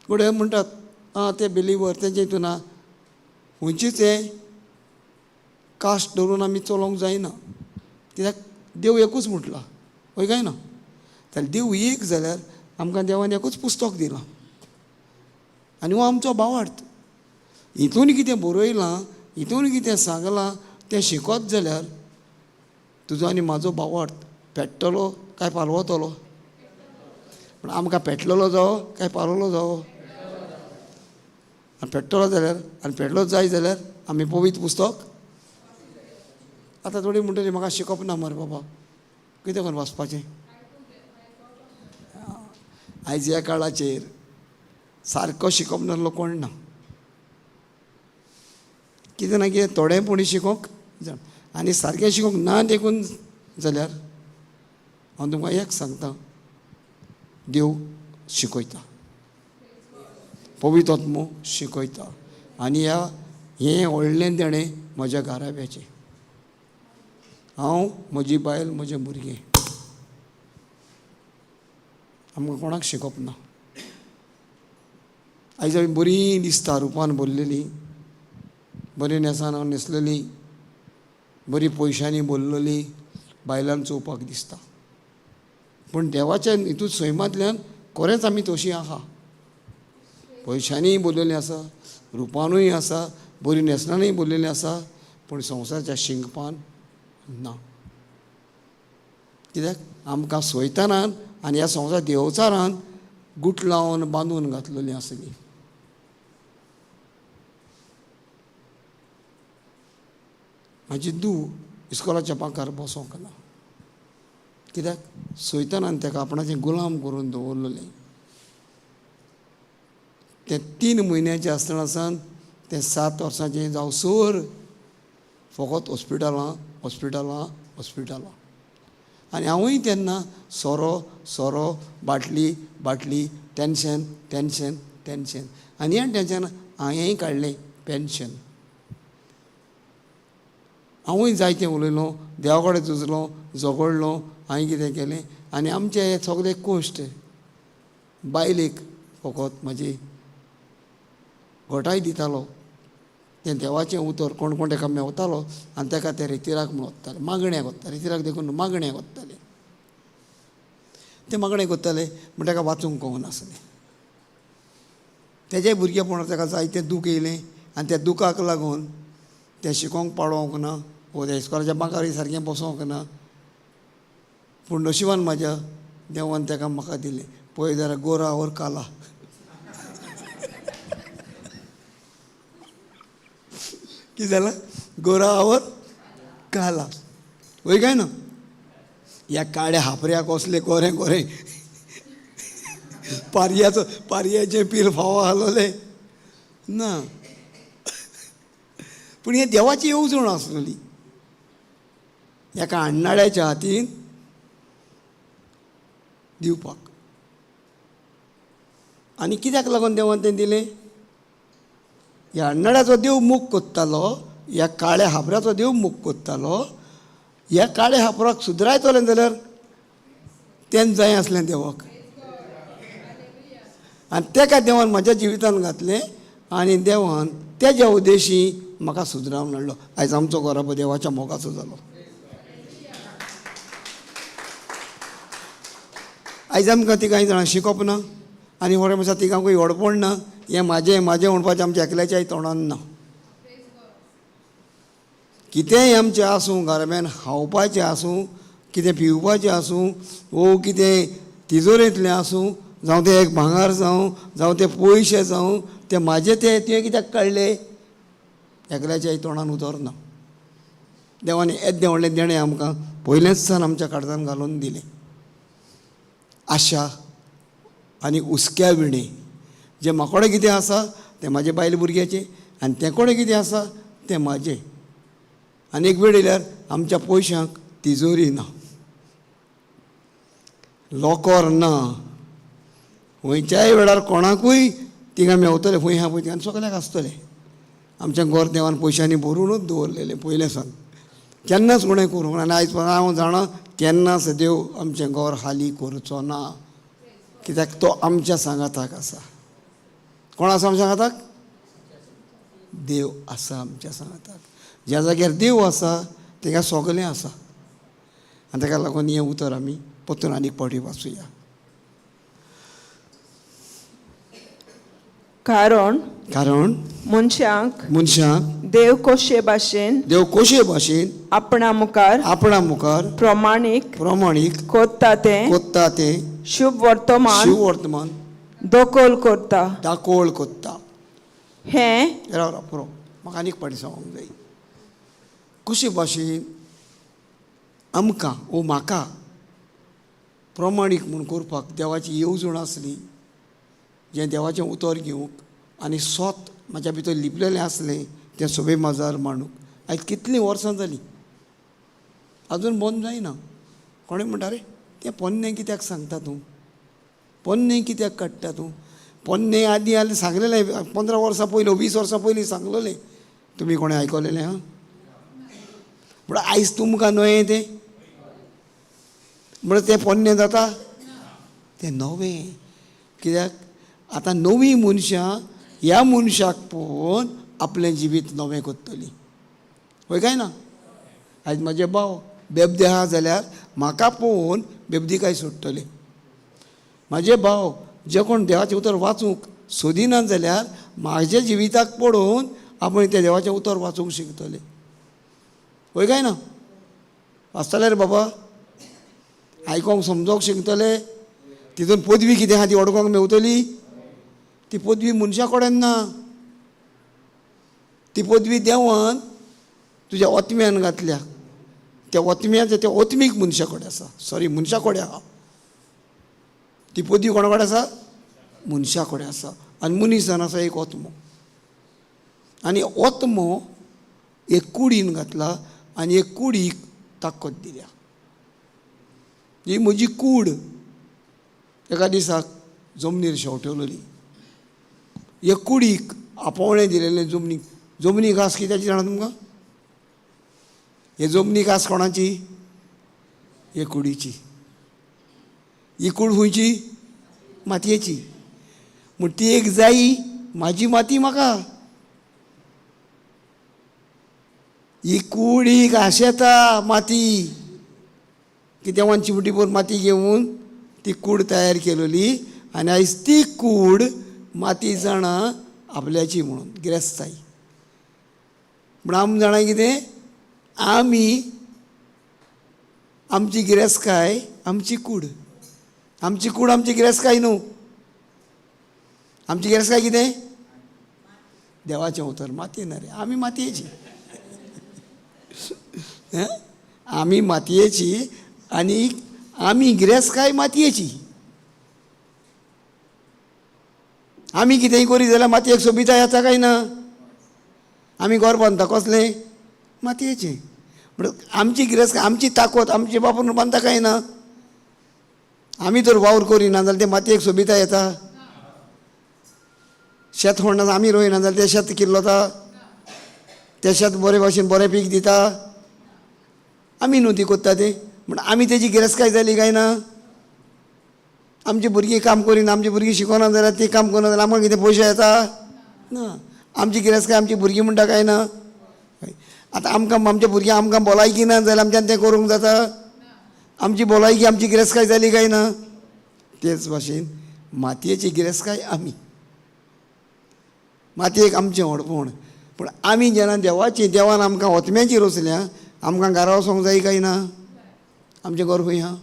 S1: घडये म्हणटात आं ते बिलीवर तेंचे हितून ना, खंयचीच हें कास्ट धरून आमी चलोवंक जायना, कित्याक देव एकूच म्हटला, हय काय ना? जाल्यार देव एक जाल्यार आमकां देवान एकूच पुस्तक दिलां आनी हो आमचो भावार्थ. हितून कितें बरयलां, हितून कितें सांगलां तें शिकत जाल्यार तुजो आनी म्हाजो भावार्थ पेट्टलो काय पालवतलो? पूण आमकां पेटलेलो जावो काय पालवलो जावो? आनी पेट्टलो जाल्यार, आनी पेटलो जाय जाल्यार आमी पवित्र पुस्तक आतां थोडी म्हणटली म्हाका शिकप ना मरे बाबा, कितें करून वाचपाचें? आयज ह्या काळाचेर सारको शिकप नासलो कोण ना, कितें ना कितें थोडें पुणी शिकोवंक जाण. आनी सारकें शिकोवंक ना देखून जाल्यार हांव तुमकां एक सांगता, देव शिकयता, पवित्र आत्मो शिकयता. आनी ह्या हें व्हडलें देणें म्हज्या घराब्याचें, हांव, म्हजी बायल, म्हजें भुरगें, आमकां कोणाक शिकप ना. आयज आमी बरीं दिसता, रुपान भरलेलीं, बरीं न्हेसान न्हेसलेलीं, बरीं पयशांनी भरलेलीं बायलांक चोवपाक दिसता. पूण देवाच्या हितून सैमांतल्यान खरेंच आमी तशीं आहा, पयशांनीय भरलेलीं आसा, रुपानूय आसा, बरीं न्हेसणानूय भरलेलीं आसा, पूण संवसाराच्या शिंकपान ना. कित्याक आमकां सोयतानान आनी ह्या संवसार देवचारान गुटलावन बांदून घातलेलीं आसली. म्हाजी धूव इस्कोलाच्या बांकार बसोंक ना, कित्याक सोयतानान ताका आपणाचें गुलाम करून दवरलेलें. तें 3 म्हयन्याचें आसतना सावन तें 7 वर्सांचें जावसर फकत हॉस्पिटलां हॉस्पिटलां हॉस्पिटलां. आनी हांवूय तेन्ना सोरो सोरो, बाटली बाटली, टेंशन टेंशन टेंशन. आनी हें टेंशन हांवेंय काडलें पेन्शन. हांवूय जायतें उलयलो, देवा कडेन झुजलो, झगडलो, हांवें कितें केलें. आनी आमचे हे सगळे कश्ट बायलेक फकत म्हजी घटाय दितालो, तें देवाचें उतर कोण कोण ताका मेवतालो आनी ताका ते रेतिराक म्हूण वताले, मागण्याक वताले, रेतिराक देखून मागण्याक वताले. ते मागणें करताले म्हण ताका वाचूंक कळनासलें. तेजे भुरगेपणार ताका जायतें दूख येयलें आनी त्या दुखाक लागून तें शिकोवंक पाडोवंक ना वो त्या इस्कोलाच्या बांकार सारकें बसोंक ना, पूण नशिबान म्हाज्या देवान ताका म्हाका दिलें. पळय जाल्यार गोरा और काला. कितें जालां? गोरा और काला. वय काय ना? ह्या काळ्या हापऱ्याक असले गोरें गोरें पारयाचो पारयाचें पील फावो आसलोलें ना. पूण हें देवाची येवजण आसलेली एका अण्णाळ्याच्या हातीन दिवपाक. आनी कित्याक लागून देवान तें दिलें? ह्या अण्णाळ्याचो देव मोग कोत्तालो, ह्या काळ्या हापऱ्याचो देव मोग कोत्तालो. ह्या काळ्या हापराक सुदरायतलें जाल्यार तेंच जाय आसलें देवाक. आनी तेका देवान म्हज्या जिवितान घातलें आनी देवान तेज्या उद्देशी म्हाका सुदरावन हाडलो. आयज आमचो घराबो देवाच्या मोगाचो जालो. आयज आमकां ती कांय जाणां शिकप ना आनी व्हडे मनशां तिगांकूय व्हडपण ना. हें म्हाजें म्हाजें म्हणपाचें आमच्या एकल्याच्याय तोंडान ना. कितेंय आमचें आसूं, घराब्यान खावपाचें आसूं, कितें पिवपाचें आसूं, वो कितें तिजोरेंतलें आसूं, जावं तें एक भांगर जावं, जावं ते पयशे जावं, ते म्हाजे ते तुवें कित्याक काडले? एकल्याच्याय तोंडान उतर ना. देवान येद्दें व्हडलें देणें आमकां पयलेंच सान आमच्या काळजान घालून दिलें. आशा आनी हुस्क्या विणें जें म्हाकोडें कितें आसा तें म्हाजे बायल भुरग्याचें आनी तें कोडें कितें आसा तें म्हाजें. आनी एक वेळ येयल्यार आमच्या पयशांक तिजोरी ना, लोकर ना. खंयच्याय वेळार कोणाकूय थिंगा मेवतले, खंय आहा पळय थिंगा सगल्याक आसतलें. आमच्या गोर देवान पयशांनी भरुनूच दवरलेलें पयलें सान, केन्नाच कोणें करूंक ना. आनी आयज हांव जाणा केन्नाच देव आमचें गोर हाली करचो ना, कित्याक तो आमच्या सांगाताक आसा. कोण आसा आमच्या सांगाताक? देव आसा आमच्या सांगाताक. ज्या जाग्यार देव आसा थिंगा सगलें आसा. आनी ताका लागून हें उतर आमी परतून आनीक फावटी वाचुया.
S2: कारण
S1: कारण
S2: मनशांक
S1: मनशांक
S2: देव कशे भाशेन
S1: देव कशे भाशेन
S2: आपणा मुखार
S1: आपणा मुखार
S2: प्रमाणीक
S1: प्रमाणीक
S2: कोत्ता तें
S1: कोत्ता तें
S2: शुभ वर्तमान
S1: शिव वर्तमान
S2: दखल करता.
S1: दाकोळ कोत्ता.
S2: हें
S1: राव राव पुरो, म्हाका आनीक फावटी सांगूंक जाय. कशे भाशेन आमकां ओ म्हाका प्रमाणीक म्हूण करपाक देवाची येवजण आसली, जें देवाचें उतर घेवंक आनी सोत म्हाज्या भितर लिपलेलें आसलें तें सोबे माजार मांडूंक. आयज कितलीं वर्सां जालीं आजून बंद जायना. कोणें म्हणटा रे तें पोन्नें कित्याक सांगता तूं, पोन्नें कित्याक काडटा तूं? पोन्नें आदीं आदीं सांगलेलें, 15 वर्सां पयलीं 20 वर्सां पयलीं सांगलेलें. तुमी कोणें आयकलेलें आं? पूण आयज तुमकां न्हय तें, म्हणल्यार तें पोन्नें जाता, तें नवें. कित्याक आतां नवीं मनशां ह्या मनशाक पळोवन आपलें जिवीत नवें करतलीं. हय काय ना? आयज म्हाजे भाव बेबदे आहा जाल्यार म्हाका पळोवन बेबदीकाय सोडटले. म्हाजे भाव जे कोण देवाचें उतर वाचूंक सोदिना जाल्यार म्हाज्या जिविताक पळोवन आपूण तें देवाचें उतर वाचूंक शिकतले. हय काय ना? वाचतले रे बाबा, आयकोंक समजोंक शिकतले. तितून पदवी कितें आहा ती वडकोंक मेवतली. ती पदवी मनशा कडेन ना, ती पदवी देवान तुज्या ओतम्यान घातल्या. त्या ओतम्याचें त्या ओतमीक मनशा कडेन आसा, सॉरी मनशा कडेन आहा. ती पदवी कोणा कडेन आसा? मनशा कडेन आसा. आनी मनीस जावन आसा एक ओतमो, आनी ओतमो एक कुडीन घातला आनी एक कुडीक ताकद दिल्या. ही म्हजी कूड एका दिसाक जमनीर शेंवटवलेली. एक कुडीक आपोवणें दिलेलें जमनीक. जमनी घास कित्याची जाणा तुमकां? हे जमनी घास कोणाची? हे कुडीची. ही कूड खंयची? मातयेची. म्हण ती एक जायी, म्हाजी माती म्हाका. ही कुडीक आशेता माती, की देवान चिमटीभर माती घेवन ती कूड तयार केलेली आनी आयज ती कूड माती जाणा आपल्याची म्हणून गिरेस्ताय. पूण आमी जाणा कितें, आमी आमची गिरेस्तकाय आमची कूड, आमची कूड आमची गिरेस्तकाय न्हू. आमची गिरेस्तकाय कितें? देवाचें उतर. मातये ना रे, आमी मातयेची. आमी मातयेची आनी आमी गिरेस्तकाय मातयेची. आमी कितेंय करी जाल्यार मातयेक सोबिताय येता काय ना? आमी घर बांदता कसलें? मातयेचें. म्हण आमची गिरेस्तकाय, आमची ताकद आमची बापून बांदता काय ना? आमी तर वावर करिना जाल्यार ते मातयेक सोबिताय येता? शेत होडना आमी रोयना जाल्यार तें शेत किल्लता? तें शेत बरे भाशेन बरें पीक दिता? आमी न्हू ती कोत्ता ती. म्हण आमी तेजी गिरेस्तकाय जाली काय ना? आमची भुरगीं काम करिना, आमची भुरगीं शिकना जाल्यार ती काम करना जाल्यार आमकां कितें पयशे येता ना? आमची गिरेस्तकाय आमची भुरगीं म्हणटा काय ना? आतां आमकां आमच्या भुरगीं आमकां भलायकी ना जाल्यार आमच्यान तें करूंक जाता? आमची भलायकी आमची गिरेस्तकाय जाली काय ना? तेच भाशेन मातयेची गिरेस्तकाय आमी, मातयेक आमचें व्हडपण. पूण आमी जेन्ना देवाची, देवान आमकां ओतम्याची रचल्या, आमकां घरा वचोंक जाय काय ना? आमचें घर खंय आहा?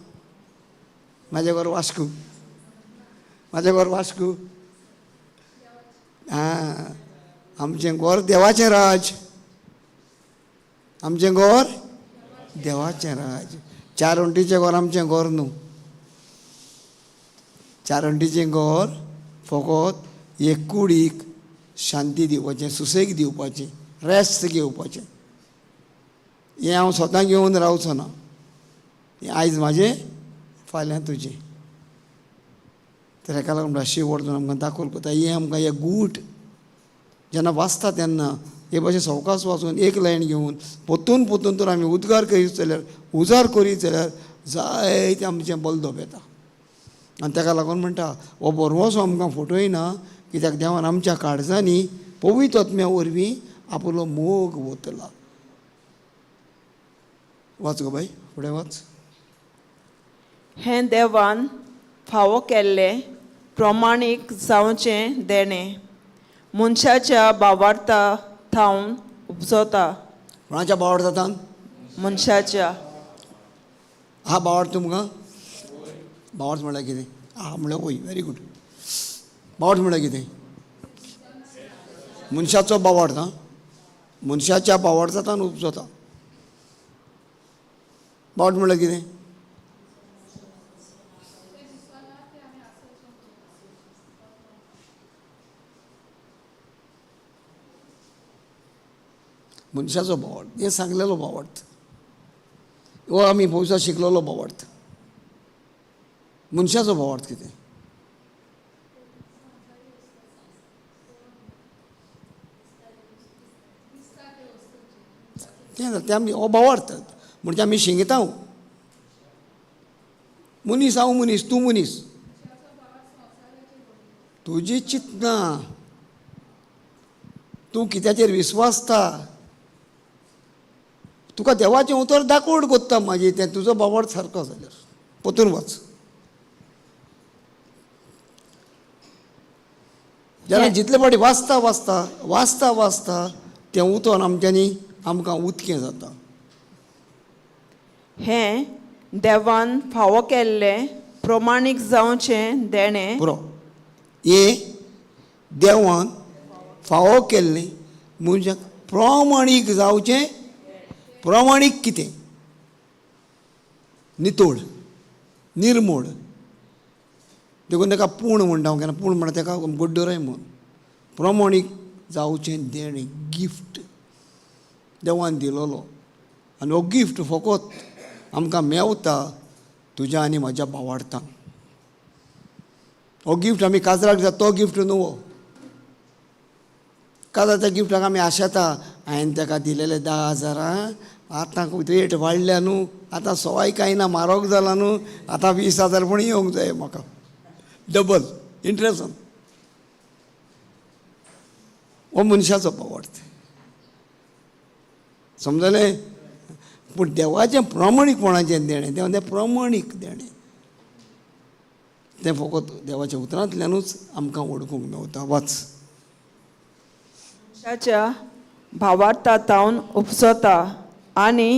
S1: म्हाजें घर वास्को, म्हाजें घर वास्को. आं, आमचें घर देवाचें राज, आमचें घर देवाचें राज. चार वण्टीचें घर आमचें घर न्हू. चार वण्टीचें घर फकत एक कुडीक शांती दिवपाचें, सुसेग दिवपाचें, रेस्ट घेवपाचें. हें हांव स्वता घेवन रावचो ना. हें आयज म्हाजें, फाल्यां तुजें. तर हेका लागून शेवट आमकां दाखोवंक पडटा. हें आमकां हे गूट जेन्ना वाचता तेन्ना हे भाशेन सवकास वाचून एक लायन घेवन पोतून पोतून तर आमी उद्गार करीत जाल्यार, उजार करीत जाल्यार जायतें आमचें बलदोप येता. आनी ताका लागून म्हणटा हो बरवसो आमकां फटयना, कित्याक देवान आमच्या काळजांनी पवित्र आत्म्या वरवीं आपलो मोग ओतला. वाच गो बाय, फुडें वाच.
S2: हें देवान फावो केल्लें प्रमाणीक जावचें देणें मनशाच्या भावार्था थावन उपजता.
S1: कोणाच्या भावार्थान?
S2: मनशाच्या.
S1: हा भावार्थ तुमकां? भावार्थ म्हणल्यार कितें? हा म्हणल्यार वय, व्हेरी गूड. भावार्थ म्हणल्यार कितें? मनशाचो भावार्थ. हा, मनशाच्या भावार्थान उपजता. भावार्थ म्हणल्यार कितें? मनशाचो भावार्थ, हें सांगलेलो भावार्थ, हो आमी भोवसा शिकलेलो भावार्थ. मनशाचो भावार्थ कितें? तें तें आमी हो भावार्थ म्हणजे आमी शिंगता. मनीस हांव मनीस, तूं मनीस, तुजी चिंतना, तूं कित्याचेर विस्वासता, तुका देवाचें उतर दाखोवड कोत्ता मागीर तें तुजो भावार्थ सारको जाल्यार पोतून वच. जेन्ना जितले फावटी वाचता वाचता वाचता वाचता तें उतर आमच्यांनी आमकां उदकें जाता.
S2: हें देवान फावो केल्लें प्रमाणीक जावचें देणें.
S1: पुरो. हें देवान फावो केल्लें मनशाक प्रमाणीक जावचें. प्रमाणीक कितें? नितोड, निर्मोड. देखून ताका पूण म्हणटा हांव, केन्ना पूण म्हणटा ताका गुड्डोरय म्हूण. प्रमाणीक जावचें देणें, गिफ्ट देवान दिलोलो. आनी हो गिफ्ट फकत आमकां मेवता तुज्या आनी म्हज्या भावार्थान. हो गिफ्ट आमी काजराक दिता तो गिफ्ट न्हू हो. काजराच्या गिफ्टाक आमी आशेता, हांवें ताका दिलेले 10,000, आतां रेट वाडल्या न्हू, आतां सवाय कांय ना, म्हारग जाला न्हू, आतां 20,000 पूण येवंक जाय म्हाका, डबल इंट्रस्टान. हो मनशाचो भावार्थ, समजलें? पूण देवाचें प्रामाणीकपणाचें देणें, देवान तें प्रामाणीक देणें, तें फकत देवाच्या उतरांतल्यानूच आमकां वळखूंक मेवता. वाच.
S2: मनशाच्या भावार्था तावन उपजता आनी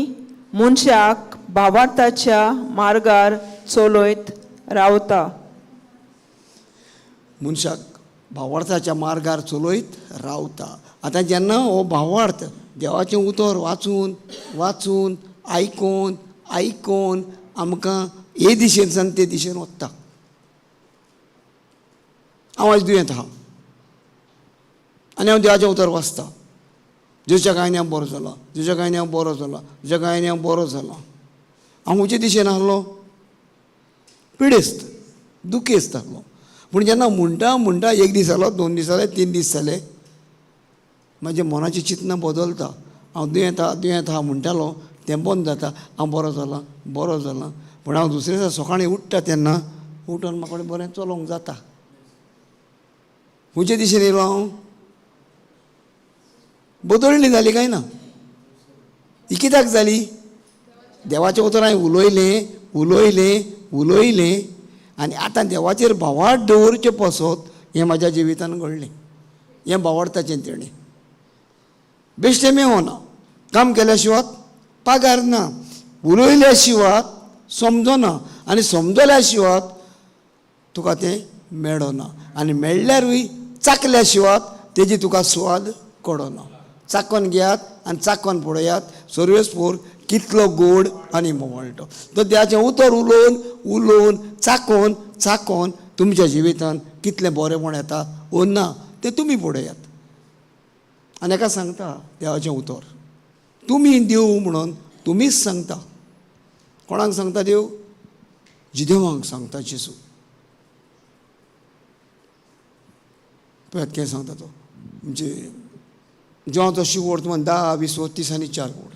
S2: मनशाक भावार्थाच्या मार्गार चलयत रावता.
S1: मनशाक भावार्थाच्या मार्गार चलयत रावता. आतां जेन्ना हो भावार्थ देवाचें उतर वाचून वाचून आयकोन आयकोन आमकां हे दिशेनसान ते दिशेन वता. हांव आयज दुयेंत आहा आनी हांव देवाचें उतर वाचता, जेच्या कांय हांव बरो जाला, जेच्या कांय हांव बरो जाला, जेच्या कांय हांव बरो जाला. हांव खंयचे दिशेन आहलो? पिडेस्त, दुखेस्त आहलो. पूण जेन्ना म्हणटा म्हणटा एक दीस जालो, 2 दीस जाले, 3 दीस जाले, म्हाज्या मनाची चिंतना बदलता. हांव दुयेंत आहा दुयेंत आहा म्हणटालो तें बंद जाता. हांव बरो जाला बरो जाला. पूण हांव दुसरे दिसा सकाळीं उठ्ठा तेन्ना उठून म्हाका बरें चलोवंक जाता. खंयचे दिशेन येयलो हांव? बदलणी जाली काय ना? ही कित्याक जाली? देवाचें उतर हांवें उलयलें उलयलें उलयलें आनी आतां देवाचेर भावार्थ दवरचें पासत हें म्हाज्या जिवितान घडलें. हें भावार्थाचें तेणें बेश्टें मेवना, काम केल्या शिवाय पागार ना, उलयल्या शिवाय समजना आनी समजल्या शिवाय तुका तें मेळना आनी मेळ्ळ्यारूय चाकल्या शिवाय तेजी तुका स्वाद कळना. चाकोन घेयात आनी चाकोन पळयात सर्वेस्पोर कितलो गोड आनी मोवळटो. तर देवाचें उतर उलोवन उलोवन चाकोन चाकोन तुमच्या जिवितान कितलें बरेंपण येता ओ ना तें तुमी पळयात. आनी एका सांगता देवाचें उतर तुमी देव म्हणून तुमीच सांगता. कोणाक सांगता देव? जिदेवांक सांगता जेजू. पळयात कितें सांगता तो. म्हणजे जेवणाचो शिवोड तुमकां 10, 20, 30 आनी 4 वड.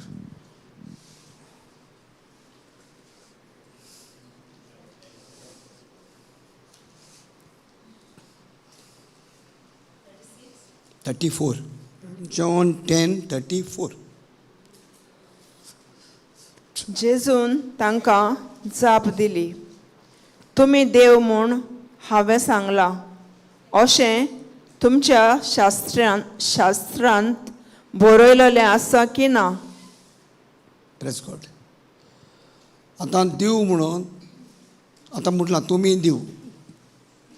S1: 34, John 10:34.
S2: जेजून तांकां जाप दिली, तुमी देव म्हूण हांवें सांगलां अशें तुमच्या शास्त्रांत बरयलेलें आसा की ना?
S1: Praise God. आतां देव म्हणून आतां म्हटलां तुमी देव,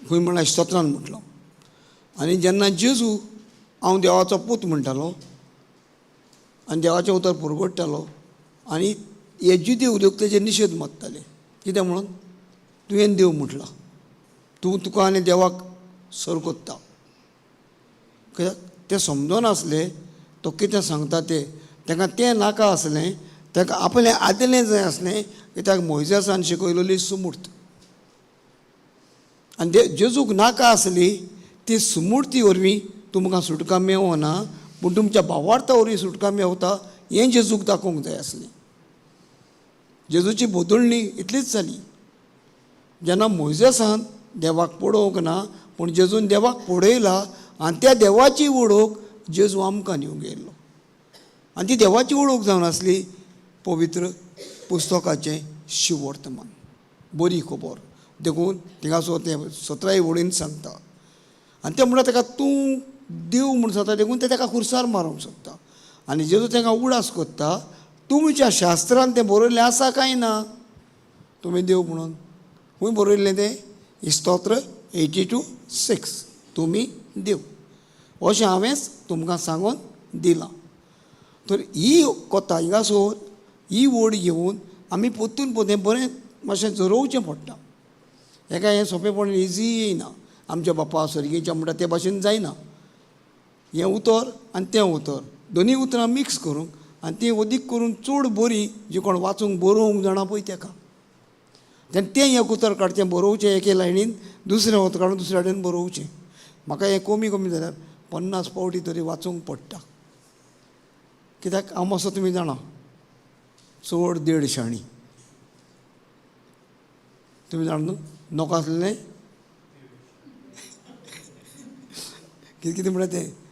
S1: खंय म्हणलां? स्तोत्रान म्हटलां. आनी जेन्ना जेजू हांव देवाचो पूत म्हणटालो आनी देवाचें उतर पुरगोडटालो आनी हे जुदेव लोक तेजेर निशेध मारताले. कितें म्हणून? तुवें देव म्हटलां, तूं तुका आनी देवाक सर कोत्ता. कित्याक तें समजनासलें तो कितें सांगता तें. ताका तें नाका आसलें, ताका आपलें आदलें जाय आसलें. कित्याक मोयजेसान शिकयलेली सुमूर्त आनी जेजूक नाका आसली ती सुमूर्ती वरवीं तुमकां सुटका मेवना, पूण तुमच्या भावार्था वरवीं सुटका मेवता हें जेजूक दाखोवंक जाय आसलें. जेजूची बदलणी इतलीच जाली. जेन्ना मोयजेसान देवाक पळोवंक ना, पूण जेजून देवाक पळयला आनी त्या देवाची वळख जेजू आमकां दिवंक गेल्लो. आनी ती देवाची वळख जावन आसली पवित्र पुस्तकाचें शिवर्तमान, बरी खबर. देखून थिंगासो तें 17 वळीन सांगता. आनी तें म्हणटा ताका तूं देव म्हूण सांगता, देखून तें ताका खुर्सार मारूंक सोदता. आनी जेजू तांकां उडास कोत्ता, तुमच्या शास्त्रान तें बरयल्लें आसा काय ना तुमी देव म्हणून? खंय बरयल्लें तें? स्तोत्र 82:6, तुमी देव अशें हांवेंच तुमकां सांगून दिलां. तर ही कथा हिंगासर ही ओड घेवन आमी परतून परतें बरें मातशें जरोवचें पडटा. हेका हें सोंपेपण इजी येयना. आमच्या बापा सर्गीच्या म्हणटा ते भाशेन जायना. हें उतर आनी तें उतर दोनूय उतरां मिक्स करूंक आनी तीं अदीक करून चड बरीं जी कोण वाचूंक बरोवंक जाणा पळय तेका, तेन्ना तें एक उतर काडचें बरोवचें एके लायनीन, दुसरें उतर काडून दुसऱ्या कडेन बरोवचें. म्हाका हें कमी कमी जाल्यार 50 फावटी तरी वाचूंक पडटा. कित्याक हांव मातसो तुमी जाणा चड देड शाणी, तुमी जाणा न्हू, नोको आसलें कितें कितें म्हणटा तें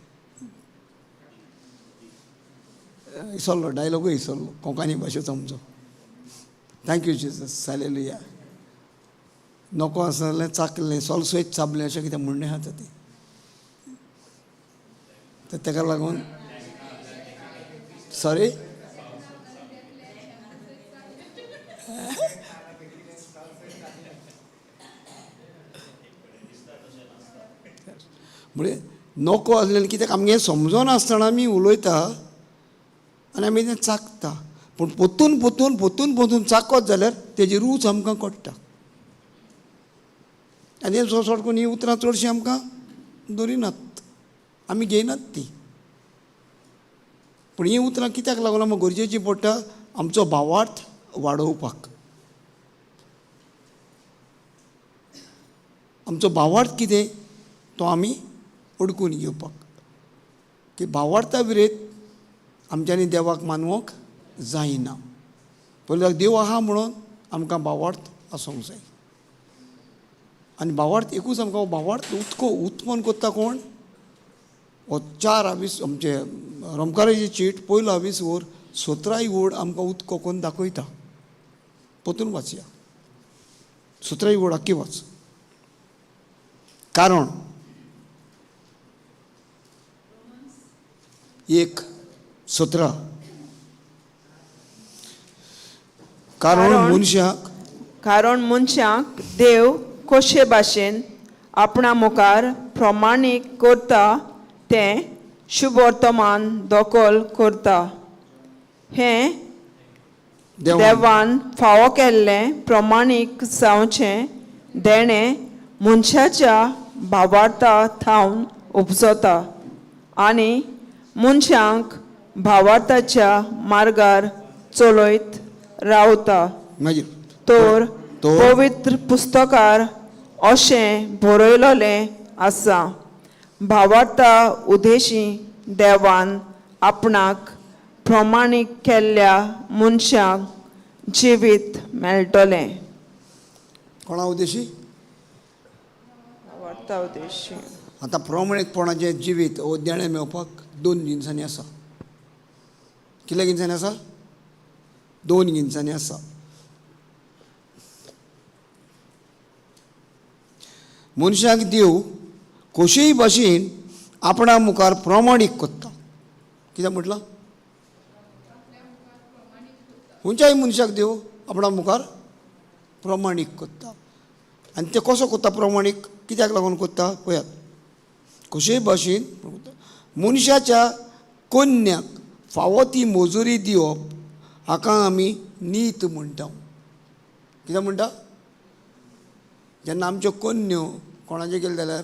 S1: इसरलो, डायलॉगूय इसरलो कोंकणी भाशेचो आमचो. Thank you Jesus, hallelujah. नको आसलें चाकलें सोलसोयत चाबलें अशें कितें म्हणणें आसा तें. तर ताका लागून सॉरी, म्हणजे नको आसलें कित्याक आमगें समजनासतना आमी उलयता आनी आमी तें चाखता. पूण पोतून पोतून पोतून पोतून चाखत जाल्यार तेजी रूच आमकां कळटा. आनी हें चड करून हीं उतरां चडशीं आमकां धरिनात, आमी घेयनात ती. पूण हीं उतरां कित्याक लागून आमकां गरजेचीं पडटा? आमचो भावार्थ वाडोवपाक. आमचो भावार्थ कितें तो आमी अडकून घेवपाक. की भावार्था विरेत आमच्यांनी देवाक मानवंक जायना. पयलीं देव आहा म्हणून आमकां भावार्थ आसूंक जाय. आनी भावार्थ एकूच आमकां भावार्थ उदको उत्पन्न करता कोण? हो 4 आवीस आमचे रोमकाराची चीट पयलो आवीस वर 17 वड आमकां उदको कोण दाखयता. पोतून वाचया, 17 वड आख्खी वाच. कारण 1:17, कारण मनशाक,
S2: कारण मनशाक देव कशे भाशेन आपणा मुखार प्रमाणीक करता तें शुभवर्तमान दखल करता. हें देवान फावो केल्लें प्रमाणीक जावचें देणें मनशाच्या भावार्था थावन उपजता आनी मनशांक भावार्थाच्या मार्गार चलयत रावता.
S1: मागीर
S2: तर
S1: तर
S2: पवित्र पुस्तकार अशें बरयलेलें आसा, भावार्था उदेशी देवान आपणाक प्रमाणीक केल्ल्या मनशाक जिवीत मेळटलें.
S1: कोणा उद्देशी?
S2: भावार्था उदेशी.
S1: आतां प्रमाणीकपणाचें जिवीत वो देणें मेळोवपाक 2 जिनसांनी आसा. कितल्या जिनसांनी आसा? 2 जिनसांनी आसा. मनशाक देव कशेय भाशेन आपणा मुखार प्रमाणीक करता. कितें म्हटलां? खंयच्याय मनशाक देव आपणा मुखार प्रमाणीक करता. आनी ते कसो करता प्रमाणीक? कित्याक लागून करता? पळयात, कशेय भाशेन मनशाच्या कोन्याक फावो ती मजुरी दिवप हाका आमी नीत म्हणटा. कितें म्हणटा? जेन्ना आमच्यो कोन्यो कोणाच्यो केले जाल्यार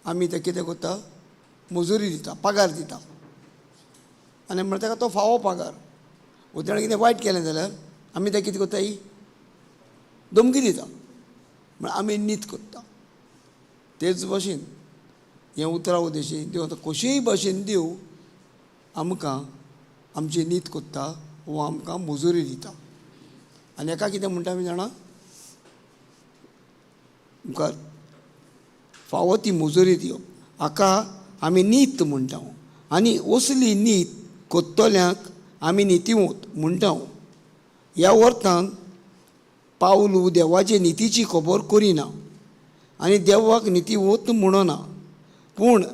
S1: आमी तें कितें करता? मजुरी दिता, पगार दिता. आनी म्हणटा ताका तो फावो पगार. ताणें कितें वायट केलें जाल्यार आमी तें कितें करता? ही धमकी दिता. म्हळ्यार आमी नीत करता. तेच भाशेन हें उतरां उद्देशी देव आतां कशेय भाशेन देव आमकां आमची नीत करता वो आमकां मजुरी दिता. आनी हेका कितें म्हणटा आमी जाणा? मुखार फावो ती मजुरी दिवप हाका आमी नीत म्हणटा. आनी असली नीत कोत्तल्यांक आमी नितीवंत म्हणटा. ह्या अर्थान पावलू देवाचे नितीची खबर करिना आनी देवाक नितीवंत म्हणना, पूण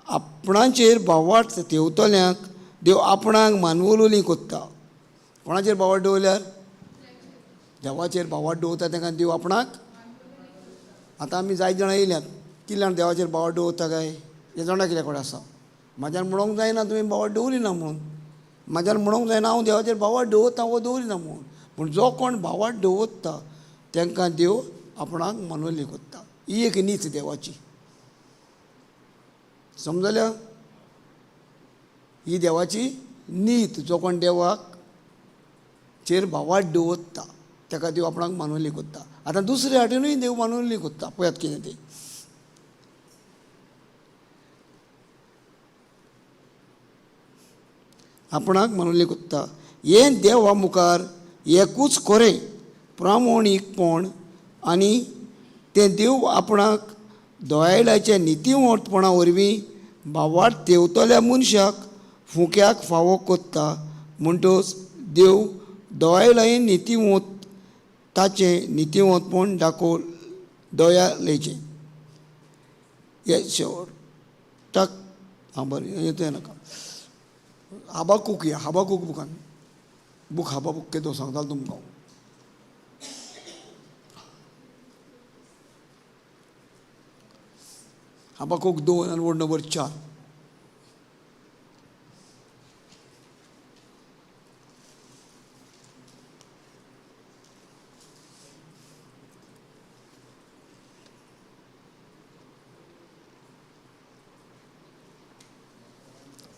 S1: आपणाचेर भावार्थ तेवतल्यांक देव आपणाक मानवलोली कोत्ता. कोणाचेर भावार्थ दवरल्यार? देवाचेर भावार्थ दवरता तांकां देव आपणाक. आतां आमी जायत जाणां येयल्यात, कितले जाण देवाचेर भावार्थ दवरता काय? हे जाणा कितें कोण आसा? म्हाज्यान म्हणोंक जायना तुमी भावार्थ दवरिना म्हणून, म्हाज्यान म्हणोंक जायना हांव देवाचेर भावार्थ दवरता वो दवरिना म्हणून. पूण जो कोण भावार्थ दवरता तांकां देव आपणाक मानवली कोत्ता. ही एक नीत देवाची. समजल्या? ही देवाची नीत. जो कोण देवाक चेर भावार्थ दवरता ताका देव आपणाक मानवली कोत्ता. आतां दुसरे वाटेनूय देव मानवली कोत्ता. पळयात कितें तें. आपणाक मानवली कोत्ता. हें देवा मुखार एकूच खरें प्रामाणीकपण आनी तें देव आपणाक दोयाळाच्या नितीवंतपणा वरवीं भावार्थ तेवतल्या मनशाक फुक्याक फावो कोत्ता. म्हणटच देव दोयाळायेन नितीवंत ताचें नितीवंतपण दाखोव दयालेचें. हे शेवटाक आं बरें, हें नाका. हाबाकूक या, हाबाकूक बुकान, बूक हाबाकूक केदो सांगतालो तुमकां. हाबाकूक 2 आनी वड नंबर 4.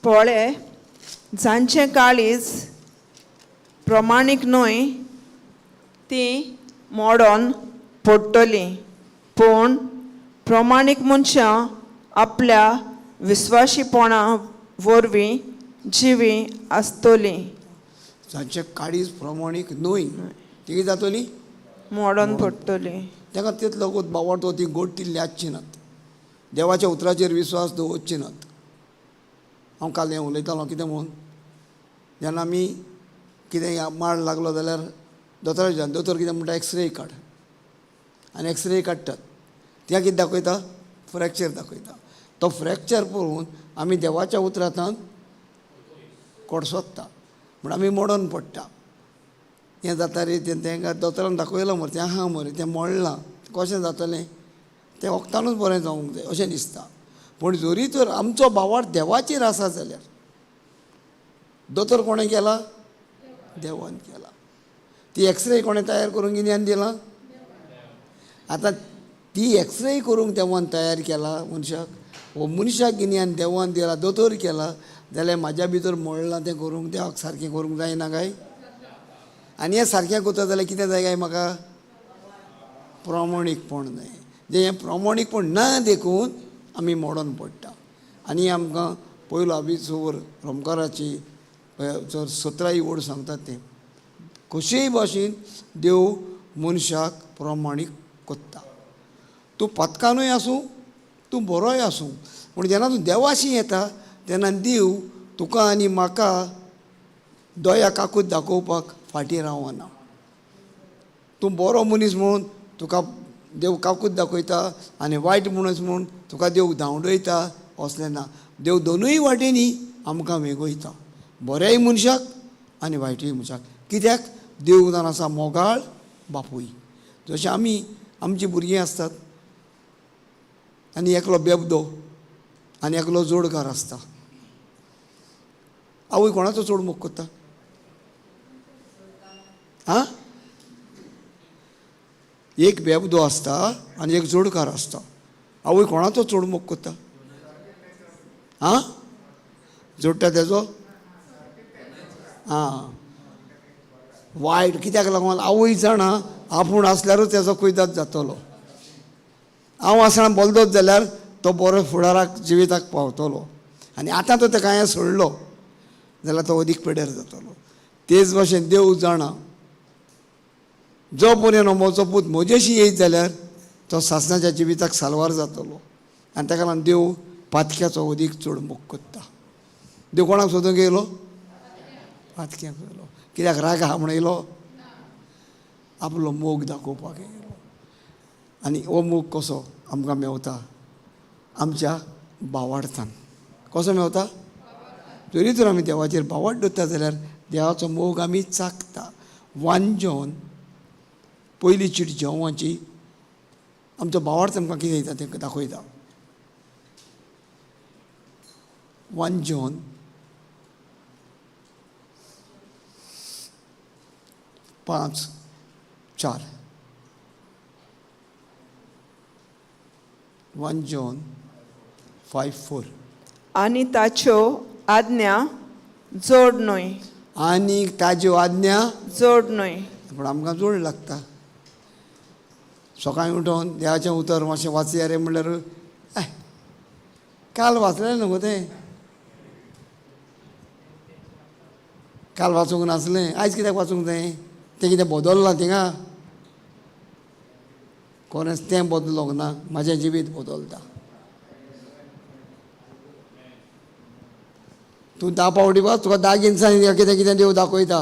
S2: पळे जांचें काळीज प्रमाणीक न्हय ती मोडोन पडटलीं, पूण प्रमाणीक मनशां आपल्या विस्वाशीपणा वरवीं जिवीं आसतलीं.
S1: जांचें काळीज प्रमाणीक न्हय ती कितें जातली?
S2: मोडोन पडटलीं.
S1: ताका तितलो लोक बावडतो ती गोड ती ल्यादची नात, देवाच्या उतराचेर विस्वास दवरची नात. हांव काल हें उलयतालो कितें म्हणून, जेन्ना आमी कितें माड लागलो जाल्यार दोतोर, दोतोर कितें म्हणटा, एक्सरे काड, आनी एक्सरे काडटात. त्या कितें दाखयता? फ्रॅक्चर दाखयता. तो फ्रॅक्चर पळोवन आमी देवाच्या उतरांत कोडसोत्ता, म्हण आमी मोडोन पडटा. हें जाता रे तें, तेंकां दोतोरान दाखयलां मरे, तें आहा मरे, तें मोडलां, कशें जातलें, तें वखदानूच बरें जावंक जाय अशें दिसता. पूण जरी तर आमचो भावार्थ देवाचेर आसा जाल्यार दोतोर कोणें केला? देवान केला. ती एक्सरे कोणें तयार करूंक गिन्यान दिलां? आतां ती एक्सरे करूंक देवान तयार केला मनशाक, हो मनशाक गिन्यान देवान दिला, दोतोर केला, जाल्यार म्हाज्या भितर मोडलां तें करूंक देवाक सारकें करूंक जायना काय? आनी हें सारकें करता जाल्यार कितें जाय काय म्हाका? प्रामाणीकपण जाय. जें हें प्रामाणीकपण ना देखून आमी मोडोन पडटा. आनी आमकां पयलो अभिसोवर रोमकाराची 17 ओड सांगतात तें कशेय भाशेन देव मनशाक प्रमाणीक कोत्ता. तूं पातकानूय आसूं, तूं बरोय आसूं, पूण जेन्ना तूं देवाशी येता तेन्ना देव तुका आनी म्हाका दया काकूत दाखोवपाक फाटीं रावना. तूं बरो मनीस म्हणून तुका देव काकूत दाखयता आनी वायट मनीस म्हणून तुका देव धांवडयता असलें ना. देव दोनूय वाटेंनी आमकां वेगयता, बऱ्याय मनशाक आनी वायटूय मनशाक. कित्याक? देव जावन आसा मोगाळ बापूय. जशें आमी आमचीं भुरगीं आसतात आनी एकलो बेबदो आनी एकलो जोडकार आसता, आवय कोणाचो चड मोग करता? आं, एक बेबदो आसता आनी एक जोडकार आसता, आवय कोणाचो चड मोग करता? आं, जोडटा तेजो? आं, वायट. कित्याक लागून? आवय जाणा आपूण आसल्यारूच तेजो कुयदाद जातलो, हांव आसना बोलदोच जाल्यार तो बरो फुडाराक जिविताक पावतलो, आनी आतां तो तेका हांवें सोडलो जाल्यार तो अदीक पेड्यार जातलो. तेच भाशेन देव जाणा जो पर्यंत म्हजो पूत म्हजेशी येयत जाल्यार तो सासणाच्या जिविताक साल्वार जातलो, आनी ताका लागून देव पातक्याचो अदीक चड मोग करता. देव कोणाक सोदूंक येयलो? पातक्याक येयलो. कित्याक राग आहा म्हण येयलो? आपलो मोग दाखोवपाक येयलो. आनी हो मोग कसो आमकां मेवता? आमच्या भावार्थान. कसो मेवता? जरी तर आमी देवाचेर भावार्थ दवरता जाल्यार देवाचो मोग आमी चाखता. वांजोन पयली चीट जेवणाची आमचो भावार्थ आमकां कितें दिता तें दाखयता. 1 John 5:4. 1 John 5:4.
S2: आनी ताच्यो आज्ञा जोड न्हय.
S1: आनी ताच्यो आज्ञा
S2: जोड न्हय.
S1: पूण आमकां जोड लागता. सकाळीं उठोवन देवाचें उतर मातशें वाचया रे म्हणल्यार काल वाचलें न्हू गो तें, काल वाचूंक नासलें, आयज कित्याक वाचूंक जाय? तें कितें बदल्लां थिंगा? कोणेंच तें बदलोंक ना, म्हाजें जिवीत बदलता. तूं 10 पावटी वाच, तुका 10 इन्सान कितें कितें देव दाखयता.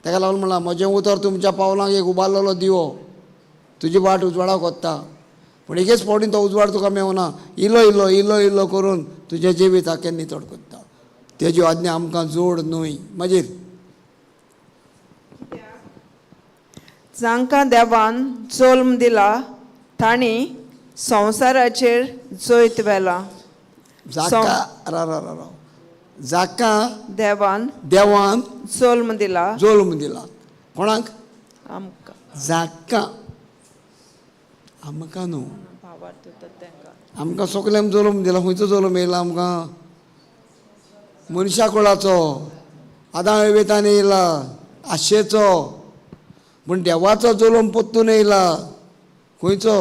S1: ताका लागून म्हणलां म्हजें उतर तुमच्या पावलांक एक उबारलेलो दिवो, तुजी वाट उजवाडाक वता. पूण एकेच फावटीन तो उजवाड तुका मेवना, इलो इलो इलो इलो करून तुजें जिवीत आखेर नितळ करता. तेज्यो आज्ञा आमकां जोड न्हय. मागीर
S2: जांकां देवान जल्म दिला तांणी संवसाराचेर जैत व्हेला.
S1: जाका रा रा रा राव, जाका
S2: देवान
S1: देवान
S2: जल्म दिला,
S1: जल्म दिला कोणाक?
S2: आमकां.
S1: जाका, आमकां न्हू,
S2: भावार्थ तेंकां.
S1: आमकां सगल्यांक जल्म दिला. खंयचो जल्म येयला आमकां? मनशा कुळाचो, आदां वेतान येयला, आशेचो. पूण देवाचो जल्म परतून येयला खंयचो?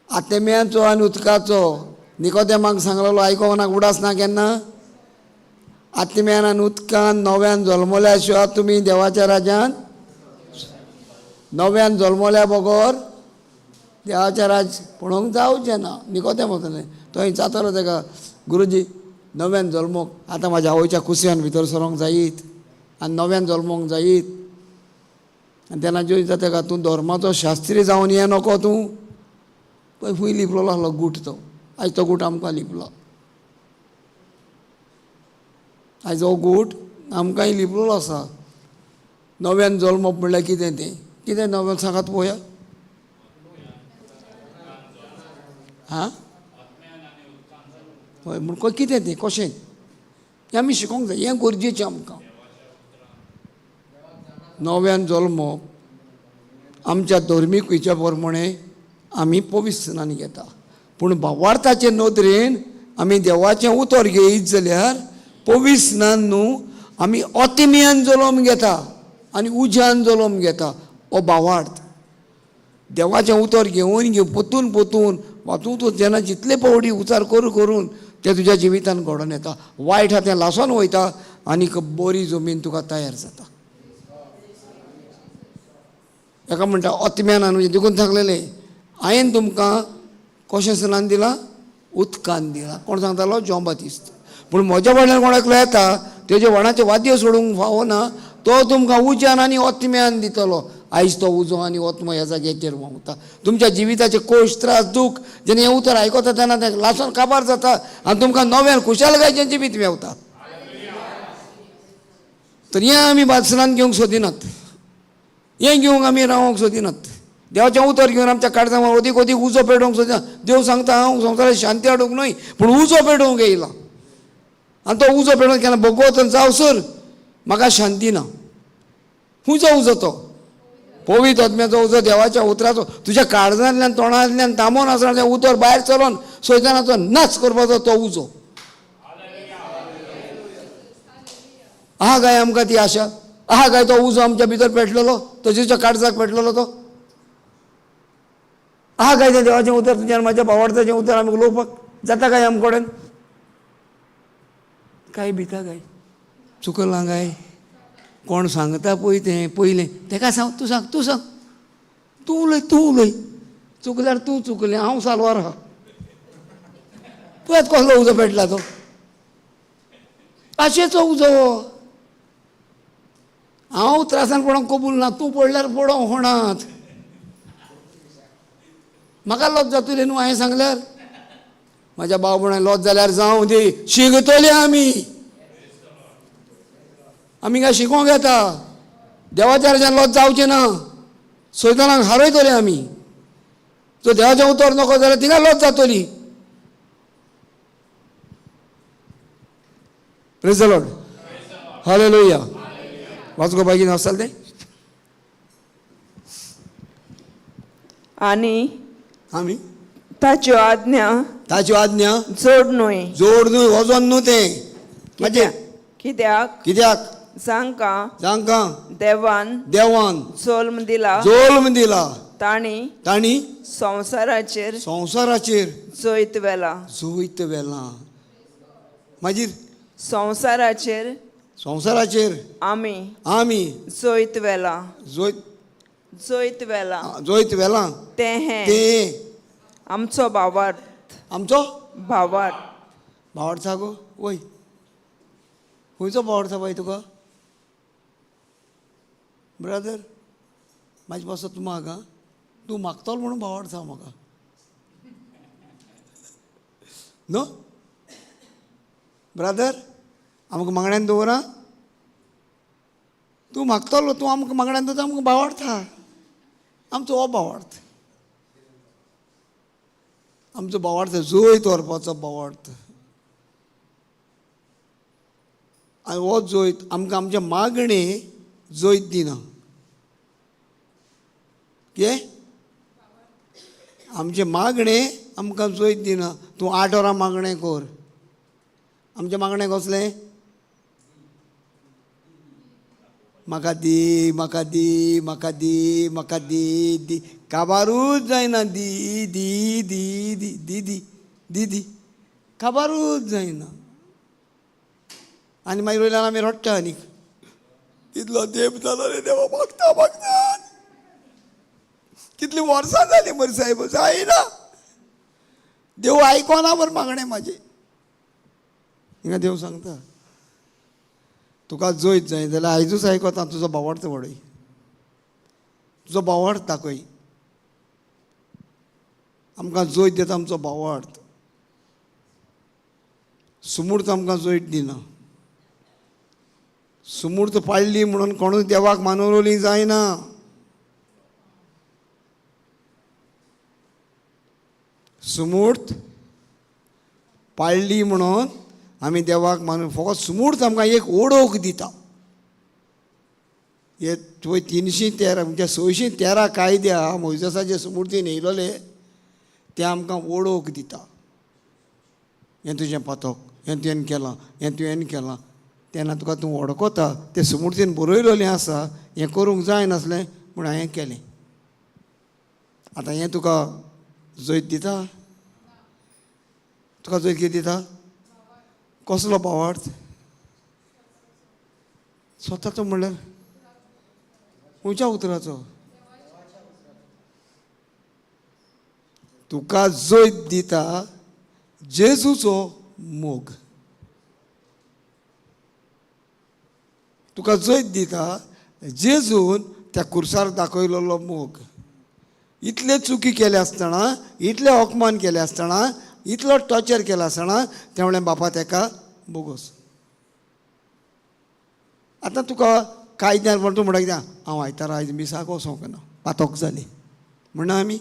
S1: आत्म्याचो आनी उदकाचो. निकोदेमाक सांगलेलो आयकोंक ना, उडास ना केन्ना? आत्म्यान आनी उदकान नव्यान जल्मल्या शिवाय तुमी देवाच्या राज्यान, नव्यान जल्मल्या बगर देवाच्या राज पळोवंक जावचें ना. निकोदेम वतलें तो विचारतालो ताका, गुरुजी नव्यान जल्मोंक आतां म्हाज्या आवयच्या कुसयान भितर सरोंक जायत आनी नव्यान जल्मोंक जायत? आनी तेन्ना जेजू विचारता ताका, तूं धर्माचो शास्त्री जावन हें नको तूं. पळय खंय लिपलोलो आसलो गूट तो. आयज तो गूट आमकां लिपलो, आयज हो गूट आमकांय लिपलोलो आसा. नव्यान जल्मप म्हणल्यार कितें तें? कितें नव्यान सांगात पळोवया. आं हय, म्हूण कितें तें, कशें हें आमी शिकोंक जाय, हें गरजेचें आमकां. नव्यान जल्मप आमच्या धर्मीक विच्या प्रमाणे आमी पवित्र घेता, पूण भावार्थाचे नदरेन आमी देवाचें उतर घेयत जाल्यार पवित्र न्हू, आमी ओतिम्यान जल्म घेता आनी उज्यान जल्म घेता. हो भावार्थ. देवाचें उतर घेवन घेवन पोतून पोतून वाचून तूं जेन्ना जितले पावटी उचार करून करून तें तुज्या जिवितान घडोवन येता. वायट आहा तें लासोन वयता आनी बरी जमीन तुका तयार जाता. ताका म्हणटा ओतम्यान म्हणजे देखून सांगलेलें हांवें तुमकां कशें स्नान दिलां? उदकान दिलां. कोण सांगतालो? जॉन बातिस्त. पूण म्हज्या फाटल्यान कोण एकलो येता तेजे व्हडाचें वाद्य सोडूंक फावना, तो तुमकां उज्यान आनी ओतम्यान दितलो. आयज तो उजो आनी ओत्मो ह्या जाग्याचेर व्हांवता. तुमच्या जिविताचे कोश, त्रास, दूख जेन्ना हें उतर आयकता तेन्ना तें लासून काबार जाता आनी तुमकां नव्यान खुशालकायेचें जिवीत मेवता. तर हें आमी स्नान घेवंक सोदिनात, हें घेवंक आमी रावंक सोदिनात. देवाचें उतर घेवन आमच्या काळजान अदीक अदीक उजो पेटोवंक सोदिना. देव सांगता हांव संवसाराक शांती हाडूंक न्हय पूण उजो पेटोवंक येयला. आनी तो उजो पेटोवन केन्ना भगवत जावसर म्हाका शांती ना. खंयचो उजो तो? पवित्र आत्म्याचो उजो, देवाच्या उतराचो. तुज्या काळजांतल्यान तोंडांतल्यान तांबोन आसना तें उतर भायर चलोन सैतानाचो नाच करपाचो तो उजो. आहा काय आमकां ती आशा? आहा काय तो उजो आमच्या भितर पेटलेलो, तो तुज्या काळजाक पेटलेलो तो? आहा काय तें देवाचें उतर तुज्या म्हाज्या भावार्थाचें उतर आमी उलोवपाक जाता काय आम कडेन? काय भिता काय चुकलां काय? कोण सांगता पळय तें पयलें तेका सांग, तूं सांग, तूं सांग, तूं उलय, तूं उलय. चुकल्यार तूं चुकलें, हांव साल्वार आहा. पळयात कसलो उजो पेटला तो, आशेचो उजो. हांव त्रासान कोणाक कबूल ना, तूं पडल्यार पडों कोणात, म्हाका लज जातली न्हू हांवें सांगल्यार. म्हाज्या भाव भयणां लज जाल्यार जावं दी, शिकतली आमी. आमी काय शिकोंक येता, देवाच्या राज्यान लज जावचें ना, सैतानाक हारयतले आमी. जर देवाचें उतर नको जाल्यार थिंगा लज जातली. Praise the Lord, hallelujah. वाच गो बायगीन आसाल तें.
S2: आनी
S1: आमी
S2: ताच्यो आज्ञा,
S1: ताच्यो आज्ञा
S2: जोड न्हय,
S1: जोड न्हय, वजन न्हू तें. मागीर
S2: कित्याक,
S1: कित्याक
S2: जांकां
S1: जांकां
S2: देवान
S1: देवान
S2: जल्म दिला,
S1: जल्म दिला,
S2: तांणी
S1: तांणी
S2: संवसाराचेर
S1: संवसाराचेर
S2: जैत व्हेला.
S1: जैत व्हेलां. मागीर
S2: संवसाराचेर
S1: संवसाराचेर
S2: आमी
S1: आमी
S2: जैत व्हेलां,
S1: जैत
S2: जैत व्हेलां
S1: जैत व्हेलां.
S2: तें हें
S1: तें
S2: आमचो भावार्थ,
S1: आमचो
S2: भावार्थ.
S1: भावार्थ गो वय, खंयचो भावार्थ बाय तुका ब्रदर? म्हाजे पासत तूं माग, आं, तूं मागतलो म्हणून भावार्थ आसा म्हाका न्हू. ब्रादर, आमकां मागण्यान दवरा. तूं मागतलो, तूं आमकां मागण्यान दवरता, आमकां भावार्थ, आमचो हो भावार्थ, आमचो भावार्थ जैत व्हरपाचो भावार्थ. आनी हो जैत आमकां आमच्या मागणे जैत दिना. कितें आमचें मागणें आमकां जैत दिना. तूं 8 वरां मागणें कर. आमचें मागणें कसलें? म्हाका दी, म्हाका दी, म्हाका दी, म्हाका दी, दी, काबारूच जायना. दी दी दी दी दी दी दी दी, काबारूच जायना. आनी मागीर वयल्यान आमी रडटा आनीक, तितलो तेंप जालो रे देवा, मागता मागता कितलीं वर्सां जालीं मरे सायब, जायना. देव आयकोना बरें मागणें म्हाजें. हिंगा देव सांगता, तुका जैत जाय जाल्यार आयजूच आयकता, तुजो भावार्थ वाडय, तुजो भावार्थ दाखय. आमकां जैत दिता आमचो भावार्थ. सुमूर्त आमकां जैत दिना. सुमूर्त पाळ्ळी म्हणून कोणूय देवाक मानवली जायना. सुमूर्त पाळ्ळी म्हणून आमी देवाक मानून, फकत सुमूर्त आमकां एक ओळख दिता. हे तुवें 313 म्हणजे 613 कायदे आहा मोयजसाचे सुमूर्तीन येयलोले, ते आमकां ओळख दिता. हें तुजें पातक, हें तुवें केलां, हें तुवें केलां, तेन्ना तुका तूं वळखता. तें सुमूर्तीन बरयलोलें आसा, हें करूंक जाय नासलें पूण हांवें केलें. आतां हें तुका जैत दिता? तुका जैत कितें दिता? कसलो भावार्थ? स्वताचो म्हणल्यार खंयच्या उतराचो? तुका जैत दिता जेजूचो मोग. तुका जैत दिता जेजून त्या कुर्सार दाखयलेलो मोग. इतले चुकी केले आसतना, इतले अपमान केले आसतना, इतलो टॉर्चर केला आसतना, तें म्हणलें बापा तेका बोगोस. आतां तुका कायद्यान म्हण तूं म्हणटा कितें, हांव आयतारा आयज मिसाक वचोंक ना, पातोक जाली म्हणना आमी.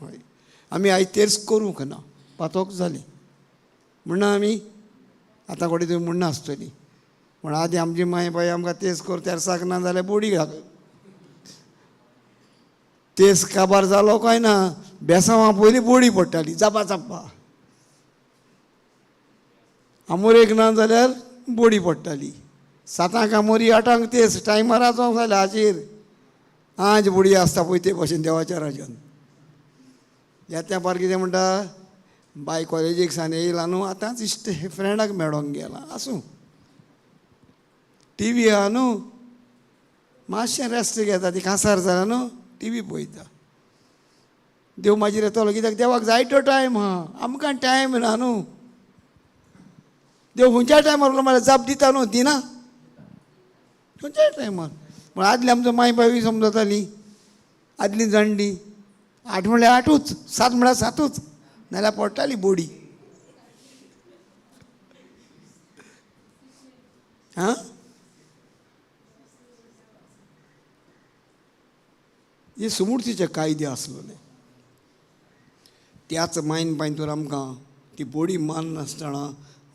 S1: हय, आमी आयज तेर्स करूंक ना, पातोक जाली म्हणना आमी. आतां कोणी तुमी म्हणना आसतली, पूण आदी आमची माय बाय आमकां तेर्स कर, तेर्साक ना जाल्यार बोडी घाल. तेर्स काबार जालो काय ना, बेसांवां पयलीं बोडी पडटाली, चापा चापा. आमोरेक ना जाल्यार बोडी पडटाली. 7 आमोरी, 8 तेर्स, टायमार आसोंक जाय हाजेर. आज बोडी आसता पळय ते भशेन देवाच्या राजान. ह्या तेंपार कितें म्हणटा, बाय कॉलेजीक सान येयला न्हू, आतांच इश्ट फ्रेंडाक मेळोंक गेला, आसूं. टी व्ही आहा न्हू, मातशें रेस्ट घेता, ती कांसार जाला न्हू, टी व्ही पळयता. देव मागीर येतलो, कित्याक देवाक जायतो टायम आहा, आमकां टायम ना न्हू. देव खंयच्या टायमार उरलो म्हळ्यार जाप दिता न्हू, दिना खंयच्याय टायमार. पूण आदली आमचो माय बायूय समजताली, आदली जाणटी 8 म्हळ्यार 8ूच, 7 म्हळ्यार 7ूच, नाल्यार पडटाली बोडी. आं, हे सुमूर्तीचे कायदे आसलेले. त्याच मायन पायन तर आमकां ती बोडी मारनासतना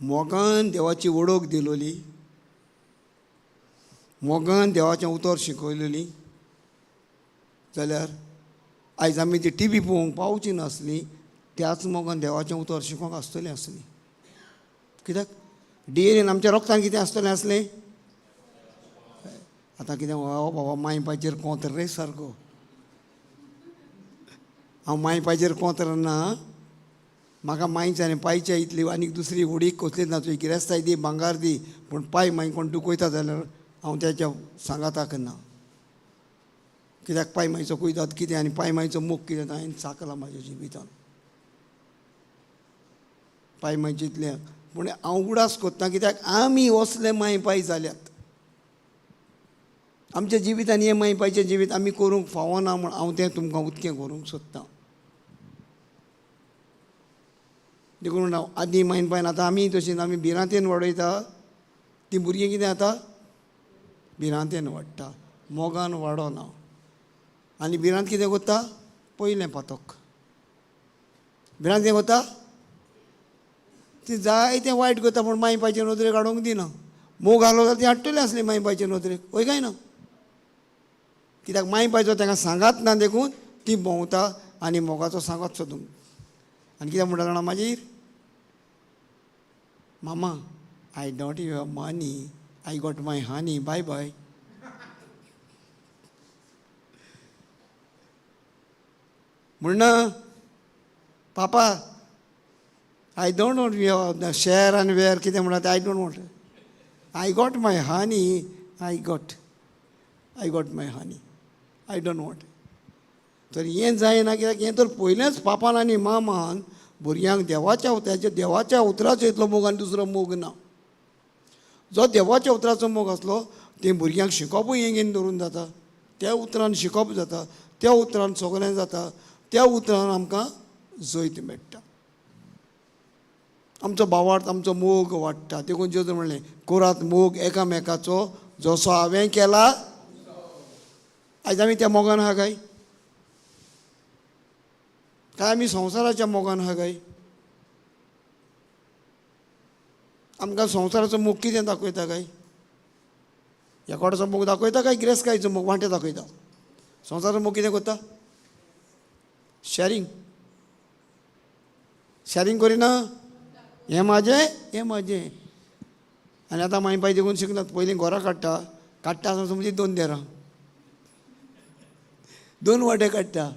S1: मोगान देवाची वळख दिलोली, मोगान देवाचें उतर शिकयलेली. जाल्यार आयज आमी ती टी व्ही पळोवंक पावची नासली, त्याच मोगान देवाचें उतर शिकोवंक आसतलें आसली. कित्याक DNA आमच्या रोगतान कितें आसतलें आसलें. आतां कितें हो बाबा माय पायचेर कोंतर रे सारको, हांव माय पायचेर कोंतर ना, म्हाका मायच्या आनी पायच्या इतली आनीक दुसरी उडी कसलीच ना. तुजी गिरेस्ताय दी, भांगार दी, पूण पाय माय कोण दुखयता जाल्यार हांव तेच्या सांगाताक ना. कित्याक पाय मायचो कुयदाद कितें आनी पाय मायचो मोग कितें हांवें चाकला म्हाज्या जिवितान. पाय मायचे इतलें, पूण हांव उडास कोत्ता कित्याक आमी असले माय पाय जाल्यात. आमच्या जिवितान हें माय पायचें जिवीत आमी करूंक फावना म्हूण हांव तें तुमकां उदकें करूंक सोदतां. देखून म्हणटा आदीं मायन पायन आतां आमी तशीं आमी भिरांतेन वाडयता. तीं भुरगीं कितें जाता, भिरांतेन वाडटा, मोगान वाडोना. आनी भिरांत कितें करता, पयलें पातक. भिरांत कितें करता, ती जायतें वायट करता, पूण माय पायचे नदरेक हाडूंक दिना. मोग घालो जाल्यार ती हाडटली आसली माय पायचे नदरेक, हय काय ना? कित्याक माय पायचो तांकां सांगात ना, देखून ती भोंवता आनी मोगाचो सांगात सोदूंक. आनी कितें म्हणटा जाणा मागीर, मामा I don't have money, I got my honey, bye bye. म्हणना पापा I don't want you share आनी वेअर कितें म्हणटा, I don't want, I got my honey, I got my honey, I don't want. तर हें जायना, कित्याक हें तर पयलेंच पापान आनी मामान भुरग्यांक देवाच्या उतराचेर, देवाच्या उतराचो इतलो मोग आनी दुसरो मोग ना. जो देवाच्या उतराचो मोग आसलो ते भुरग्यांक शिकोवपूय हें घेवन दवरून जाता, त्या उतरान शिकोवप जाता, त्या उतरान सगळें जाता, त्या उतरान आमकां जैत मेळटा, आमचो भावार्थ, आमचो मोग वाडटा. देखून जेजून म्हणलें, कोरात मोग एकामेकाचो जसो हांवें केला. आयज आमी त्या मोगान आहा काय? काय आमी संवसाराच्या मोगान आहा काय? आमकां संवसाराचो मोग कितें दाखयता काय? एकोड्याचो मोग दाखयता काय गिरेस्तकायेचो मोग वांटे दाखयता? संवसाराचो मोग कितें करता? शॅरींग. शॅरींग करिना, हें म्हाजें, हें म्हाजें. आनी आतां माय पाय देखून शिकनात. पयलीं घरां काडटा, काडटा आसतना म्हणजे दोन देरां, दोन वांटे काडटा.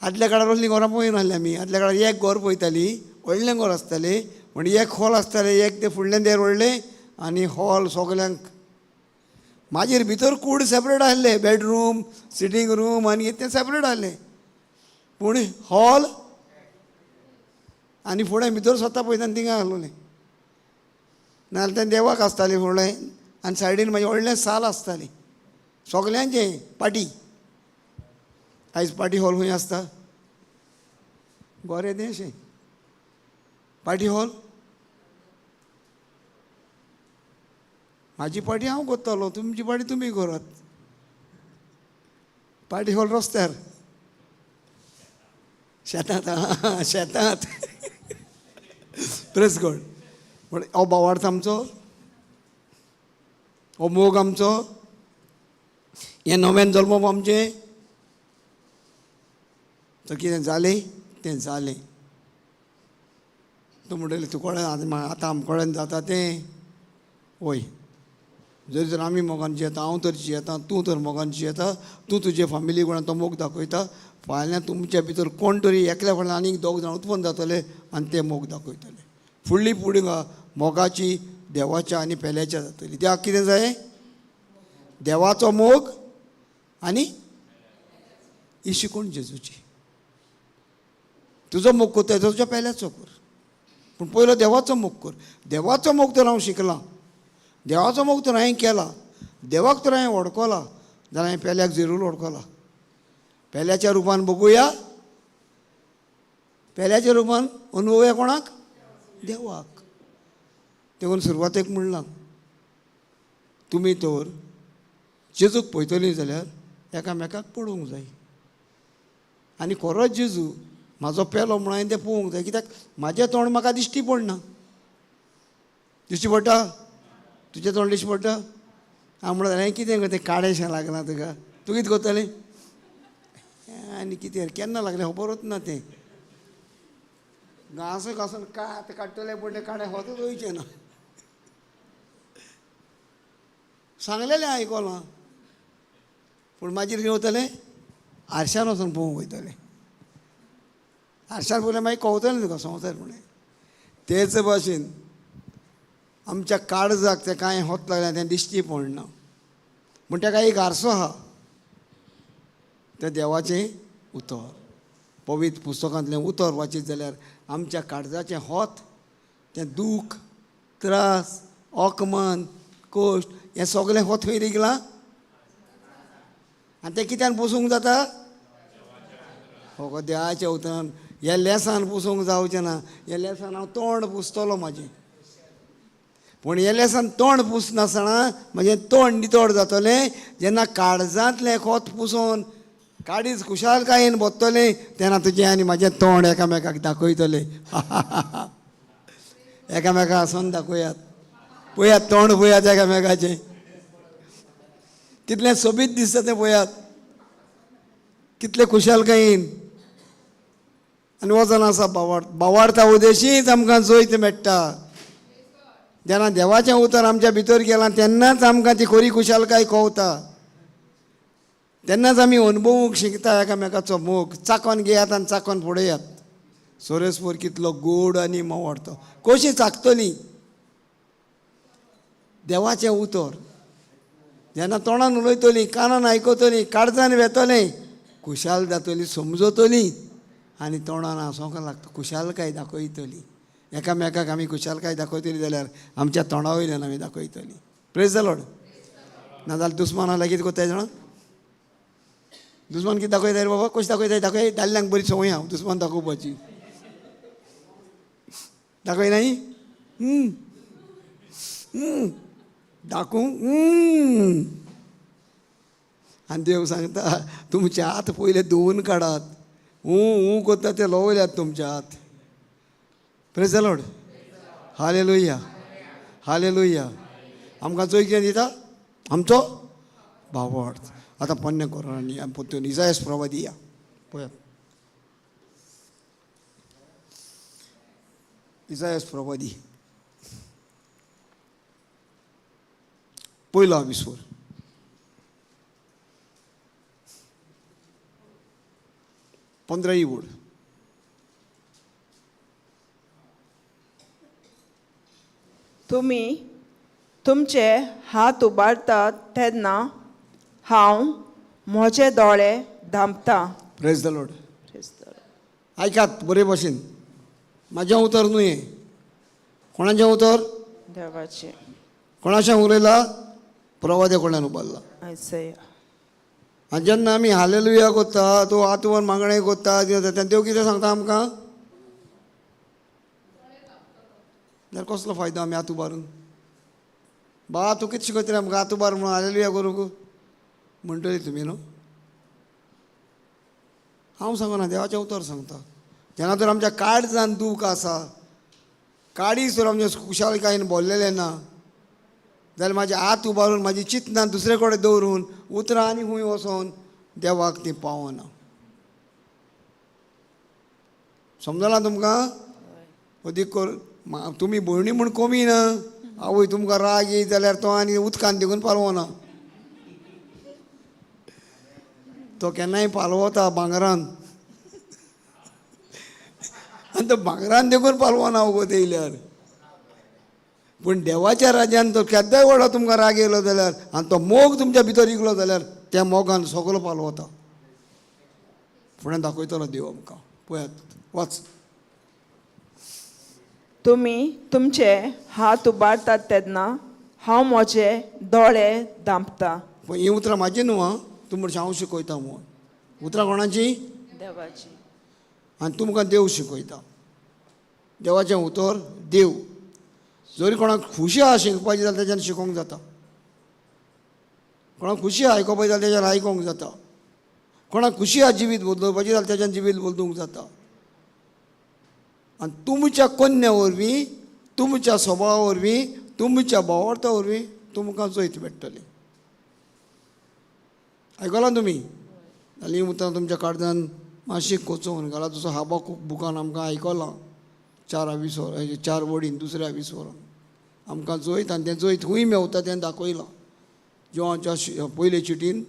S1: आदल्या काळार असलीं घरां पळयन आसलीं आमी. आदल्या काळार एक घर पळयतालीं, व्हडलें घर आसतालें, म्हणजे एक हॉल आसतालें, एक तें फुडलें देर व्हडलें आनी हॉल सगल्यांक. मागीर भितर कूड सेपरेट आसले, बेडरूम, सिटींग रूम आनी तें सेपरेट आसलें, पूण हॉल आनी फुडें भितर स्वता पळयता थिंगा आसलोलें. नाजाल्यार तें देवाक आसतालें फुडें आनी सायडीन मागीर व्हडलें साल आसतालें सगल्यांचें, पाटी. आयज पाटी हॉल खंय आसता? गोरें तें अशें पाटी हॉल. म्हाजी पाटी हांव करतलो, तुमची पाटी तुमी करात. पाटी हॉल रस्त्यार, शेतांत, शेतांत. प्रेस गॉड. पूण हो भावार्थ आमचो, हो मोग आमचो, हें नव्यान जल्मप आमचें. तर कितें जालें तें जालें. तूं म्हणटलें तूं कोणें आतां आमकां कळ्ळें जाता तें. वय, जरी तर आमी मोगान जियेता, हांव तर जियेता, तूं तर मोगान जियेता, तूं तुजे फामिली कोणा तो मोग दाखयता, फाल्यां तुमच्या भितर कोण तरी एकल्या फाटल्यान आनीक दोग जाण उत्पन्न जातले आनी ते मोग दाखयतले. फुडली फुडें मोगाची देवाच्या आनी पेल्याच्या जातली. त्या कितें जाय? देवाचो मोग आनी ही शिकवण जेजूची. तुजो मोग करता तुज्या पेल्याचो कर, पूण पयलो देवाचो मोग कर. देवाचो मोग तर हांव शिकलां, देवाचो मोग तर हांवें केला, देवाक तर हांवें वळखला, जाल्यार हांवें पेल्याक जरूर वळखला. पेल्याच्या रुपान बघुया, पेल्याच्या रुपान अनुभवया कोणाक? देवाक. देखून सुरवातेक म्हणलां, तुमी तर जेजूक पळयतलीं जाल्यार एकामेकाक पळोवंक जाय. आनी खरोच जेजू म्हाजो पेलो म्हणून हांवें तें पळोवंक जाय, कित्याक म्हाजें तोंड म्हाका दिश्टी पडना. दिश्टी पडटा? तुजें तोंड दिश्टी पडटा? हांव म्हणटा हें कितें गो तें काळेंशें लागलां तुका, तूं कितें करतलें? आनी कितें केन्ना लागलें खबरूच ना तें. घांस घांसून कात काडटलें पूण तें काणें होतूच वयचें ना. सांगलेलें आयकलां, पूण मागीर कितें वतलें? आरशान वचून पळोवंक वयतलें. आरशान पळयल्यार मागीर कवतलें तुका संवसार म्हणून. तेच भाशेन आमच्या काळजाक तें कांय होत लागलें तें दिश्टी पडना, पूण ताका एक आरसो आहा, तें देवाचें उतर. पवित्र पुस्तकांतलें उतर वाचीत जाल्यार आमच्या काळजाचें होत, तें दूख, त्रास, अकमान, कश्ट, हें सगळें होत खंय रिगलां आनी तें कित्यान पोसूंक जाता? हो देवाच्या उतरान. ह्या लेसान पुसूंक जावचें ना. ह्या लेसान हांव तोंड पुसतलो म्हाजें, पूण ह्या लेसान तोंड पुसनासतना म्हजें तोंड नितळ जातलें. जेन्ना काळजांतलें खोत पुसोवन काडीच खुशालकायेन बोत्तलें तेन्ना तुजें आनी म्हाजें तोंड एकामेकाक दाखयतलें. एकामेका हांसोन दाखयात, पळयात तोंड पळयात एकामेकाचें, कितलें सोबीत दिसता तें पळयात, कितलें खुशालकायेन. आनी वचन आसा बावार्थ, बावार्था उदेशींच आमकां जैत मेळटा. जेन्ना देवाचें उतर आमच्या भितर गेलां तेन्नाच आमकां ती खरी खुशालकाय कवता, तेन्नाच आमी अनुभवूंक शिकता एकामेकाचो मोग. चाकोन घेयात आनी चाकोन पळयात सोरेसपोर कितलो गोड आनी मोवाडतो. कशी चाकतली देवाचें उतर जेन्ना तोंडान उलयतली, कानान आयकतली, काळजान वेतलें, खुशाल जातली, समजतली आनी तोंडान हांसोंक लागता, खुशालकाय दाखयतली. एकामेकाक आमी खुशालकाय दाखयतली जाल्यार आमच्या तोंडा वयल्यान आमी दाखयतली. Praise the Lord. नाजाल्यार दुस्माना लागीं कोत्ताय जाणा, दुस्मान कितें दाखयता रे बाबा, कशें दाखयता दाखय. दादल्यांक बरी संवय हांव दुस्मान दाखोवपाची, दाखय न्ही दाखोवंक. आनी देव सांगता तुमचे हात पयले धुवून काडात. ऊं ऊं करता ते लोवल्यात तुमचे हात. Praise the Lord. Hallelujah, hallelujah. आमकां चोय कितें दिता आमचो भावार्थ. आतां पोन्ने कोरांनी पोरतून इजायस प्रवादी या पळयात, इजायस प्रवादी पयलो आविस्वर. 15 वड.
S2: तुमी तुमचे हात उबारतात तेन्ना हांव म्हजे दोळे धांपता.
S1: Praise the Lord. आयकात बरे भशेन, म्हाजें उतर न्हय हें. कोणाचें उतर?
S2: देवाचें.
S1: कोणाचें उलयला? प्रवाद्या कडल्यान उबारला.
S2: आयसया.
S1: आनी जेन्ना आमी हालेलुया कोत्ता, तो आतवर मागणें कोत्ता, तेन्ना देव कितें सांगता आमकां? जाल्यार कसलो फायदो आमी हात उबारून? बा तूं कितें शिकयतलें आमकां हात उबार म्हणून हालेलुया करूंक म्हणटली तुमी न्हू? हांव सांगना, देवाचें उतर सांगता. जेन्ना तर आमच्या काळजान दूख आसा, काळीज तर आमच्या खुशालकायेन भरलेलें ना, जाल्यार म्हाजे हात उबारून म्हाजी चिंतनां दुसरे कडेन दवरून उतरां आनी खूंय वचोन देवाक ती पावना. समजलां तुमकां? अदीक करून तुमी भयणी म्हूण कमी ना, आवय तुमकां राग येयत जाल्यार तो आनी उदकान देखून पालवना, तो केन्नाय पालवता भांगरान, आनी तो भांगरान देखून पालवना वगत येयल्यार. पूण देवाच्या राज्यान तो केद्दाय व्हडलो तुमकां राग येयलो जाल्यार आनी तो मोग तुमच्या भितर इकलो जाल्यार त्या मोगान सगलो पालवता. फुडें दाखयतलो देव आमकां. पळयात, वाच.
S2: तुमी तुमचे हात उबारतात तेन्ना हांव म्हजे दोळे धांपता.
S1: पूण हीं उतरां म्हाजी न्हू आं, तूं म्हणशी हांव शिकयता म्हणून. उतरां कोणाची?
S2: देवाची.
S1: आनी तुमकां देव शिकयता. देवाचें उतर देव. जरी कोणाक खुशी आहा शिकपाची जाल्यार तेज्यान शिकोवंक जाता, कोणाक खुशी आहा आयकोपाची जाल्यार तेज्यान आयकोंक जाता, कोणाक खुशी आहा जिवीत बदलोवपाची जाल्यार तेज्यान जिवीत बदलूंक जाता. आनी तुमच्या कोन्या वरवीं, तुमच्या स्वभावा वरवीं, तुमच्या भावार्था वरवीं तुमकां जैत मेळटलें. आयकलां तुमी? जाल्यार हीं उतरां तुमच्या काळजान मातशी कोचोवन घाला. जसो हाबाकूक बुकान आमकां आयकलां 4 आविसवर, 4 वडीन दुसऱ्या आविसवरान आमकां जैत, आनी तें जैत खूंय मेवता तें दाखयलां. जिवाच्या पयले चिटीन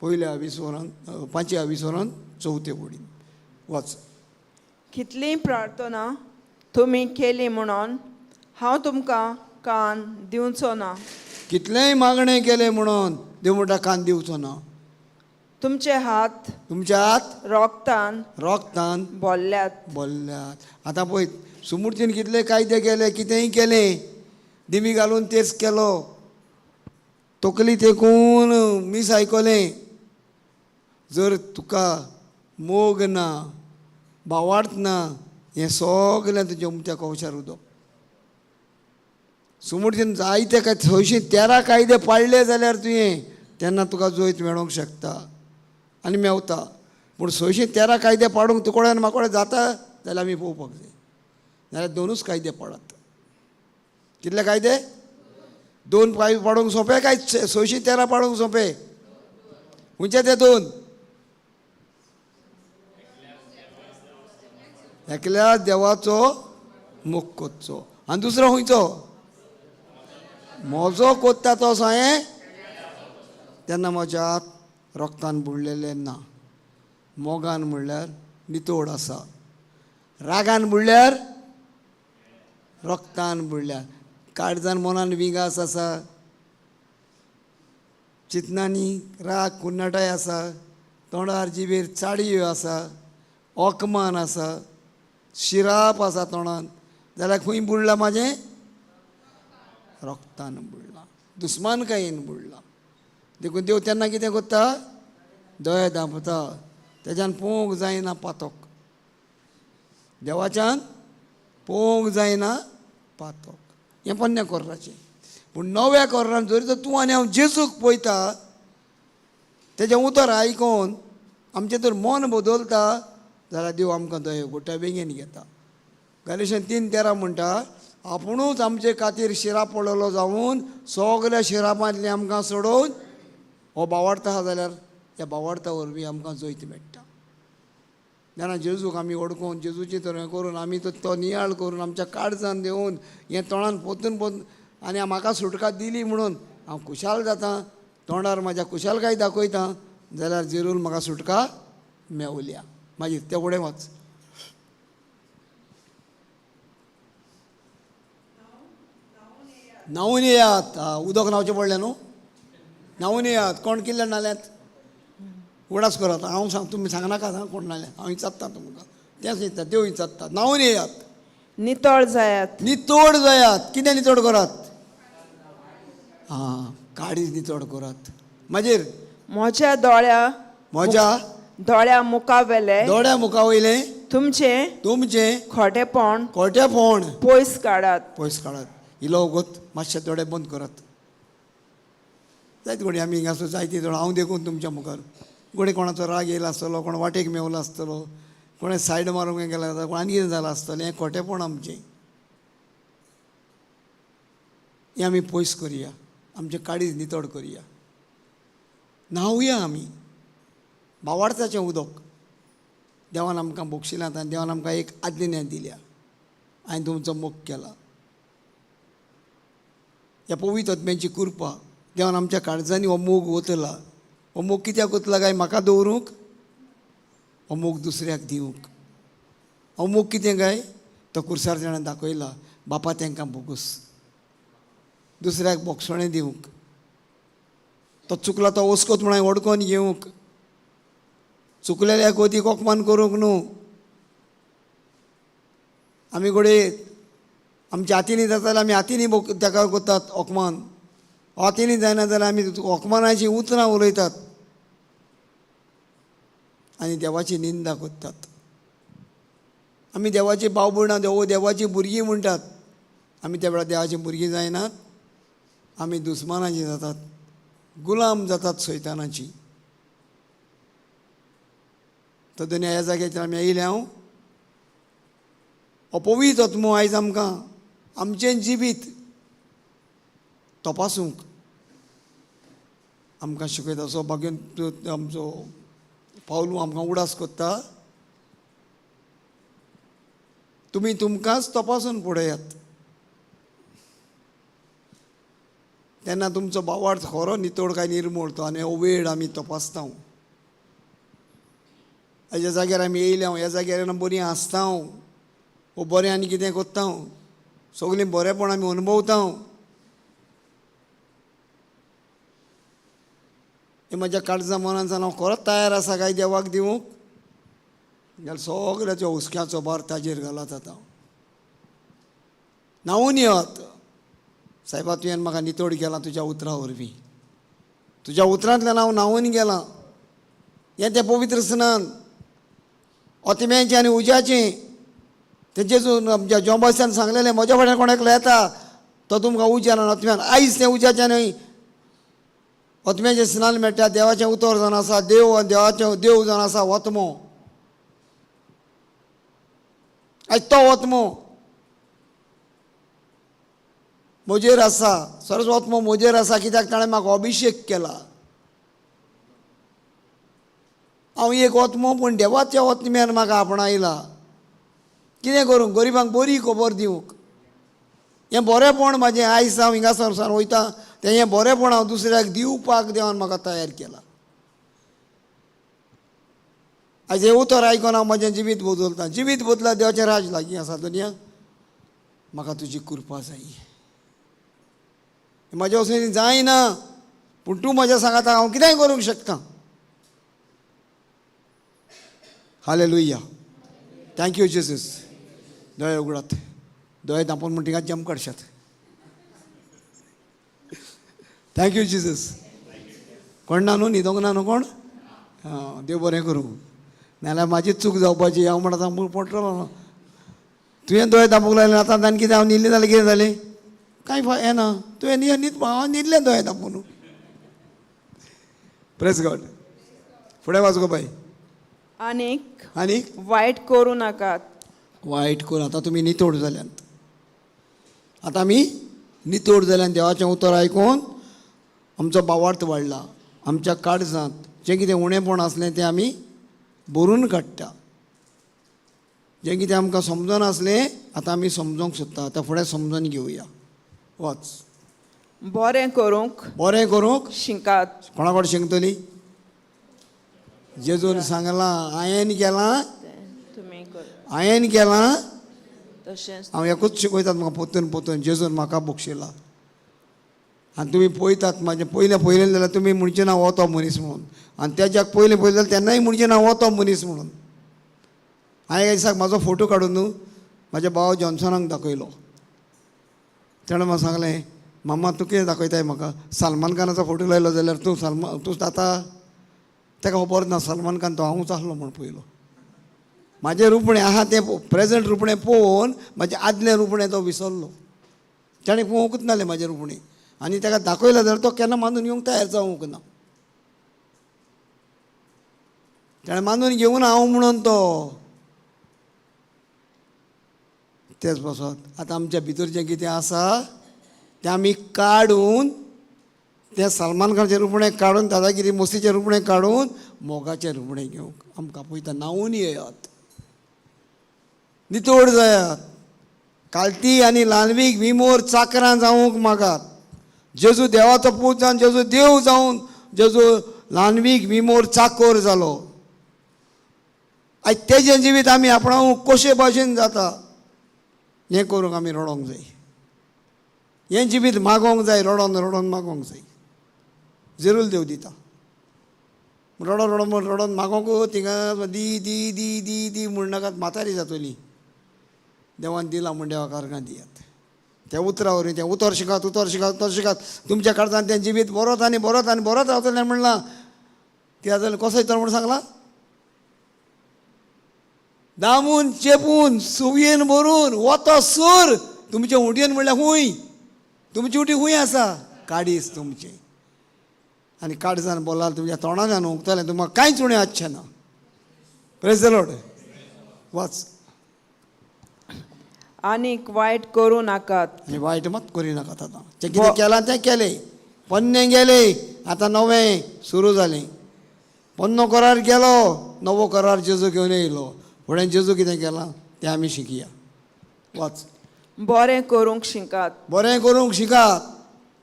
S1: पयल्या आविसवरान, 5 आविसवरान 4 वडीन. वाच.
S2: कितलीं प्रार्थना तुमी केली म्हणून हांव तुमकां कान दिवचो ना.
S1: कितलेंय मागणें केलें म्हणून देव म्हणटा कान दिवचो ना.
S2: तुमचे हात,
S1: तुमचे हात
S2: रोगतान
S1: रोगतान
S2: बोल्ल्यात.
S1: बोल्ल्यात. आतां पळय सुमूर्तीन कितले कायदे केले, कितेंय केलें, दिमी घालून तेच केलो, तकली तेकून मीस आयकलें. जर तुका मोग ना, भावार्थ ना हें सगळें तुजें उमत्या कवशार उदक. सुमूर्तीन जायते काय 613 कायदे पाळ्ळे जाल्यार तुवें तेन्ना तुका जैत मेळोंक शकता आनी मेवता. पूण 613 कायदे पाडूंक तुकोड्यान म्हाकोड्या जाता जाल्यार आमी पळोवपाक जाय. नाल्यार दोनूच कायदे पाडात. कितले कायदे? 2 कायदे पाडूंक सोंपे काय 613 पाडूंक सोंपे? खंयचे ते 2? एकल्या देवाचो मोग करचो आनी दुसरो खंयचो? म्हजो कोत्ता तो हांवें तेन्ना म्हज्या हात रोगतान बुडलेलें ना. मोगान म्हणल्यार नितोड आसा, रागान बुडल्यार रोगतान बुडल्यार, काळजान मनान विंगास आसा, चिंतनांनी राग कुन्नाटाय आसा, तोंडार जिबेर चाडयो आसा, ओकमान आसा, शिराप आसा तोंडान, जाल्यार खंय बुडलां म्हाजें? रोगतान बुडलां, दुस्मानकायेन बुडलां. देखून देव तेन्ना कितें करता? दया दांपता. तेज्यान पोवंक जायना पातोक, देवाच्यान पोवंक जायना पातोक. हें पोन्न्या कोर्राचें. पूण नव्या कोर्रान जरी तर तूं आनी हांव जेजूक पळयता, तेजें उतर आयकोन आमचें तर मन बदलता जाल्यार देव आमकां दया गोट्या बेगीन घेता. गलेशन 3:13 म्हणटा, आपुणूच आमचे खातीर शिराप पडलेलो जावन सगल्या शिरापांतली आमकां सोडोवन हो बावार्थ आसा जाल्यार ह्या बावार्था वरवीं आमकां जैत मेळटा. जेन्ना जेजूक आमी वळखून जेजूची तर हें करून आमी तो नियाळ करून आमच्या काळजान देवून हें तोंडान पोतून पोतून आनी म्हाका सुटका दिली म्हणून हांव खुशाल जाता, तोंडार म्हाज्या खुशालकाय दाखयता जाल्यार जेरून म्हाका सुटका मेवल्या. मागीर ते फुडें वच. न्हांवून येयात. उदक न्हांवचें पडलें न्हू? न्हांवून येयात. कोण किल्ले न्हाल्यात? उगडास करात. हांव सांग, तुमी सांगनाकात हां कोण न्हाल्यात. हांव विचारता तुमकां, तेंच विचारता, देव विचारता. न्हांवून येयात,
S2: नितळ जायात.
S1: नितोड जायात. कितें नितोड करात? आं, काळीज नितोड करात. मागीर
S2: म्हज्या दोळ्या
S1: म्हज्या
S2: दोळ्या मुखावेले
S1: दोळ्या मुखा वयलें
S2: तुमचें
S1: तुमचें
S2: खोटेपण
S1: खोटेपण
S2: पयस काडात.
S1: पयस काडात. इलो वगत मातशे दोळे बंद करात. जायते घडये आमी हिंगासर जायते जाण, हांव देखून तुमच्या मुखार घडये कोणाचो राग येयला आसतलो, कोण वाटेक मेवलो आसतलो, कोणें सायड मारूंक गेला आसतलो, कोण आनी कितें जालां आसतलें. हें खोटेपण आमचें, हें आमी पयस करुया. आमचें काळीज नितळ करुया. न्हांवया आमी भावार्थाचें उदक. देवान आमकां बक्षिलां आनी देवान आमकां एक आज्ञा दिल्या, हांवें तुमचो मोग केला. ह्या पवित्र आत्म्याची कृपा देवान आमच्या काळजांनी हो मोग ओतला. हो मोग कित्याक ओतला काय? म्हाका दवरूंक? हो मोग दुसऱ्याक दिवंक. हो मोग कितें काय? तो कुर्सार जाणें दाखयला, बापा तांकां भोगोस, दुसऱ्याक बोगसणें दिवंक. तो चुकला तो वस्कोत म्हणून वडकोन घेवंक, चुकलेल्या गोतीक अपमान करूंक न्हू. आमी घडये आमच्या हातींनी जाता जाल्यार आमी हातींनी ताका करतात अपमान, हातींनी जायना जाल्यार आमी अपमानाचीं उतरां उलयतात आनी देवाची निंदा करतात. आमी देवाची बावबुणां, देव देवाची भुरगीं म्हणटात. आमी त्या वेळार देवाचीं भुरगीं जायनात, आमी दुस्मानाचीं जातात, गुलाम जातात सैतानाची. तर दोनी ह्या जाग्याचेर आमी येयले. हांव अपवीत आत्मो आयज आमकां आमचें जिवीत तपासूंक आमकां शिकयता. सो बागेन आमचो पावलू आमकां उडास करता, तुमी तुमकांच तपासून पळयात, तेन्ना तुमचो भावार्थ खरो नितळ काय निर्मूळ तो. आनी हो वेळ आमी तपासता. ह्या जाग्यार आमी येयल्या, ह्या जाग्यार बरीं आसता, वो बरें आनी कितें करता, सगळीं बरेंपण आमी अनुभवता. हें म्हज्या काळजा मनान हांव खरोच तयार आसा काय देवाक दिवंक? जाल्यार सगळ्याचो हुस्क्याचो भार ताजेर घालात. आतां न्हांवून येयात. सायबा, तुवें म्हाका नितळ केलां तुज्या उतरां वरवीं, तुज्या उतरांतल्यान हांव न्हांवून गेलां. हें तें पवित्र स्नान. ओतम्यांचें आनी उज्याचें. तें जेजून आमच्या जॉम्बासान सांगलेलें, म्हज्या फाटल्यान कोण एकलो येता तो तुमकां उज्यान आनी ओतम्यान. आयज तें उज्याचें न्हय ओतम्याचें स्नान मेळटा. देवाचें उतर जावन आसा देव, आनी देवाचें देव जावन आसा ओतमो. आयज तो ओतमो म्हजेर आसा, सरस ओतमो म्हजेर आसा, कित्याक ताणें म्हाका अभिशेक केला. हांव एक ओतमो, पूण देवाच्या ओतम्यान म्हाका आपणायला. कितें करूंक? गरिबांक बरी खबर दिवंक. हें बरेंपण म्हाजें आयज हांव हिंगासर सावन वयता तें हें बरेंपण हांव दुसऱ्याक दिवपाक देवान म्हाका तयार केला. आयज हें उतर आयकून हांव म्हजें जिवीत बदलता. जिवीत बदला, देवाचें राज लागीं आसा. दुनिया म्हाका तुजी कृपा जाय. म्हज्या वचून जायना, पूण तूं म्हज्या सांगाता हांव कितेंय करूंक शकता. हालेलुया. Thank you Jesus. दोळे उगडात, दोळे धांपून म्हण थिंगा जम काडशात. Thank you Jesus. कोण ना न्हू, न्हिदोंक ना न्हू कोण? आं, देव बरें करूं. नाजाल्यार म्हाजी चूक जावपाची. हांव म्हणटा पडटलो न्हू. तुवें दोळे धांपूंक लायले, आतां आनी कितें हांव न्हिदलें जाल्यार कितें जालें? कांय येना. तुवें न्हीद, हांव न्हिदलें दोळे धांपून. प्रेस गॉड. फुडें वाच गो बाय.
S2: आनीक
S1: आनी
S2: वायट करूं नाकात.
S1: वायट करून. आतां तुमी नितोड जाल्यात. आतां आमी नितोड जाल्यान देवाचें उतर आयकून आमचो बावार्थ वाडला. आमच्या काळजांत जें कितें उणेपण आसलें तें आमी भरून काडटा. जें कितें आमकां समजनासलें आतां आमी समजोंक सोदता. आतां फुडें समजून घेवया. वच.
S2: बरें करूंक
S1: बरें करूंक
S2: शिकात.
S1: कोणा कडेन शिकतली? जेजून सांगलां, हांवें केलां
S2: तुमी करात
S1: हांवें केलां
S2: तशेंच.
S1: हांव एकूच शिकयतात म्हाका पोतून पोतून. जेजून म्हाका बक्षिला. आनी तुमी पळयतात म्हाजें पयलें पयलें जाल्यार तुमी म्हणचे ना हो तो मनीस म्हणून. आनी तेज्याक पयलें पयलें जाल्यार तेन्नाय म्हणचें ना हो तो मनीस म्हणून. हांवें एका दिसाक म्हाजो फोटो काडून न्हू म्हाज्या भाव जॉन्सनाक दाखयलो. तेणें म्हाका सांगलें, मामा तूं कितें दाखयताय म्हाका? सलमान खानाचो फोटो लायलो जाल्यार तूं सलमान तूं जाता? ताका खबर ना सलमान खान तो हांवूच आसलो म्हूण. पयलो म्हाजें रुपणें आहा तें प्रेजंट रुपणें पळोवन म्हाजें आदलें रुपणें तो विसरलो. ताणें पळोवंकूच नासलें म्हाजें रुपणें. आनी ताका दाखयलें जाल्यार तो केन्ना मानून घेवंक तयार जावंक ना. ताणें मानून घेवना हांव म्हणून तो. तेच पासत आतां आमच्या भितर जें कितें आसा तें आमी काडून, तें सलमान खानाचें रुपणें काडून, दादागिरी मस्तीचें रुपणें काडून मोगाचें रुपणें घेवंक आमकां पळयता. न्हांवून येयात, नितोड जायात. कालती आनी ल्हानवीक विमोर चाकरां जावंक मागात. जेजू देवाचो पूत जावन, जेजू देव जावन, जेजू ल्हानवीक विमोर चाकोर जालो. आयज तेजें जिवीत आमी आपणावूंक कशे भाशेन जाता हें करूंक आमी रडोंक जाय. हें जिवीत मागोंक जाय, रडोन रडोन मागोंक जाय. जरूर देव दिता. रडोन रडोन म्हण रडोन मागोंक थिंगा दी दी दी दी दी म्हण नाकात, म्हातारी जातली. देवान दिला म्हण देवाक अर्गां दियात. त्या उतरा वरवीं तें उतर शिकात, उतर शिकात, उतर शिकात. तुमच्या काळजान तें जिवीत बरोत आनी बरोत आनी बरोत रावतलें म्हणलां. कित्याक जालें? कसो येतलो म्हूण सांगलां? दामून चेपून सुवयेन भरून वतो सूर तुमचे उंटयेन. म्हणल्यार खूंय तुमची उटी खूंय आसा? काडीस तुमचें. आनी काडजान बोलाल तुमच्या तोंडान उगतलें, तुमकां कांयच उणें आसचें ना. Praise the Lord. वाच.
S2: आनीक वायट करूं नाकात.
S1: आनी वायट मात करी नाकात. आतां तें कितें केलां तें केलें, पोन्नें गेलें, आतां नवें सुरू जालें. पोन्नो करार गेलो, नवो करार जेजू घेवन येयलो. फुडें जेजू कितें केलां तें आमी शिकया. वाच.
S2: बरें करूंक शिकात.
S1: बरें करूंक शिकात.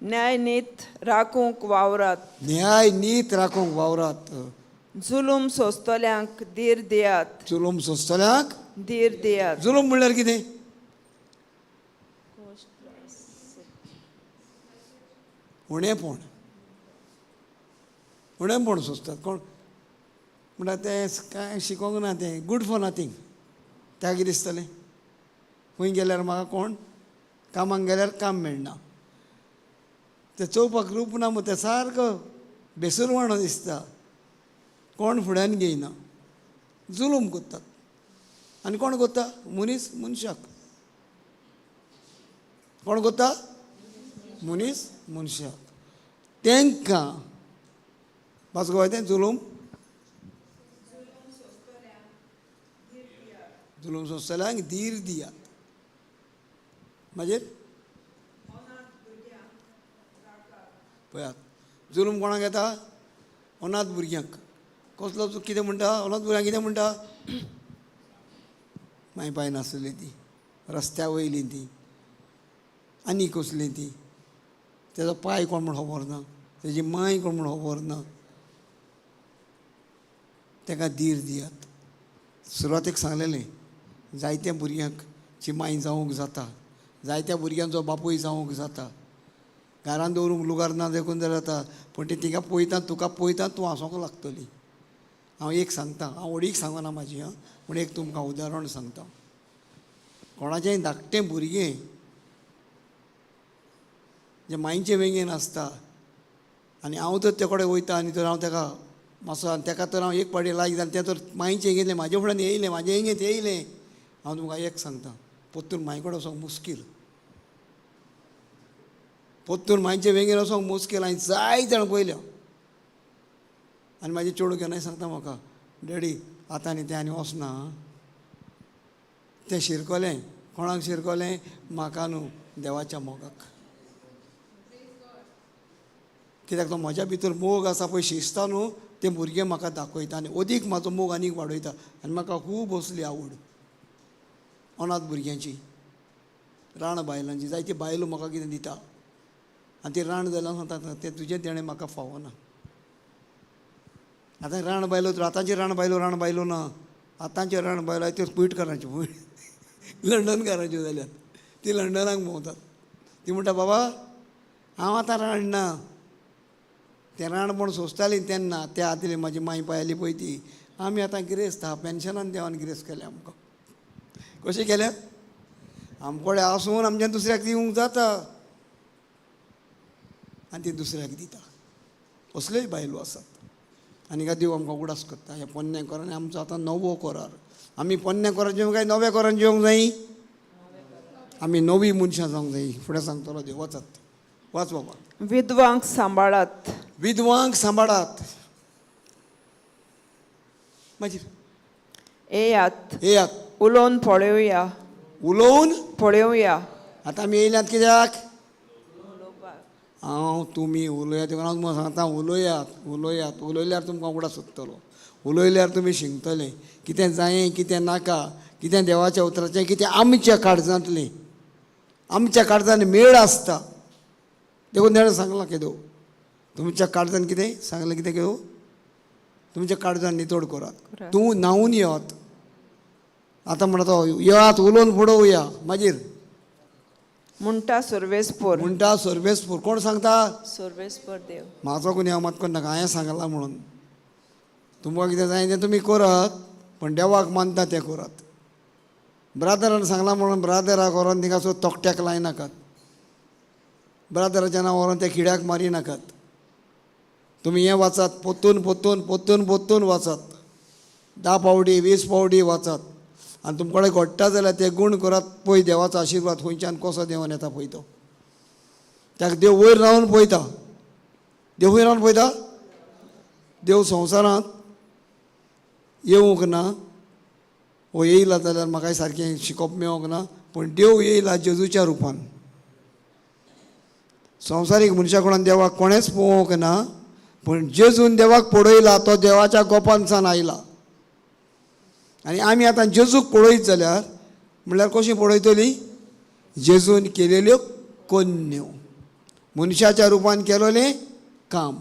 S2: न्याय नीत राखूंक वावरात.
S1: न्याय नीत राखूंक वावरात.
S2: जुलूम सोंसतल्यांक धीर दियात.
S1: जुलूम सोंसतल्यांक
S2: धीर दियात.
S1: जुलूम म्हणल्यार कितें? उणेपण. उणेपण सोंसतात कोण म्हणटा तें कांय शिकोंक ना, तें गूड फॉर नथींग. ताका कितें दिसतलें? खंय गेल्यार म्हाका कोण कामाक गेल्यार काम मेळना, तें चोवपाक रूप ना, तें सारको बेसुरवाणो दिसता, कोण फुड्यान घेयना, जुलूम करतात. आनी कोण कोत्ता? मनीस मनशाक. कोण कोत्ता? मनीस मनशाक. तांकां वाच गो तें जुलूम, जुलूम सोंसतल्यांक धीर दियात. मागीर पळयात, जुलूम कोणाक येता? अनाथ भुरग्यांक. कसलो कितें म्हणटा? अनाथ भुरग्यांक कितें म्हणटा? माय पाय नासली ती, रस्त्या वयली ती, आनी कसली ती, तेजो पाय कोण म्हूण खबर ना, तेजी माय कोण म्हूण खबर ना. ताका धीर दियात. सुरवातेक सांगलेलें, जायत्या भुरग्यांक ची माय जावंक जाता, जायत्या भुरग्यांचो बापूय जावंक जाता, घरान दवरूंक लुगार ना देखून जाल्यार जाता, पूण ती तिका पळयता, तुका पळयता, तूं हांसोंक लागतली. हांव एक सांगता, हांव व्हडीक सांगना म्हाजी आं, पूण एक तुमकां उदाहरण सांगता. कोणाचेंय धाकटें भुरगें जें मांयचे वेंगेन आसता आनी हांव तर ते कडेन वयता आनी तर हांव ताका मातसो, आनी ताका तर हांव एक पाटी लायक जालें, तें तर मांयचें घेतलें, म्हाजे फुड्यान येयलें, म्हाजे वेंगेंत येयलें. हांव तुमकां एक सांगता, पोत्तून मांय कडेन वचोंक मुश्कील, पोत्तून मांयचे वेंगेन वचोंक मुश्कील. हांवें जायते जाण पळयल्या. आनी म्हाजे चेडूं केन्नाय सांगता म्हाका, डॅडी आतां आनी तें आनी वचना. तें शिरकोलें. कोणाक शिरकोलें? म्हाका न्हू, देवाच्या मोगाक. कित्याक तो म्हज्या भितर मोग आसा पळय, शिजता न्हू, तें भुरगें म्हाका दाखयता आनी अदीक म्हाजो मोग आनीक वाडयता. आनी म्हाका खूब असली आवड अनाथ भुरग्यांची, राण बायलांची. जायती बायलो म्हाका कितें दिता आनी ती राण जाल्यार सांगता तें तुजें देणें म्हाका फावना. आतां राण बायलो, आतांची राण बायलो राण बायलो ना, आतांच्यो राण बायलो त्यो पयटकारांच्यो, लंडनकारांच्यो जाल्यात. ती लंडनाक भोंवतात. ती म्हणटा, बाबा हांव आतां राण ना. तें राणपण सोंसतालीं तेन्ना, त्या आदली म्हाजी मांय पायली पळय ती. आमी आतां गिरेस्त आहा, पेन्शनान देवान गिरेस्त केल्या आमकां. कशें केल्या? आमकोडे आसून आमच्यान दुसऱ्याक दिवंक जाता आनी ती दुसऱ्याक दिता. असल्योय बायलो आसात. आनी देव आमकां उगडास करता ह्या पोन्न्या कोरान. आमचो आतां नवो कोरार. आमी पोन्न्या कोरान जेवंक काय नव्या कोरान जेवंक जायी? आमी नवी मनशां जावंक जायी. फुडें सांगतलो देव. वचात, वाच बाबा.
S2: विधवांक सांबाळात.
S1: विधवांक सांबाळात. मागीर
S2: येयात,
S1: येयात,
S2: उलोवन पळोवया.
S1: उलोवन
S2: पळोवया.
S1: आतां आमी येयल्यात कित्याक? हांव तुमी उलयात देखून हांव तुमकां सांगता, उलयात, उलयात. उलयल्यार तुमकां उगडास सोदतलो, उलयल्यार तुमी शिकतले कितें जायें, कितें नाका, कितें देवाच्या उतराचें, कितें आमच्या काळजांतलें. आमच्या काळजान मेळ आसता देखून ताणें सांगलां केदो तुमच्या काळजान कितें सांगलें, कितें केदो तुमच्या काळजान नितळ करात, तूं न्हांवून येयात. आतां म्हणटा तो येयात, उलोवन पळोवया. मागीर
S2: म्हणटा सर्वेस्पोर.
S1: म्हणटा सर्वेस्पोर. कोण सांगता?
S2: सर्वेस्पोर देव.
S1: म्हाजो कोणी हांव मात करनाका, हांवें सांगलां म्हणून तुमकां कितें जाय तें तुमी करात, पूण देवाक मानता तें करात. ब्रादरान सांगलां म्हणून ब्रादराक व्हरोन थिंगा सो तोखट्याक लायनाकात, ब्रादराच्या नांव व्हरोन त्या किड्याक मारी नाकात. तुमी हें वाचात, पोत्तून पोत्तून पोत्तून पोत्तून वाचात, 10 पावटी 20 पावटी वाचात आनी तुमकां कडेन घडटा जाल्यार ते गूण करात. पळय देवाचो आशिर्वाद खंयच्यान कसो देंवन येता पळय तो. ताका देव वयर रावन पळयता. देव वयर रावन पळयता. देव संवसारांत येवंक ना, वो येयला जाल्यार म्हाकाय सारकें शिकोवप मेळोंक ना, पूण देव येयला जेजूच्या रुपान. संवसारीक मनशा कोणान देवाक कोणेंच पळोवंक ना, पूण जेजून देवाक पळयला, तो देवाच्या गोपानसान आयला. आनी आमी आतां जेजूक पळयत जाल्यार म्हणल्यार कशी पळयतली? जेजून केलेल्यो कोन्न्यो, मनशाच्या रुपान केलोलें काम,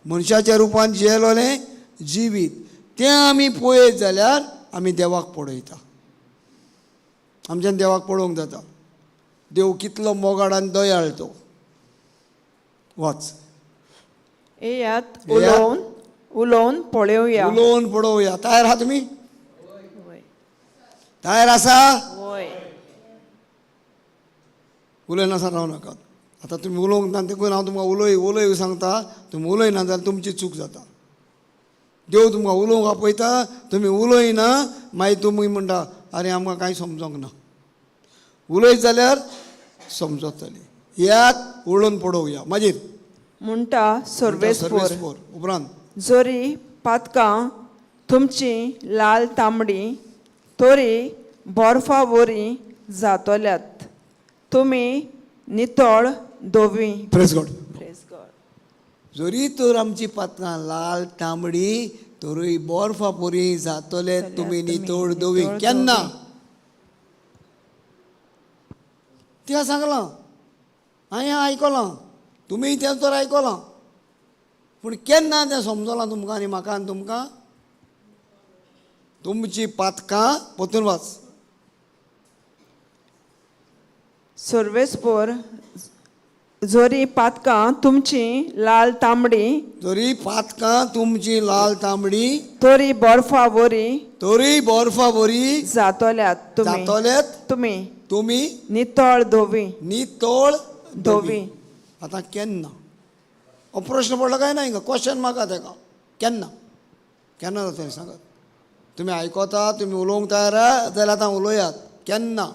S1: मनशाच्या रुपान जियेलोलें जिवीत, तें आमी पळयत जाल्यार आमी देवाक पळयता. आमच्यान देवाक पळोवंक जाता. देव कितलो मोगाळ आनी दयाळ तो. वाच.
S2: येयात, उलोवन उलोवन पळोवया.
S1: उलोवन पळोवया. तयार आहा तुमी? तयार आसा? उलयनासतना रावं नाकात. आतां तुमी उलोवंक ना देखून हांव तुमकां उलय उलय सांगता. तुमी उलयना जाल्यार तुमची चूक जाता. देव तुमकां उलोवंक आपयता, तुमी उलयना, मागीर तुमी म्हणटा आनी आमकां कांय समजोंक ना. उलयत जाल्यार समजतलें. येयात उलोवन पळोवया. मागीर
S2: म्हणटा सर्वेस्पोर.
S1: सर्वेस्पोर उपरांत
S2: जरी पातकां तुमची लाल तांबडी तरी बर्फा वरी जातल्यात तुमी नितळ धवी.
S1: Praise God.
S2: Praise God.
S1: जरी तर आमची पातकां लाल तांबडी तरूय बर्फा पुरी जातले तुमी नितळ धवी. केन्ना तिका सांगलां हांवें आयकलां, तुमी तें तर आयकलां, पूण केन्ना तें समजलां तुमकां आनी म्हाका आनी तुमकां? तुमची पातकां परतून वाच.
S2: सर्वेस्पोर जरी पातकां तुमची लाल तांबडी
S1: जरी पातकां तुमची लाल तांबडी
S2: तरी बर्फा वरी
S1: तरी बर्फा बरी
S2: जातल्यात तुमी
S1: जातलेत
S2: तुमी
S1: तुमी
S2: नितळ धवी.
S1: नितळ
S2: धवी.
S1: आतां केन्ना हो प्रश्न पडलो काय ना हिंगा क्वेश्चन मार्क तेका. केन्ना केन्ना जातलें सांगात. तुमी आयकता, तुमी उलोवंक तयार आहा जाल्यार आतां उलोयात. केन्ना?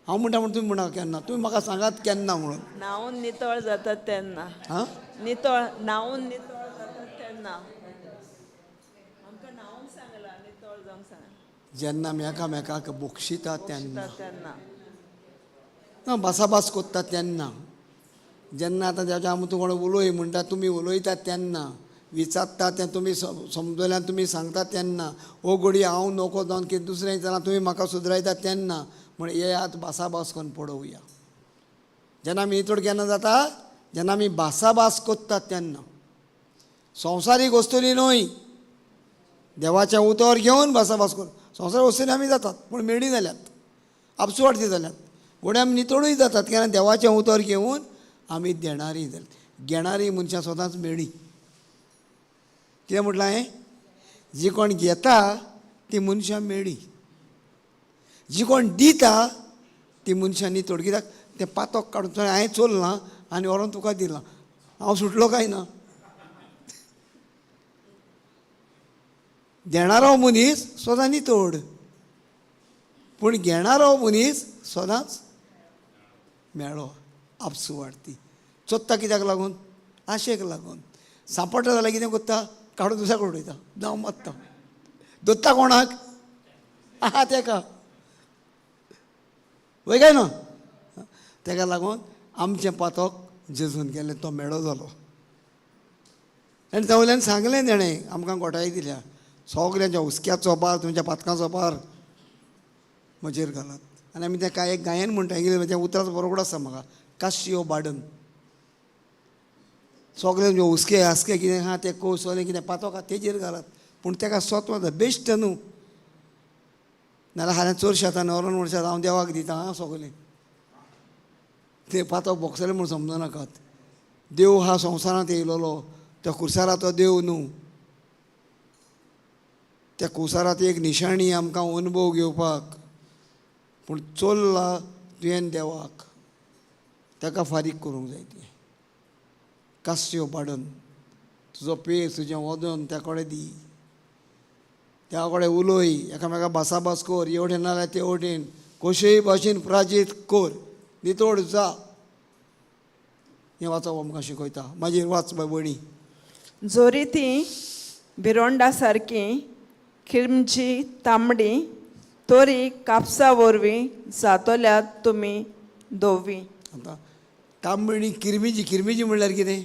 S1: हांव म्हणटा म्हण तुमी म्हणा केन्ना, तुमी म्हाका सांगात केन्ना म्हणून.
S2: न्हांवून नितळ जातात तेन्ना.
S1: हां,
S2: नितळ न्हांवून नितळ जातात तेन्ना. आमकां न्हांवूंक सांगलां, नितळ जावंक सांगलां.
S1: जेन्ना आमी एकामेकाक बक्षिता तेन्ना,
S2: तेन्ना
S1: ना भासाभास कोत्ता तेन्ना, जेन्ना आतां जेज्या आमी तूं कोण उलोय म्हणटा तुमी उलयतात तेन्ना, विचारता तें तुमी समजल्यान तुमी सांगता तेन्ना, ओ घडये हांव नको जावन कितें दुसरें जालां तुमी म्हाका सुदरायता तेन्ना, म्हण येयात भासाभास करून पळोवया. जेन्ना आमी नितळ केन्ना जाता? जेन्ना आमी भासाभास कोत्तात तेन्ना. संवसारीक वस्तूंनी न्हय, देवाचें उतर घेवन भासाभास करून. संवसारीक वस्तूंनी आमी जातात पूण मेडी जाल्यात, आपसुवार्थी जाल्यात, घडये आमी नितळूय जातात केन्ना देवाचें उतर घेवन आमी देणारी जाल्यात. घेणारी मनशां सदांच मेळी. कितें म्हटलां हांवें? जी कोण घेता ती मनशां मेळी, जी कोण दिता ती मनशां नितळ. कित्याक तें पातक काडून थंय हांवें चोरलां आनी व्हरोन तुका दिलां, हांव सुटलो काय ना? देणारो मनीस सदां नितळ, पूण घेणारो मनीस सदांच मेळो, आपसुवार्थी. चोत्ता कित्याक लागून? आशेक लागून. सांपडटा जाल्यार कितें कोत्ता? काडून दुसऱ्या कडेन उडयता, जावं मात्ता. दोत्ता कोणाक? आहा तेका. वय काय ना? तेका लागून आमचें पातक जेजून गेलें, तो मेळो जालो. आनी त्या वयल्यान सांगलें तेणें आमकां गोठाय दिल्या, सगल्यांच्या हुस्क्याचो भार तुमच्या पातकांचो भार म्हजेर घालात. आनी आमी तें कांय एक गायन म्हणटा, कितें तें उतराचो बरोबर आसा म्हाका, काशियो बाडन. सगळे तुमचे हुस्के हास्के कितें आहा तें कोस सगळें कितें पातक आहा तेजेर घालात, पूण तेका स्वत वता बेश्ट न्हू. नाल्यार हांवें चडशें आतां व्हरोन म्हणशात हांव देवाक दितां आं सगळें, तें पातक भोगसलें म्हूण समजनाकात. देव हा संवसारांत येयलोलो, त्या कुर्साराचो देव न्हू. त्या कुसारांत एक निशाणी आमकां अनुभव घेवपाक, पूण चोल्ला तुवें देवाक, ताका फारीक करूंक जाय. तें कास्यो पाडून तुजो पेस तुजें वजन त्या कडेन दी, त्या कडेन उलय, एकामेका भासाभास कर, हे वटेन नाजाल्यार ते वटेन कशेय भाशेन प्राजीत कर, नितळ जा. हें वाचप आमकां शिकयता. मागीर वाच बाय भयणी.
S2: जरी ती भिरोंडा सारकी किरमची तांबडी तरी कापसा वरवीं जातल्यात तुमी धवी.
S1: आतां तांबडी किरमिजी, किरमिजी म्हणल्यार कितें?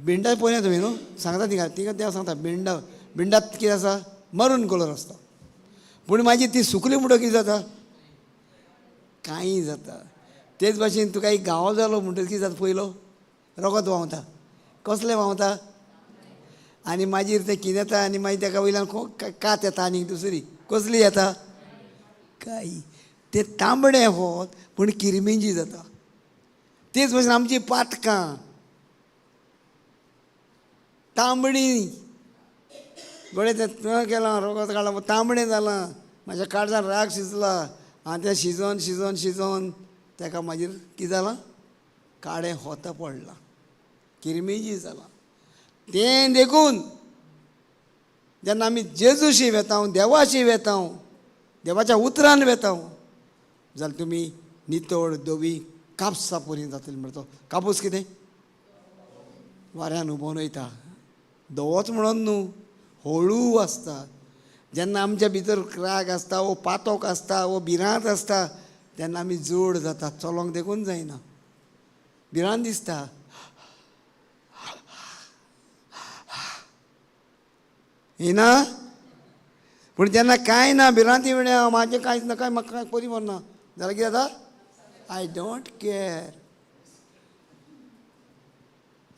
S1: बिंडा पळयना तुमी न्हू, सांगता तिका, तिका तें सांगता बिंडा. बिंडात कितें आसा? मरून कलर आसता, पूण मागीर ती सुकली म्हणटकीर कितें जाता? कांय जाता. तेच भाशेन तुका एक घावो जालो म्हणटकीर कितें जाता? पयलो रगत व्हांवता. कसलें व्हांवता? आनी मागीर तें कितें येता आनी मागीर तेका वयल्यान कात येता आनी दुसरी कसली येता? कांय. तें तांबडें होत पूण किरमिंजी जाता. तेच भाशेन आमची पातकां तांबडी, गळे तें केलां, रगत काडलां, तांबडें जालां, म्हाज्या काळजान राग शिजला, आनी तें शिजोन शिजोन शिजोन तेका मागीर कितें जालां? काळें होत पडलां, किरमिजी जालां. तें देखून जेन्ना आमी जेजूशी वेता, देवाशी वेता, देवाच्या उतरान वेता जाल्यार तुमी नितळ धवी कापसा परी जातली. म्हणटा तो कापूस कितें वाऱ्यान उबोवन वयता, धवोच म्हणून न्हू, हळू आसता. जेन्ना आमच्या भितर राग आसता वो पातोक आसता वो भिरांत आसता तेन्ना आमी जड जाता, चलोंक देखून जायना, भिरांत दिसता. येना पूण जेन्ना कांय ना, भिरांती विण्या म्हाजें कांयच ना, कांय म्हाका कांय परी मरना जाल्यार कितें जाता? I don't care,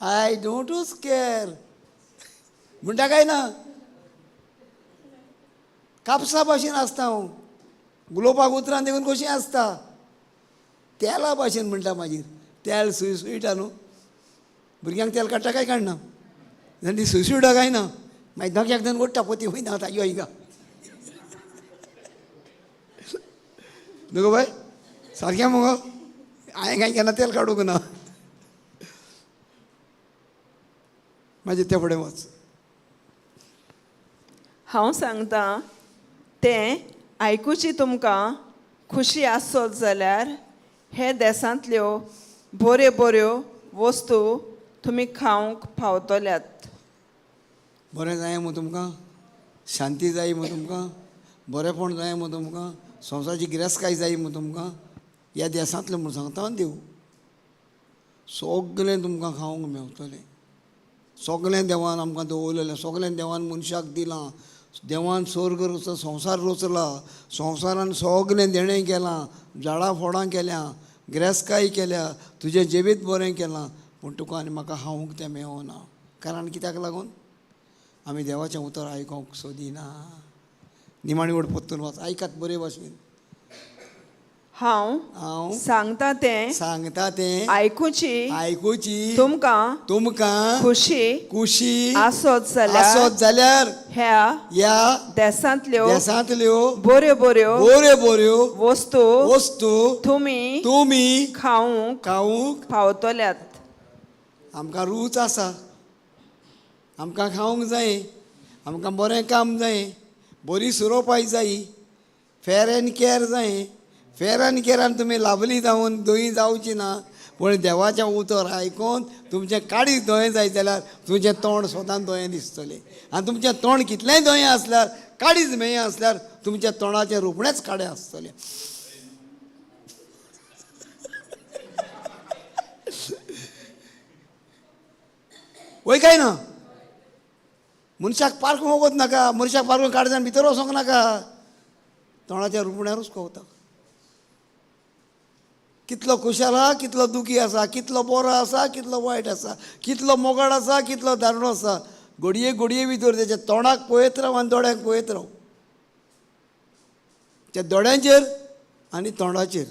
S1: I don't care म्हणटा काय ना. कापसा भाशेन आसता हांव, उलोवपाक उतरान देखून कशीं आसता, तेला भाशेन म्हणटा. मागीर तेल सुयसुयटा न्हू, भुरग्यांक तेल काडटा काय काडना, जाल्यार ती सुयसुयटा काय ना, मागीर धक्याक धरून ओडटा, पोती वयना आतां यो हिंगा न्हू गो बाय, सारकें मुगो, हांवें कांय केन्ना तेल काडूंक ना. मागीर ते फुडें वच.
S2: हांव सांगता तें आयकुची तुमकां खुशी आसत जाल्यार हे देसांतल्यो बऱ्यो बऱ्यो वस्तू तुमी खावंक पावतल्यात.
S1: बरें जाय मु तुमकां, शांती जाय मु तुमकां, बरेंपण जाय मु तुमकां, संवसाराची गिरेस्तकाय जाय मु तुमकां, ह्या देसांतलें म्हूण सांगता देव, सगलें तुमकां खावंक मेवतलें. सगलें देवान आमकां दवरलेलें, सगलें देवान मनशाक दिलां, देवान स्वर्ग रचला, संवसार रचला, संवसारान सगलें देणें केलां, झाडां फोडां केल्या, गिरेस्तकाय केल्या, तुजें जिवीत बरें केलां, पूण तुका आनी म्हाका खावंक तें मेवना. कारण कित्याक लागून आमी देवाचें उतर आयकोंक सोदिना. निमाणी वड परतून वाच, आयकात बरे भाशेन.
S2: हांव
S1: हांव
S2: सांगता तें
S1: सांगता तें
S2: आयकुची
S1: आयकुची
S2: तुमकां
S1: तुमकां
S2: खुशी
S1: खुशी
S2: आसत जाल्यार
S1: आसत जाल्यार
S2: ह्या
S1: ह्या
S2: देसांतल्यो
S1: देसांतल्यो
S2: बऱ्यो बऱ्यो
S1: बऱ्यो बऱ्यो
S2: वस्तू
S1: वस्तू
S2: तुमी
S1: तुमी
S2: खावंक
S1: खावंक
S2: पावतल्यात.
S1: आमकां रूच आसा, आमकां खावंक जाय, आमकां बरें काम जाय, बरी सुरोपाय जाय, फेर एंड कॅर जाय. फेर एंड कॅरान तुमी लाभली जावन धंय जावची ना, पूण देवाचें उतर आयकून तुमचें काडीच धंय जाय जाल्यार तुमचें तोंड स्वतान धंय दिसतलें. आनी तुमचें तोंड कितलेंय धंय आसल्यार, काडीच मेय आसल्यार तुमच्या तोंडाचें रुपणेंच काडें आसतलें. वय काय ना, मनशाक पारखूंक वगत नाका, मनशाक पारखूंक काडच्यान भितर वचोंक नाका, तोंडाच्या रुपण्यारूच कवता. कितलो खुशाल आहा, कितलो दुखी आसा, कितलो बरो आसा, कितलो वायट आसा, कितलो मोगाळ आसा, कितलो दारुणो आसा, घडये घडये भितर तेच्या तोंडाक पळयत राव आनी दोळ्यांक पळयत राव, त्या दोळ्यांचेर आनी तोंडाचेर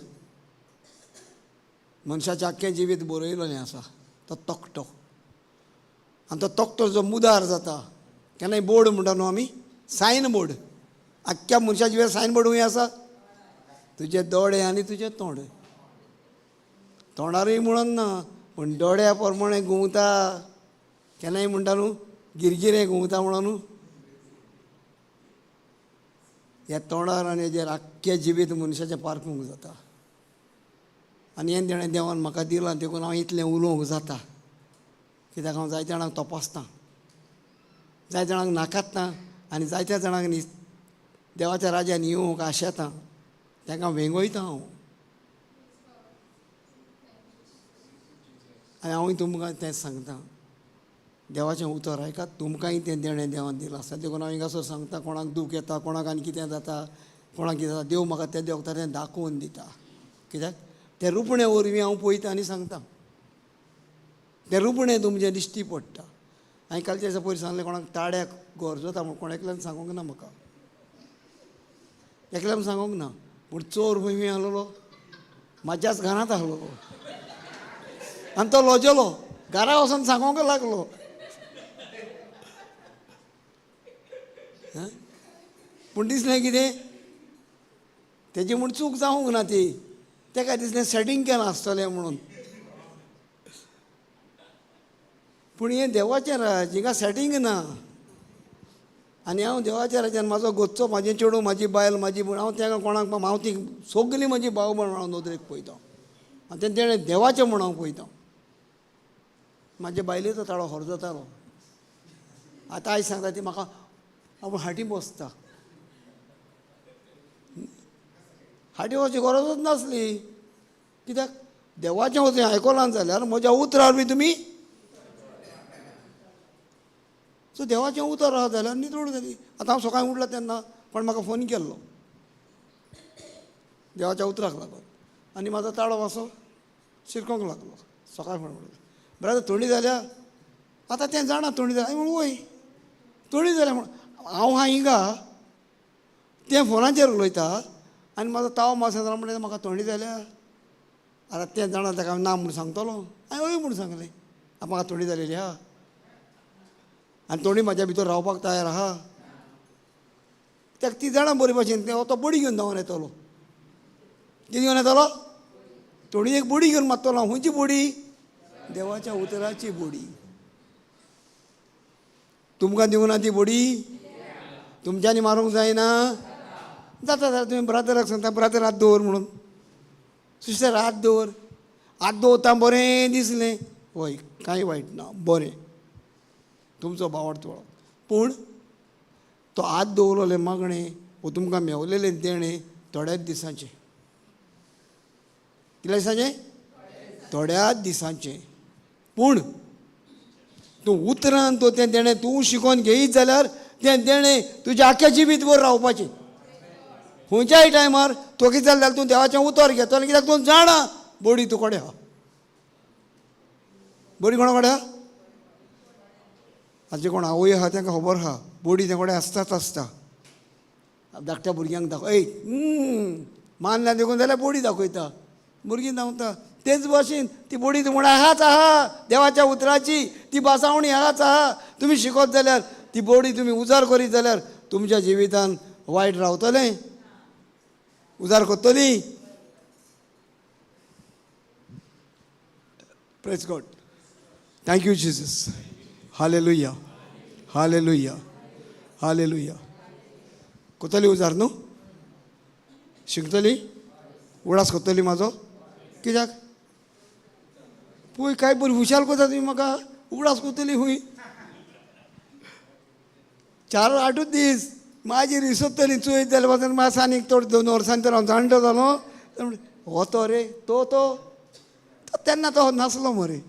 S1: मनशाचें आख्खें जिवीत बरयलेलें आसा. तो तकटो, आनी तो तकटो जो मुदार जाता, केन्नाय बोर्ड म्हणटा न्हू आमी, सायन बोर्ड, आख्ख्या मनशाच्या जिवीत सायन बोर्ड खंय आसा? तुजे दोळे आनी तुजें तोंड. तोंडारूय म्हणून ना, पूण दोळ्या प्रमाणे घुंवता. केन्नाय म्हणटा न्हू गिरगिरें घुंवता म्हणून न्हू, ह्या तोंडार आनी हेजेर आख्खें जिवीत मनशाचें पारखूंक जाता. आनी हें देणें देवान म्हाका दिलां देखून हांव इतलें उलोवंक जाता, कित्याक हांव जायत्या जाणांक तपासतां, जायत्या जाणांक नाकात्तां, आनी जायत्या जाणांक देवाच्या राज्यान येवंक आशेतां, तांकां वेंगयता हांव. आनी हांवूय तुमकां तेंच सांगता, देवाचें उतर आयकात, तुमकांय तें देणें देवान दिलां आसा. देखून हांव हिंगासर सांगता, कोणाक दूख येता, कोणाक आनी कितें जाता, कोणाक कितें जाता, देव म्हाका तें देवता तें दाखोवन दिता. कित्याक तें रुपणें वरवीं हांव पळयता आनी सांगता, तें रुपणें तुमचें दिश्टी पडटा. हांवें कालच्या दिसा पयर सांगलें, कोणाक ताड्याक गरज जाता म्हूण कोण एकल्यान सांगूंक ना, म्हाका एकल्यान सांगूंक ना, पूण चोर खंय आहलोलो, म्हाज्याच घरांत आहलोलो, आनी तो लजलो, घरा वचोन सांगूंक लागलो. पूण दिसलें कितें तेजी म्हूण चूक जावंक ना ती, तेका दिसलें सेटींग केलां आसतलें म्हणून. पूण हें देवाचें राज, हिंगा सेटींग ना. आनी हांव देवाच्या राज्यान म्हाजो गोदचो, म्हाजें चेडूं, म्हाजी बायल, म्हाजी भयण, हांव तांकां कोणाक, हांव ती सगलीं म्हजी भाव म्हण हांव नदरेक पळयता आनी तें तेणें देवाचें म्हण हांव पळयता. म्हाजे बायलेचो ताळो हर जातालो. आतां आयज सांगता ती म्हाका आपूण हाटी बसता. हाटी वचची गरजूच नासली, कित्याक देवाचें वचून आयकलां जाल्यार म्हज्या उतरार बी तुमी सो देवाचें उतर आसा जाल्यार नितळ जाली. आतां हांव सकाळीं उठलो तेन्ना कोण म्हाका फोन केल्लो देवाच्या उतराक लागून, आनी म्हाजो ताळो मातसो शिरकोंक लागलो. सकाळीं फोन म्हणलो, ब्रदर थंडी जाल्या. आतां तें जाणा थंडी जाल्या. हांवें म्हणलें वय थंडी जाल्या म्हण हांव आहा हिंगा, तें फोनाचेर उलयता आनी म्हाजो ताव मातसो जाला म्हणटा म्हाका थंडी जाल्या. आतां तें जाणा ताका हांव ना म्हूण सांगतलो. हांवें हय म्हूण सांगलें, म्हाका थंडी जालेली आहा आनी थंडी म्हाज्या भितर रावपाक तयार आहा. ताका ती जाणा बरे भाशेन, तो बडी घेवन धांवन येतलो. कितें घेवन येतलो? थंडी एक बडी घेवन मारतलो. हांव खंयची बडी? देवाच्या उतराची बडी. तुमकां दिवंक ना ती बडी? तुमच्यांनी मारूंक जायना? जाता जाल्यार तुमी ब्रादराक सांगता, ब्रादर हात दवर म्हणून, सिस्टर हात दवर. हात दवरता बरें दिसलें, हय कांय वायट ना, बरें तुमचो बावड वळख. पूण तो हात दवरलें मागणें वो तुमकां मेवलेलें देणें थोड्याच दिसांचें. कितल्या दिसांचें? थोड्याच दिसांचें. पूण तूं उतरान तो तें देणें तूं शिकोवन घेयत जाल्यार तें देणें तुज्या आख्या जिवीत भर रावपाचें. खंयच्याय टायमार तो कितें जालें जाल्यार तूं देवाचें उतर घेतलो, कित्याक तूं जाणा बडी तूं कडेन आहा. बडी कोणा कडेन आहा? आतां कोण आवय आहा तांकां खबर आहा, बडी ते कडेन आसताच आसता. धाकट्या भुरग्यांक दाखय, ए मानल्या देखून जाल्यार बडी दाखयता, भुरगीं धांवता. तेच भाशेन ती बडी तूं म्हणा आहाच आहा, देवाच्या उतराची ती भासावणी आहाच आहा. तुमी शिकत जाल्यार ती बडी तुमी उजार करीत जाल्यार तुमच्या जिवितान वायट रावतलें, उजार करतली. Praise God. Thank you Jesus. Hallelujah, hallelujah, hallelujah. कोतली उजार न्हू? शिकतली? उडास कोत्तली म्हाजो? कित्याक पळय काय बरी हुशार करता तुमी म्हाका. उगडास कोत्तली खूंय 4-8 दीस मागीर विसरतली. चोयत जाल्यार वचून मातसो आनीक थोडे 2 वर्सांनी तर हांव जाणटो जालो. हो तो रे तो तो तेन्ना तो नासलो मरे.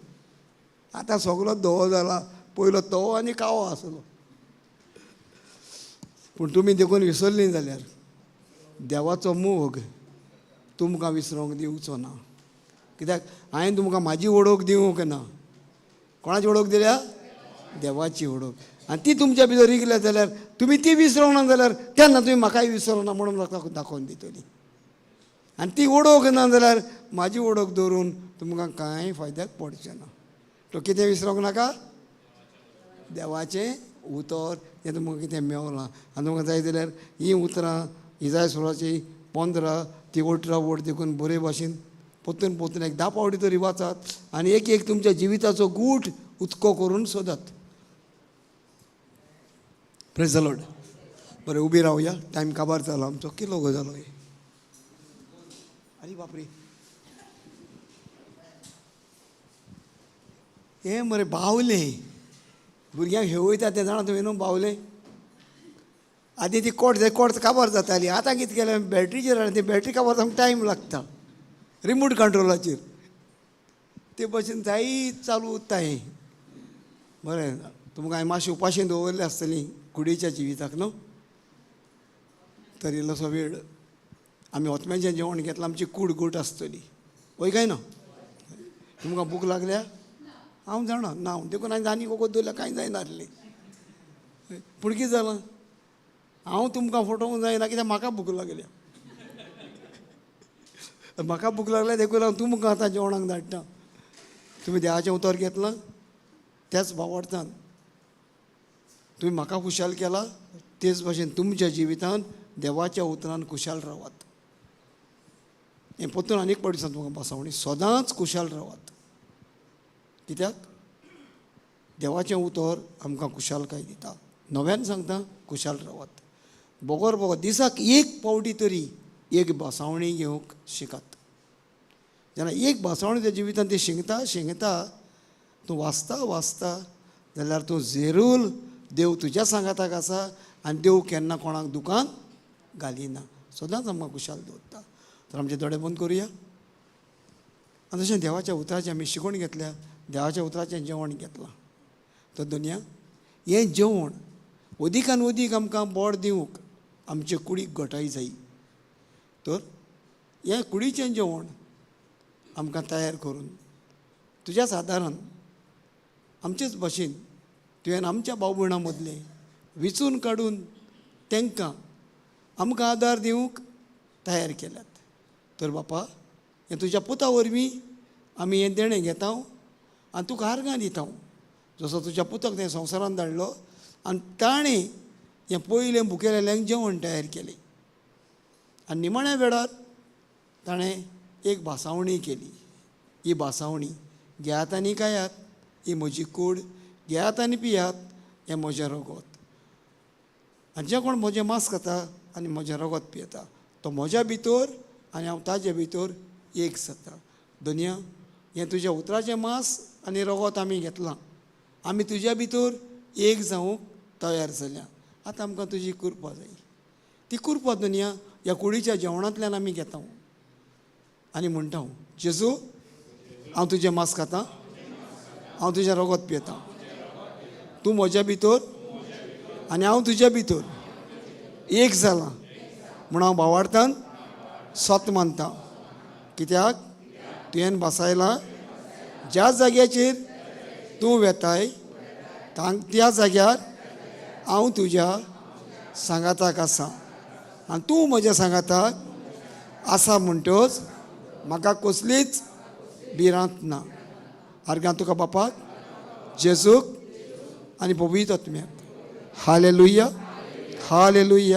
S1: आतां सगलो धवो जाला, पयलो तो आनी कावो आसलो. पूण तुमी देखून विसरली जाल्यार देवाचो मोग तुमकां विसरोंक दिवचो ना. कित्याक हांवें तुमकां म्हाजी वळख दिवंक ना. कोणाची वळख दिल्या? देवाची वळख. आनी ती तुमच्या भितर रिगल्या जाल्यार तुमी ती विसरोंक ना जाल्यार तेन्ना तुमी म्हाकाय विसरोंक ना म्हणून म्हाका दाखोवन दितली. आनी ती वळख ना जाल्यार म्हाजी वळख दवरून तुमकां कांय फायद्याक पडचें ना. तो कितें विसरोंक नाका? देवाचें उतर तें तुमकां कितें मेवलां. आनी तुमकां जाय जाल्यार हीं उतरां इजाय 16 15 ती 18 वड देखून बरे भाशेन परतून परतून एक 10 फावटी तरी वाचात आनी एक एक तुमच्या जिविताचो गूट उचको करून सोदात. Praise the Lord. बरें उबी रावया, टायम काबार जालो आमचो. कितलो गो जालो? आरे बापरे, हें मरे बावलें भुरग्यांक हेवयता तें जाणा तुमी न्हू. बावलें आदी ती कोट कोट काबार जाताली. आतां कितें केलें, बॅटरीचेर हाडली. ती बॅटरी काबार जावंक टायम लागता, रिमोट कंट्रोलाचेर ते भशेन जायत चालू उत्ता हें. बरें तुमकां हांवें मातशें उपाशी दवरलें आसतली कुडीच्या जिविताक न्हू. तर इल्लोसो वेळ आमी ओतम्याचें जेवण घेतलां, आमची कूड घट आसतली. वय काय ना? तुमकां भूक लागल्या? हांव जाणा ना, देखून हांवें आनी वखद दवरल्यार कांय जायनासलें. पूण कितें जालां, हांव तुमकां फटोवंक जायना, कित्याक म्हाका भूक लागल्या. म्हाका भूक लागल्या देखून हांव तुमकां आतां जेवणाक धाडटा. तुमी देवाचें उतर घेतलां त्याच भावार्थान तुमी म्हाका खुशाल केला, तेच भाशेन तुमच्या जिवितान देवाच्या उतरान खुशाल रावात. हें परतून आनीक फावटी सांगता तुमकां, बसावणी सदांच खुशाल रावात. कित्याक देवाचें उतर आमकां खुशालकाय दिता. नव्यान सांगता, खुशाल रावात. बगर बगर दिसाक एक पावटी तरी एक बसावणी घेवंक शिकात. जेन्ना एक बसावणी त्या जिवितान ती शिंगता शिंगता, तूं वाचता वाचता जाल्यार तूं जेरूल देव तुज्या सांगाताक आसा आनी देव केन्ना कोणाक दुकान घालिना, सदांच आमकां खुशाल दवरता. तर आमचे दोळे बंद करुया आनी तशें देवाच्या उतराचें आमी शिकवण घेतल्या, देवाच्या उतराचें जेवण घेतलां. तर दुनिया हें जेवण अदिकान अदीक आमकां बोड दिवंक आमचे कुडीक घटाय जाय. तर हें कुडीचें जेवण आमकां तयार करून तुज्याच आदारान आमचेच भाशेन तुवें आमच्या भाव भयणां मदलें विचून काडून तांकां आमकां आदार दिवंक तयार केल्यात. तर बापा, हें तुज्या पुता वरवीं आमी हें देणें घेता आनी तुका आर्गां दिता. जसो तुज्या पुताक तें संवसारांत धाडलो आनी ताणें हें पयलें भुकेलेल्यांक जेवण तयार केलें आनी निमाण्या वेळार ताणें एक भासावणी केली. ही भासावणी घेयात आनी खायात, ही म्हजी कूड, घेयात आनी पियात, हें म्हजें रगत. आनी जें कोण म्हजें मांस खाता आनी म्हजें रगत पियेता तो म्हज्या भितर आनी हांव ताजे भितर एक जाता. दुनिया हें तुज्या उतराचें मांस आनी रगत आमी घेतलां, आमी तुज्या भितर एक जावंक तयार जाल्या. आतां आमकां तुजी कृपा जाय. ती कृपा दुनिया ह्या कुडीच्या जेवणांतल्यान आमी घेता आनी म्हणटा, जेजू, हांव तुजें मांस खाता, हांव तुजें रगत पियेतां, तूं म्हज्या भितर आनी हांव तुज्या भितर एक जालां म्हूण हांव भावार्थान सत मानता. कित्याक तुवें बसायलां ज्या जाग्याचेर तूं वेताय त्या जाग्यार हांव तुज्या सांगाताक आसा आनी तूं म्हज्या सांगाताक आसा म्हणटच म्हाका कसलीच भिरांत ना. आर्गां तुका बापाक, जेजूक आनी पवित्र आत्म्याक. Hallelujah, hallelujah.